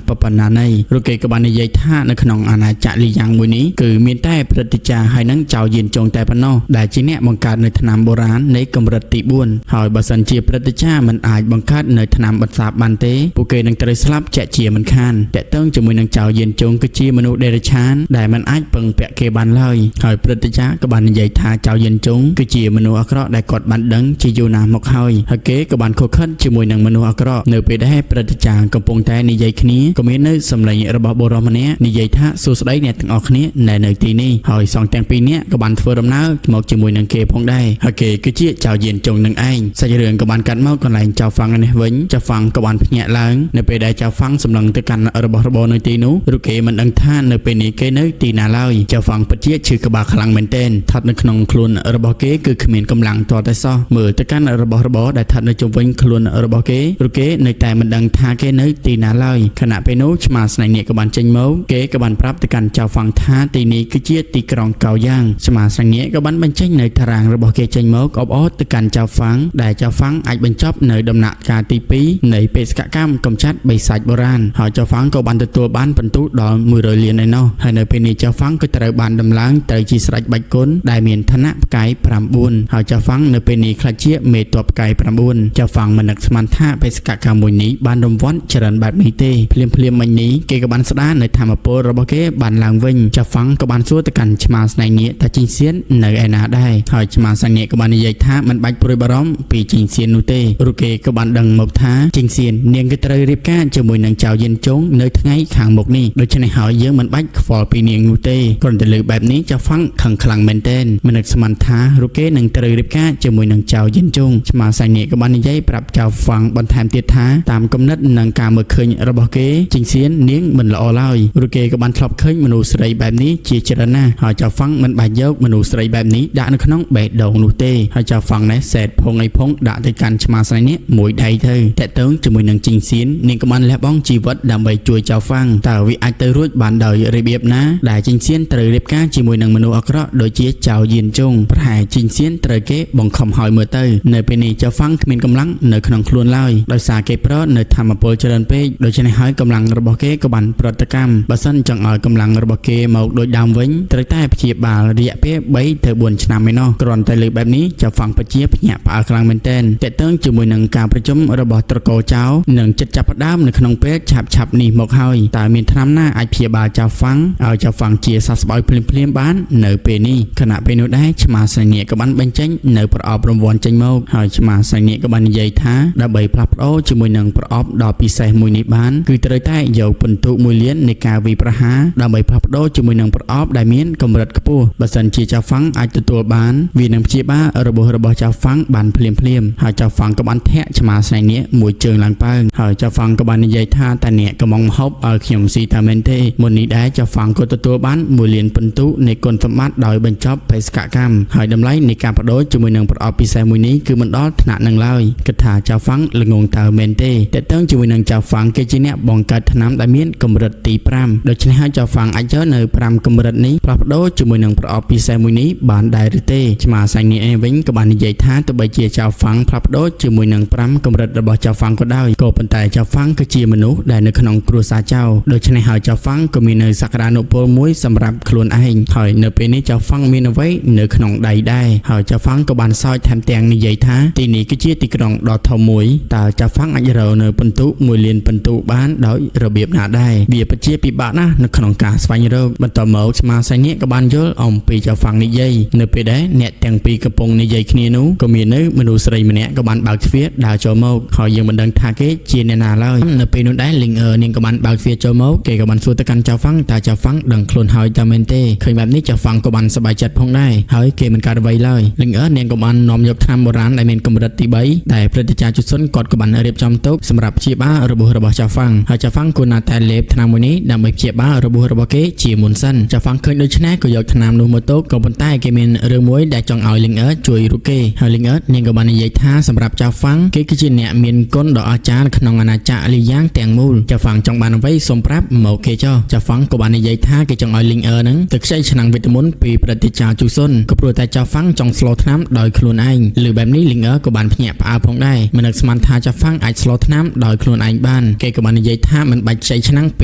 A: ប៉ុណ្ណាណីរូបគេក៏បាននិយាយថានៅក្នុងអាណាចក្រលីយ៉ាងមួយនេះគឺមានតែព្រឹទ្ធាចារ្យហើយនឹងចៅយានចងតែប៉ុណ្ណោះដែលជាអ្នកបង្កើតនៅថ្នាំបុរាណនៃកម្រិតទី4ហើយបើសិនជាព្រឹទ្ធាចារ្យមិនអាចបង្កើតនៅថ្នាំបន្សាបបានទេពួកគេនឹងត្រូវស្លាប់ជាក់ជាមិនខានតាក់ទងជាមួយនឹងចៅយានចងគឺជាមនុស្សដេរឆានដែលមិនអាចពឹងពាក់គេបានឡើយហើយព្រឹទ្ធាចារ្យក៏បាននិយាយថាចៅយានចងគឺជាមនុស្សអាក្រក់ដែលគាត់បានដឹងជាយូរណាស់មកហើយហើយគេក៏បានខុសខិតជាមួយនឹងមនុស្សអាក្រក់នៅពេលដែលព្រឹទ្ធាចារ្យកំពុងតែនិយាយគ្នាក៏មាននៅសម្លេងរបស់បុរសម្នាក់និយាយថាសួស្តីអ្នកទាំងអស់គ្នានៅទីនេះហើយសងទាំងពីរនាក់ក៏បានធ្វើដំណើរមកជាមួយនឹងគេផងដែរហើយគេគឺជាចៅយានចងនឹងឯងសាច់រឿងក៏បានកាត់មកកន្លែងចៅហ្វាំងនេះវិញចៅហ្វាំងក៏បានភ្ញាក់ឡើងនៅពេលដែលចៅហ្វាំងសម្លឹងទៅកាន់របស់របរនៅទីនោះឬគេមិនដឹងថានៅពេលនេះគេនៅទីណាឡើយចៅហ្វាំងពិតជាឈឺក្បាលខ្លាំងមែនទែនស្ថិតនៅក្នុងខ្លួនរបស់គេគឺគ្មានកម្លាំងទាល់តែសោះមើលទៅកាន់របស់របរដែលស្ថិតនៅជុំវិញខ្លួនរបស់គេឬគេនៅតែមិនដឹងថាគេនៅទីណាឡើយខណៈពេលនោះឆ្មាស្នេហ៍នេះក៏បានចេញមកគេក៏បានប្រាប់ទៅកាន់ចៅហ្វាំងថាទីនេះគឺជាទីក្រុ ក្រុងកៅយ៉ាងស្មាសងាក៏បានបញ្ចេញនៅតារាងរបស់គេចេញមកអបអរទៅកាន់ចៅហ្វាំងដែលចៅហ្វាំងអាចបញ្ចប់នៅដំណាក់កាលទី2នៃបេសកកម្មកម្ចាត់បិសាចបុរាណហើយចៅហ្វាំងក៏បានទទួលបានពិន្ទុដល់100លានឯណោះហើយនៅពេលនេះចៅហ្វាំងក៏ត្រូវបានដំឡើងទៅជាស្ដេចបាច់គុណដែលមានឋានៈផ្កាយ9ហើយចៅហ្វាំងនៅពេលនេះក្លាយជាមេតបផ្កាយ9ចៅហ្វាំងមិននឹកស្មានថាបេសកកម្មមួយនេះបានរង្វាន់ច្រើនបែបនេះទេភ្លាមភ្លាមមិញនេះគេក៏បានស្ដារនៅធម្មពលរបស់គេបានឡើងវិញចៅហ្វាំងក៏បានសួរទៅកាន់ឆ្មាស្នេហ៍នាគថាជីងសៀននៅឯណាដែរហើយឆ្មាស្នេហ៍នាគក៏បាននិយាយថាមិនបាច់ព្រួយបារម្ភពីជីងសៀននោះទេព្រោះគេក៏បានដឹងមកថាជីងសៀននាងក៏ត្រូវរៀបការជាមួយនឹងចៅយិនចុងនៅថ្ងៃខាងមុខនេះដូច្នេះហើយយើងមិនបាច់ខ្វល់ពីនាងនោះទេគ្រាន់តែលើបែបនេះចៅហ្វាំងខឹងខ្លាំងមែនទែនមិននឹកស្មានថារូគេនឹងត្រូវរៀបការជាមួយនឹងចៅយិនចុងឆ្មាសែននេះក៏បាននិយាយប្រាប់ចៅហ្វាំងបន្ថែមទៀតថាតាមគំនិតនិងការមើលឃើញរបស់គេជីងសៀននាងមិនល្អឡើយរូគេក៏បានធ្លាប់ឃើញមនុស្សស្រីបែបនេះជាច្រើនណាស់ហើយចៅហ្វាំងមិនបាច់យកមនុស្សស្រីបែបនេះដាក់នៅក្នុងបេះដូងនោះទេហើយចៅហ្វាំងនេះសេតភងអីភងដាក់ទៅកាន់ឆ្មាស្រីនេះមួយដៃទៅតេតងជាមួយនឹងជីងសៀននាងក៏បានលះបង់ជីវិតដើម្បីជួយចៅហ្វាំងតើវាអាចទៅរួចបានដោយរបៀបណាដែលជីងសៀនត្រូវរៀបការជាមួយនឹងមនុស្សអាក្រក់ដូចជាចៅយៀនជុងប្រហែលជីងសៀនត្រូវគេបង្ខំឲ្យមើលទៅនៅពេលនេះចៅហ្វាំងគ្មានកម្លាំងនៅក្នុងខ្លួនឡើយដោយសារគេប្រនៅធម្មពលច្រើនពេកដូច្នេះហើយកម្លាំងរបស់គេក៏បានប្រតិកម្មបើសិនចង់ឲ្យកម្លាំងរបស់គេមកដូចដើមវិញត្រូវតែព្យាបាលរយៈពេល3ទៅ4ឆ្នាំឯណោះគ្រាន់តែលើបែបនេះចៅហ្វាំងពជាភ្ញាក់ផ្អើលខ្លាំងមែនទែនតេតើងជាមួយនឹងការប្រជុំរបស់ត្រកូលចៅនឹងចិត្តចាប់ផ្ដើមនៅក្នុងពេលឆាប់ឆាប់នេះមកហើយតើមានថ្នាំណាអាចព្យាបាលចៅហ្វាំងឲ្យចៅហ្វាំងជាសះស្បើយភ្លាមៗបាននៅពេលនេះខណៈពេលនោះដែរឆ្មាសញ្ញាក៏បានបញ្ចេញនៅប្រអប់រង្វាន់ចេញមកហើយឆ្មាសញ្ញាក៏បាននិយាយថាដើម្បីផ្លាស់ប្ដូរជាមួយនឹងប្រអប់ដ៏ពិសេសមួយនេះបានគឺត្រូវតែយកពិន្ទុ1លាននៃការវិប្រហារដើម្បីផ្លាស់ប្ដូរជាមួយនឹងប្រអប់ដែលមានកម្រិតខ្ពស់បើសិនជាចៅហ្វាំងអាចទទួលបានវានឹងព្យាបាលរបស់ចៅហ្វាំងបានភ្លាមភ្លាមហើយចៅហ្វាំងក៏បានធាក់ឆ្មាស្នេហ៍នាគមួយជើងឡើងប៉ើងហើយចៅហ្វាំងក៏បាននិយាយថាតាអ្នកកំងហូបឲ្យខ្ញុំស៊ីតាមែនទេមុននេះដែរចៅហ្វាំងក៏ទទួលបាន1លានពិន្ទុនៃគុណសម្បត្តិដោយបញ្ចប់បេសកកម្មហើយតម្លៃនៃការបដូរជាមួយនឹងប្រអប់ពិសេសមួយនេះគឺមិនដល់ថ្នាក់នឹងឡើយគិតថាចៅហ្វាំងល្ងងតើមែនទេតើតើជាមួយនឹងចៅហ្វាំងគេជាអ្នកបង្កើតថ្នាំដែលមានកម្រិតទី5ដូច្នេះហើយចៅហ្វាំងអាចយកនៅ5កម្រិតនេះផ្លាស់ប្ដូរជាមួយនឹងប្រអប់ពិសេសមួយនេះបានដែរឬទេឆ្មាសាញ់នេះឯងវិញក៏បាននិយាយថាទោះបីជាចៅហ្វាំងផ្លាស់ប្ដូរជាមួយនឹង5កម្រិតរបស់ចៅហ្វាំងក៏ដោយក៏ប៉ុន្តែចៅហ្វាំងគឺជាមនុស្សដែលនៅក្នុងគ្រួសារចៅដូច្នេះហើយចៅហ្វាំងក៏មាននៅសក្តានុពលមួយសម្រាប់ខ្លួនឯងហើយនៅពេលនេះចៅហ្វាំងមានអ្វីនៅក្នុងដៃដែរហើយចៅហ្វាំងក៏បានសើចថែមទាំងនិយាយថាទីនេះគឺជាទីក្រុងដ៏ធំមួយតើចៅហ្វាំងអាចរកនៅពិន្ទុ1លានពិន្ទុបានដោយរបៀបណាដែរវាពិតជាពិបាកណាស់នៅក្នុងការស្វែងរកបន្តមកឆ្មាសៃនាគក៏បានយល់អំពីចៅហ្វាំងនិយាយនៅពេលដែលអ្នកទាំងពីរកំពុងនិយាយគ្នានោះក៏មាននៅមនុស្សស្រីម្នាក់ក៏បានបើកទ្វារដើរចូលមកហើយយើងមិនដឹងថាគេជាអ្នកណាឡើយនៅពេលនោះដែរលីងអឺនាងក៏បានបើកទ្វារចូលមកគេក៏បានសួរទៅកាន់ចៅហ្វាំងតើចៅហ្វាំងដឹងខ្លួនហើយតើមែនទេឃើញបែបនេះចៅហ្វាំងក៏បានសប្បាយចិត្តផងដែរហើយគេមិនកើតអ្វីឡើយលីងអឺនាងក៏បាននាំយកថ្នាំបុរាណដែលមានកម្រិតទី3ដែលព្រឹទ្ធាចារ្យជសុនគាត់ក៏បានរៀបចំទុកសម្រាប់ព្យាបាលរបួសរបស់ចៅហ្វាំងហើយចៅហ្វាំងគួរណាស់តែលេបថ្នាំមួយនេះដើម្បីព្យាបាលរបួសរបស់គេជាមុនសិនចៅហ្វាំងឃើញដូច្នេះក៏យកថ្នាំនោះមកទុកក៏ប៉ុន្តែគេមានរឿងមួយដែលចង់ឲ្យលីងអឺជួយរូបគេហើយលីងអឺនាងក៏បាននិយាយថាសម្រាប់ចៅហ្វាំងគេគឺជាអ្នកមានគុណដ៏អស្ចារ្យក្នុងអាណាចក្រលីយ៉ាងទាំងមូលចៅហ្វាំងចង់បានអ្វីសូមប្រាប់មកគេចុះចៅហ្វាំងក៏បាននិយាយថាគេចង់ឲ្យលីងអឺហ្នឹងទៅខ្ចីឆ្នាំងវេទមន្តពីព្រឹទ្ធាចារ្យជូសុនក៏ព្រោះតែចៅហ្វាំងចង់ស្លថ្នាំដោយខ្លួនឯងឬបែបនេះលីងអឺក៏បានភ្ញាក់ផ្អើលផងដែរមិននឹកស្មានថាចៅហ្វាំងអាចស្លថ្នាំដោយខ្លួនឯងបានគេក៏បាននិយាយថាមិនបាច់ខ្ចីឆ្នាំងព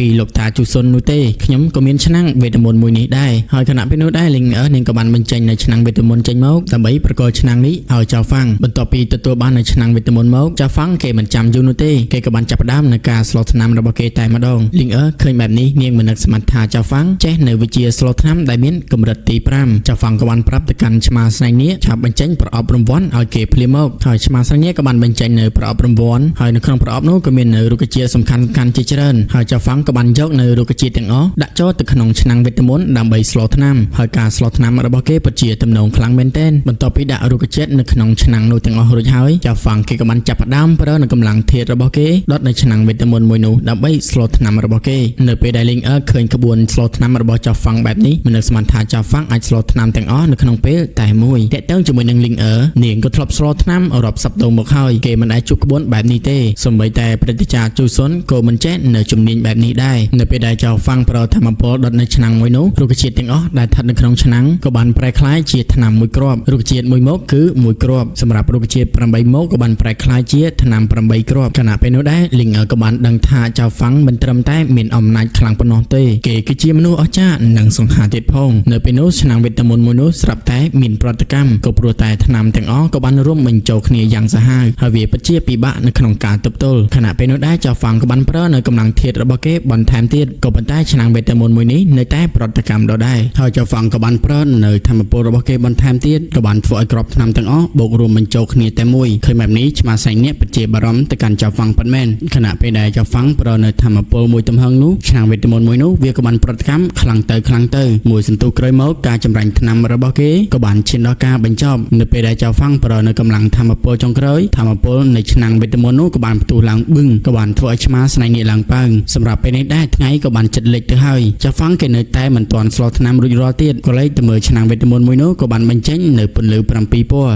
A: ីលោកតាជូសុននោះទេខ្ញុំក៏មានឆ្នាំងវេទមន្តមួយនេះដែរហើយខណៈពេលនោះដែរលីងអឺនាងក៏បានបញ្ចេញនៅឆ្នាំងវេទមន្តចេញមកដើម្បីប្រកល់ឆ្នាំងនេះឲ្យចៅហ្វាំងបន្ទាប់ពីទទួលបាននៅឆ្នាំងវេទមន្តមកចៅហ្វាំងគេមិនចាំយូរនោះទេគេក៏បានចាប់ផ្ដើមនៅការស្លថ្នាំរបស់គេតែម្ដងលីងអឺឃើញបែបនេះនាងមិននឹកស្មានថាចៅហ្វាំងចេះនៅវិជាស្លថ្នាំដែលមានកម្រិតទី5ចៅហ្វាំងក៏បានប្រាប់ទៅកាន់ឆ្មាស្នេហ៍នាគឆាប់បញ្ចេញប្រអប់រង្វាន់ឲ្យគេភ្លាមមកហើយឆ្មាស្នេហ៍នាគក៏បានបញ្ចេញនៅប្រអប់រង្វាន់ហើយនៅក្នុងប្រអប់នោះក៏មាននៅរុក្ខជាតិសំខាន់ៗជាច្រើនហើយចៅហ្វាំងក៏បានយកនៅរុក្ខជាតិទាំងអស់ដាក់ចូលទៅក្នុងឆ្នាំងវេទមន្តដើម្បីស្លថ្នាំហើយការស្លថ្នាំរបស់គេពិតជាទំនងខ្លាំងមែនទែនបន្ទាប់ពីដាក់រុក្ខជាតិនៅក្នុងឆ្នាំងនោះទាំងអស់រួចហើយចៅហ្វាំងគេក៏បានចាប់ផ្ដើមប្រើនៅកម្លាំងធាតុរបស់គេដុតនៅឆ្នាំងវេទមន្តមួយនោះដើម្បីស្លថ្នាំរបស់គេនៅពេលដែលលីងអឺឃើញក្បួនស្លថ្នាំរបស់ចៅហ្វាំងបែបនេះមិននឹកស្មានថាចៅហ្វាំងអាចស្លថ្នាំទាំងអស់នៅក្នុងពេលតែមួយតាក់ទងជាមួយនឹងលីងអឺនាងក៏ធ្លាប់ស្លថ្នាំរាប់សប្តាហ៍មកហើយគេមិនដែលជួបក្បួនបែបនេះទេសូម្បីតែព្រឹទ្ធាចារ្យជូសុនក៏មិនចេះនៅជំនាញបែបនេះដែរនៅពេលដែលចៅហ្វាំងប្រើធម្មពលដុតនៅឆ្នាំងមួយនោះរុក្ខជាតិទាំងអស់ ស់ដែលស្ថិតនៅក្នុងឆ្នាំងក៏បានប្រែក្លាយជាថ្នាំមួយគ្រាប់រុក្ខជាតិមួយមុខគឺមួយគ្រាប់សម្រាប់រុក្ខជាតិ8មុខក៏បានប្រែក្លាយជាថ្នាំ8គ្រាប់ខណៈពេលនោះដែរលីងអើក៏បានដឹងថាចៅហ្វាំងមិនត្រឹមតែមានអំណាចខ្លាំងប៉ុណ្ណោះទេគេគឺជាមនុស្សអស្ចារ្យនិងសង្ហាទៀតផងនៅពេលនោះឆ្នាំងវេទមន្តមួយនោះស្រាប់តែមានប្រតិកម្មក៏ព្រោះតែថ្នាំទាំងអស់ក៏បានរួមបញ្ចូលគ្នាយ៉ាងសាហាវហើយវាពិតជាពិបាកនៅក្នុងការទប់ទល់ខណៈពេលនោះដែរចៅហ្វាំងក៏បានប្រើនៅកម្លាំងធាតុរបស់គេបន្ថែមទៀតក៏ប៉ុន្តែឆ្នាំងវេទមន្តមួយនេះនៅតែប្រតិកម្មដដែលហើយចៅហ្វាំងក៏បានប្រើនៅធម្មពលរបស់គេបន្ថែមទៀតក៏បានធ្វើឲ្យក្របថ្នាំទាំងអស់បូករួមបញ្ចូលគ្នាតែមួយឃើញបែបនេះឆ្មាសែងនេះពិតជាបារម្ភទៅកាន់ចៅហ្វាំងពិតមែនខណៈពេលដែលចៅហ្វាំងប្រើនៅធម្មពលមួយទំហឹងនោះឆ្នាំងវេទមន្តមួយនោះវាក៏បានប្រតិកម្មខ្លាំងទៅខ្លាំងទៅមួយសន្ទុះក្រោយមកការចម្រាញ់ថ្នាំរបស់គេក៏បានឈានដល់ការបញ្ចប់នៅពេលដែលចៅហ្វាំងប្រើនៅកម្លាំងធម្មពលចុងក្រោយធម្មពលនៃឆ្នាំងវេទមន្តនោះក៏បានផ្ទុះឡើងបឹងក៏បានធ្វើឲ្យឆ្មាស្នែងនេះឡើងប៉ើងសម្រាប់ពេលនេះដែរថ្ងៃក៏បានចិត្តលិចទៅហើយចៅហ្វាំងគេនៅតែមិនទាន់ស្លថ្នាំរួចរាល់ទៀតក៏លេចទៅមើលឆ្នាំងវេទមន្តមួយនោះក៏បានបញ្ចេញនៅពន្លឺ7ពណ៌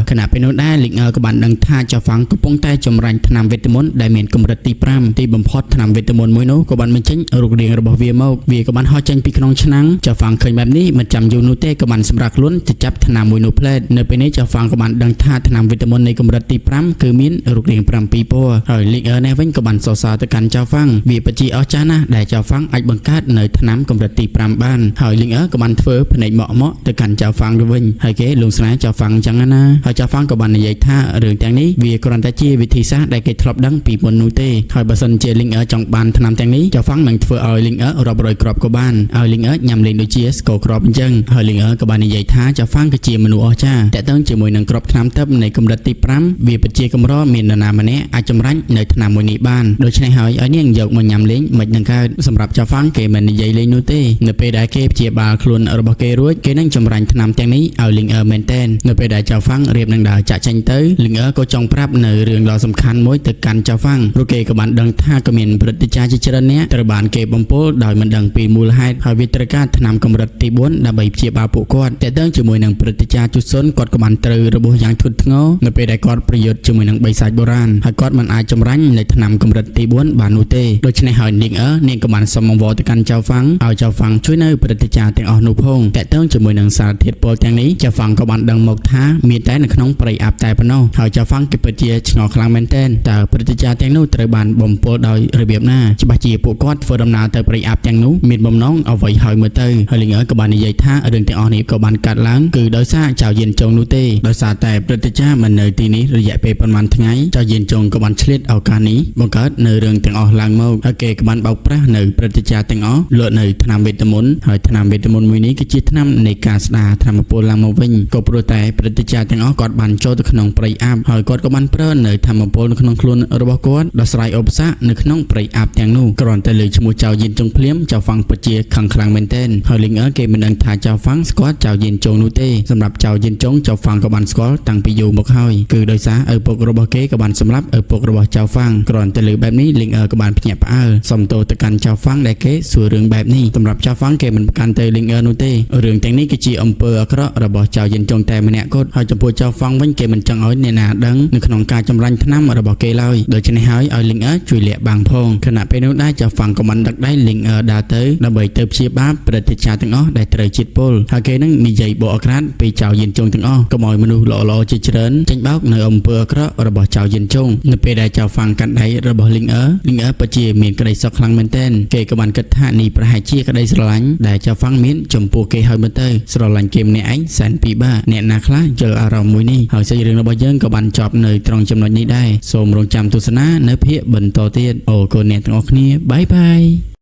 A: ខណៈពេលនោះដែរលីងអើក៏បានដឹងថាចៅហ្វាំងកំពុងតែចម្រាញ់ថ្នាំវេទមន្តដែលមានកម្រិតទី5ទីបំផុតថ្នាំវេទមន្តមួយនោះក៏បានបញ្ចេញរូបរាងរបស់វាមកវាក៏បានហោះចេញពីក្នុងឆ្នាំងចៅហ្វាំងឃើញបែបនេះមិនចាំយូរនោះទេក៏បានសម្រាប់ខ្លួនទៅចាប់ថ្នាំមួយនោះផ្លែតនៅពេលនេះចៅហ្វាំងក៏បានដឹងថាថ្នាំវេទមន្តនៃកម្រិតទី5គឺមានរូបរាង7ពណ៌ហើយលីងអើនេះវិញក៏បានសរសើរទៅកាន់ចៅហ្វាំងវាពិតជាអស្ចារ្យណាស់ដែលចៅហ្វាំងអាចបង្កើតនៅថ្នាំកម្រិតទី5បានហើយលីងអើក៏បានធ្វើភ្នែកម៉ក់ម៉ក់ទៅកាន់ចៅហ្វាំងទៅវិញហើយគេលងស្នេហ៍ចៅហ្វាំងអញ្ចឹងណាហើយចៅហ្វាំងក៏បាននិយាយថារឿងទាំងនេះវាគ្រាន់តែជាវិធីសាស្ត្រដែលគេធ្លាប់ដឹងពីមុននោះទេហើយបើសិនជាលីងអើចង់បានថ្នាំទាំងនេះចៅហ្វាំងនឹងធ្វើឲ្យលីងអើរាប់រយគ្រាប់ក៏បានឲ្យលីងអើញ៉ាំលេងដូចជាស្ករគ្រាប់អញ្ចឹងហើយលីងអើក៏បាននិយាយថាចៅហ្វាំងគឺជាមនុស្សអស្ចារ្យតាក់ទងជាមួយនឹងគ្រាប់ថ្នាំទឹកនៃកម្រិតទី5វាពិតជាកម្រមាននរណាម្នាក់អាចចម្រាញ់នៅថ្នាំមួយនេះបានដូច្នេះហើយឲ្យនាងយកមកញ៉ាំលេងមិននឹងកើតសម្រាប់ចៅហ្វាំងគេមិននិយាយលេងនោះទេនៅពេលដែលគេព្យាបាលខ្លួនរបស់គេរួចគេនឹងចម្រាញ់ថ្នាំទាំងនេះឲ្យលីងអើមែនតែននៅពេលដែលចៅហ្វាំងរៀបនឹងដើរចាក់ចេញទៅលីងអើក៏ចង់ប្រាប់នៅរឿងដ៏សំខាន់មួយទៅកាន់ចៅហ្វាំងព្រោះគេក៏បានដឹងថាក៏មានព្រឹទ្ធាចារ្យជាច្រើនអ្នកត្រូវបានគេបំពុលដោយមិនដឹងពីមូលហេតុហើយវាត្រូវការថ្នាំកម្រិតទី4ដើម្បីព្យាបាលពួកគាត់តើតើជាមួយនឹងព្រឹទ្ធាចារ្យជុសុនគាត់ក៏បានត្រូវរបួសយ៉ាងធ្ងន់ធ្ងរនៅពេលដែលគាត់ប្រយុទ្ធជាមួយនឹងបិសាចបុរាណហើយគាត់មិនអាចចម្រាញ់នៅថ្នាំកម្រិតទី4បាននោះទេដូច្នេះហើយនាងអើនាងក៏បានសុំអង្វរទៅកាន់ចៅហ្វាំងឲ្យចៅហ្វាំងជួយនៅព្រឹទ្ធាចារ្យទាំងអស់នោះផងតើតើជាមួយនឹងសារធាតុពុលទាំងនេះចៅហ្វាំងក៏បានដឹងមកថាមានតែនៅក្នុងព្រៃអាប់តែប៉ុណ្ណោះហើយចៅហ្វាំងគេពិតជាឆ្ងល់ខ្លាំងមែនទែនតើព្រឹទ្ធាចារ្យទាំងនោះត្រូវបានបំពុលដោយរបៀបណាច្បាស់ជាពួកគាត់ធ្វើដំណើរទៅព្រៃអាប់ទាំងនោះមានបំណងអ្វីហើយមើលទៅហើយលីងអើក៏បាននិយាយថារឿងទាំងអស់នេះក៏បានកាត់ឡើងគឺដោយសារចៅយានចុងនោះទេដោយសារតែព្រឹទ្ធាចារ្យមិននៅទីនេះរយៈពេលប្រហែលថ្ងៃចៅយានចុងក៏បានឆ្លៀតឱកាសនេះបង្កើតនៅរឿងទាំងអស់ឡើងមកហើយគេក៏បានបោកប្រាស់នៅព្រឹទ្ធាចារ្យទាំងអស់លក់នៅថ្នាំវេទមន្តហើយថ្នាំវេទមន្តមួយនេះគឺជាថ្នាំនៃការស្ដារធម៌ពលឡើងមកវិញក៏ព្រោះតែព្រឹទ្ធាចារ្យទាំងអស់គាត់បានចូលទៅក្នុងព្រៃអាប់ហើយគាត់ក៏បានប្រើនៅធម៌ពលនៅក្នុងខ្លួនរបស់គាត់ដោះស្រាយឧបសគ្គនៅក្នុងព្រៃអាប់ទាំងនោះគ្រាន់តែលើឈ្មោះចៅយានចុងភ្លាមចៅហ្វាំងពិតជាខឹងខ្លាំងមែនទែនហើយលីងអើគេមិនដឹងថាចៅហ្វាំងស្គាល់ចៅយានចុងនោះទេសម្រាប់ចៅយានចុងចៅហ្វាំងក៏បានស្គាល់តាំងពីយូរមកហើយគឺដោយសារឪពុករបស់គេក៏បានសម្លាប់ឪពុករបស់ចៅហ្វាំងគ្រាន់តែលើបែបនេះលីងអើក៏បានភ្ញាក់ផ្អើលសុំទោសទៅកាន់ចៅហ្វាំងដែលគេសួររឿងបែបនេះសម្រាប់ចៅហ្វាំងគេមិនប្រកាន់ទៅលីងអើនោះទេរឿងទាំងនេះគឺជាអំពើអាក្រក់របស់ចៅយានចុងតែម្នាក់គត់ហើយចំពោះចៅហ្វាំងវិញគេមិនចង់ឲ្យអ្នកណាដឹងនៅក្នុងការចម្រាញ់ថ្នាំរបស់គេឡើយដូច្នេះហើយឲ្យលីងអើជួយលាក់បាំងផងខណៈពេលនោះដែរចៅហ្វាំងក៏បានដឹកដៃលីងអើដើរទៅដើម្បីទៅព្យាបាលព្រឹទ្ធាចារ្យទាំងអស់ដែលត្រូវជាតិពុលហើយគេនឹងនិយាយបកអាក្រាតពីចៅយានចុងទាំងអស់កុំឲ្យមនុស្សល្អៗជាច្រើនចេញបោកនៅអំពើអាក្រក់របស់ចៅយានចុងនៅពេលដែលចៅហ្វាំងកាន់ដៃរបស់លីងអើលីងអើពិតជាមានក្តីសុខខ្លាំងមែនទែនគេក៏បានគិតថានេះប្រហែលជាក្តីស្រឡាញ់ដែលចៅហ្វាំងមានចំពោះគេហើយមើលទៅស្រឡាញ់គេម្នាក់ឯងសែនពិបាកអ្នកណាខ្លះយល់អារម្មណ៍មួយនេះហើយសាច់រឿងរបស់យើងក៏បានចប់នៅត្រង់ចំណុចនេះដែរសូមរងចាំទស្សនានៅភាគបន្តទៀតអរគុណអ្នកទាំងអស់គ្នាបាយបាយ។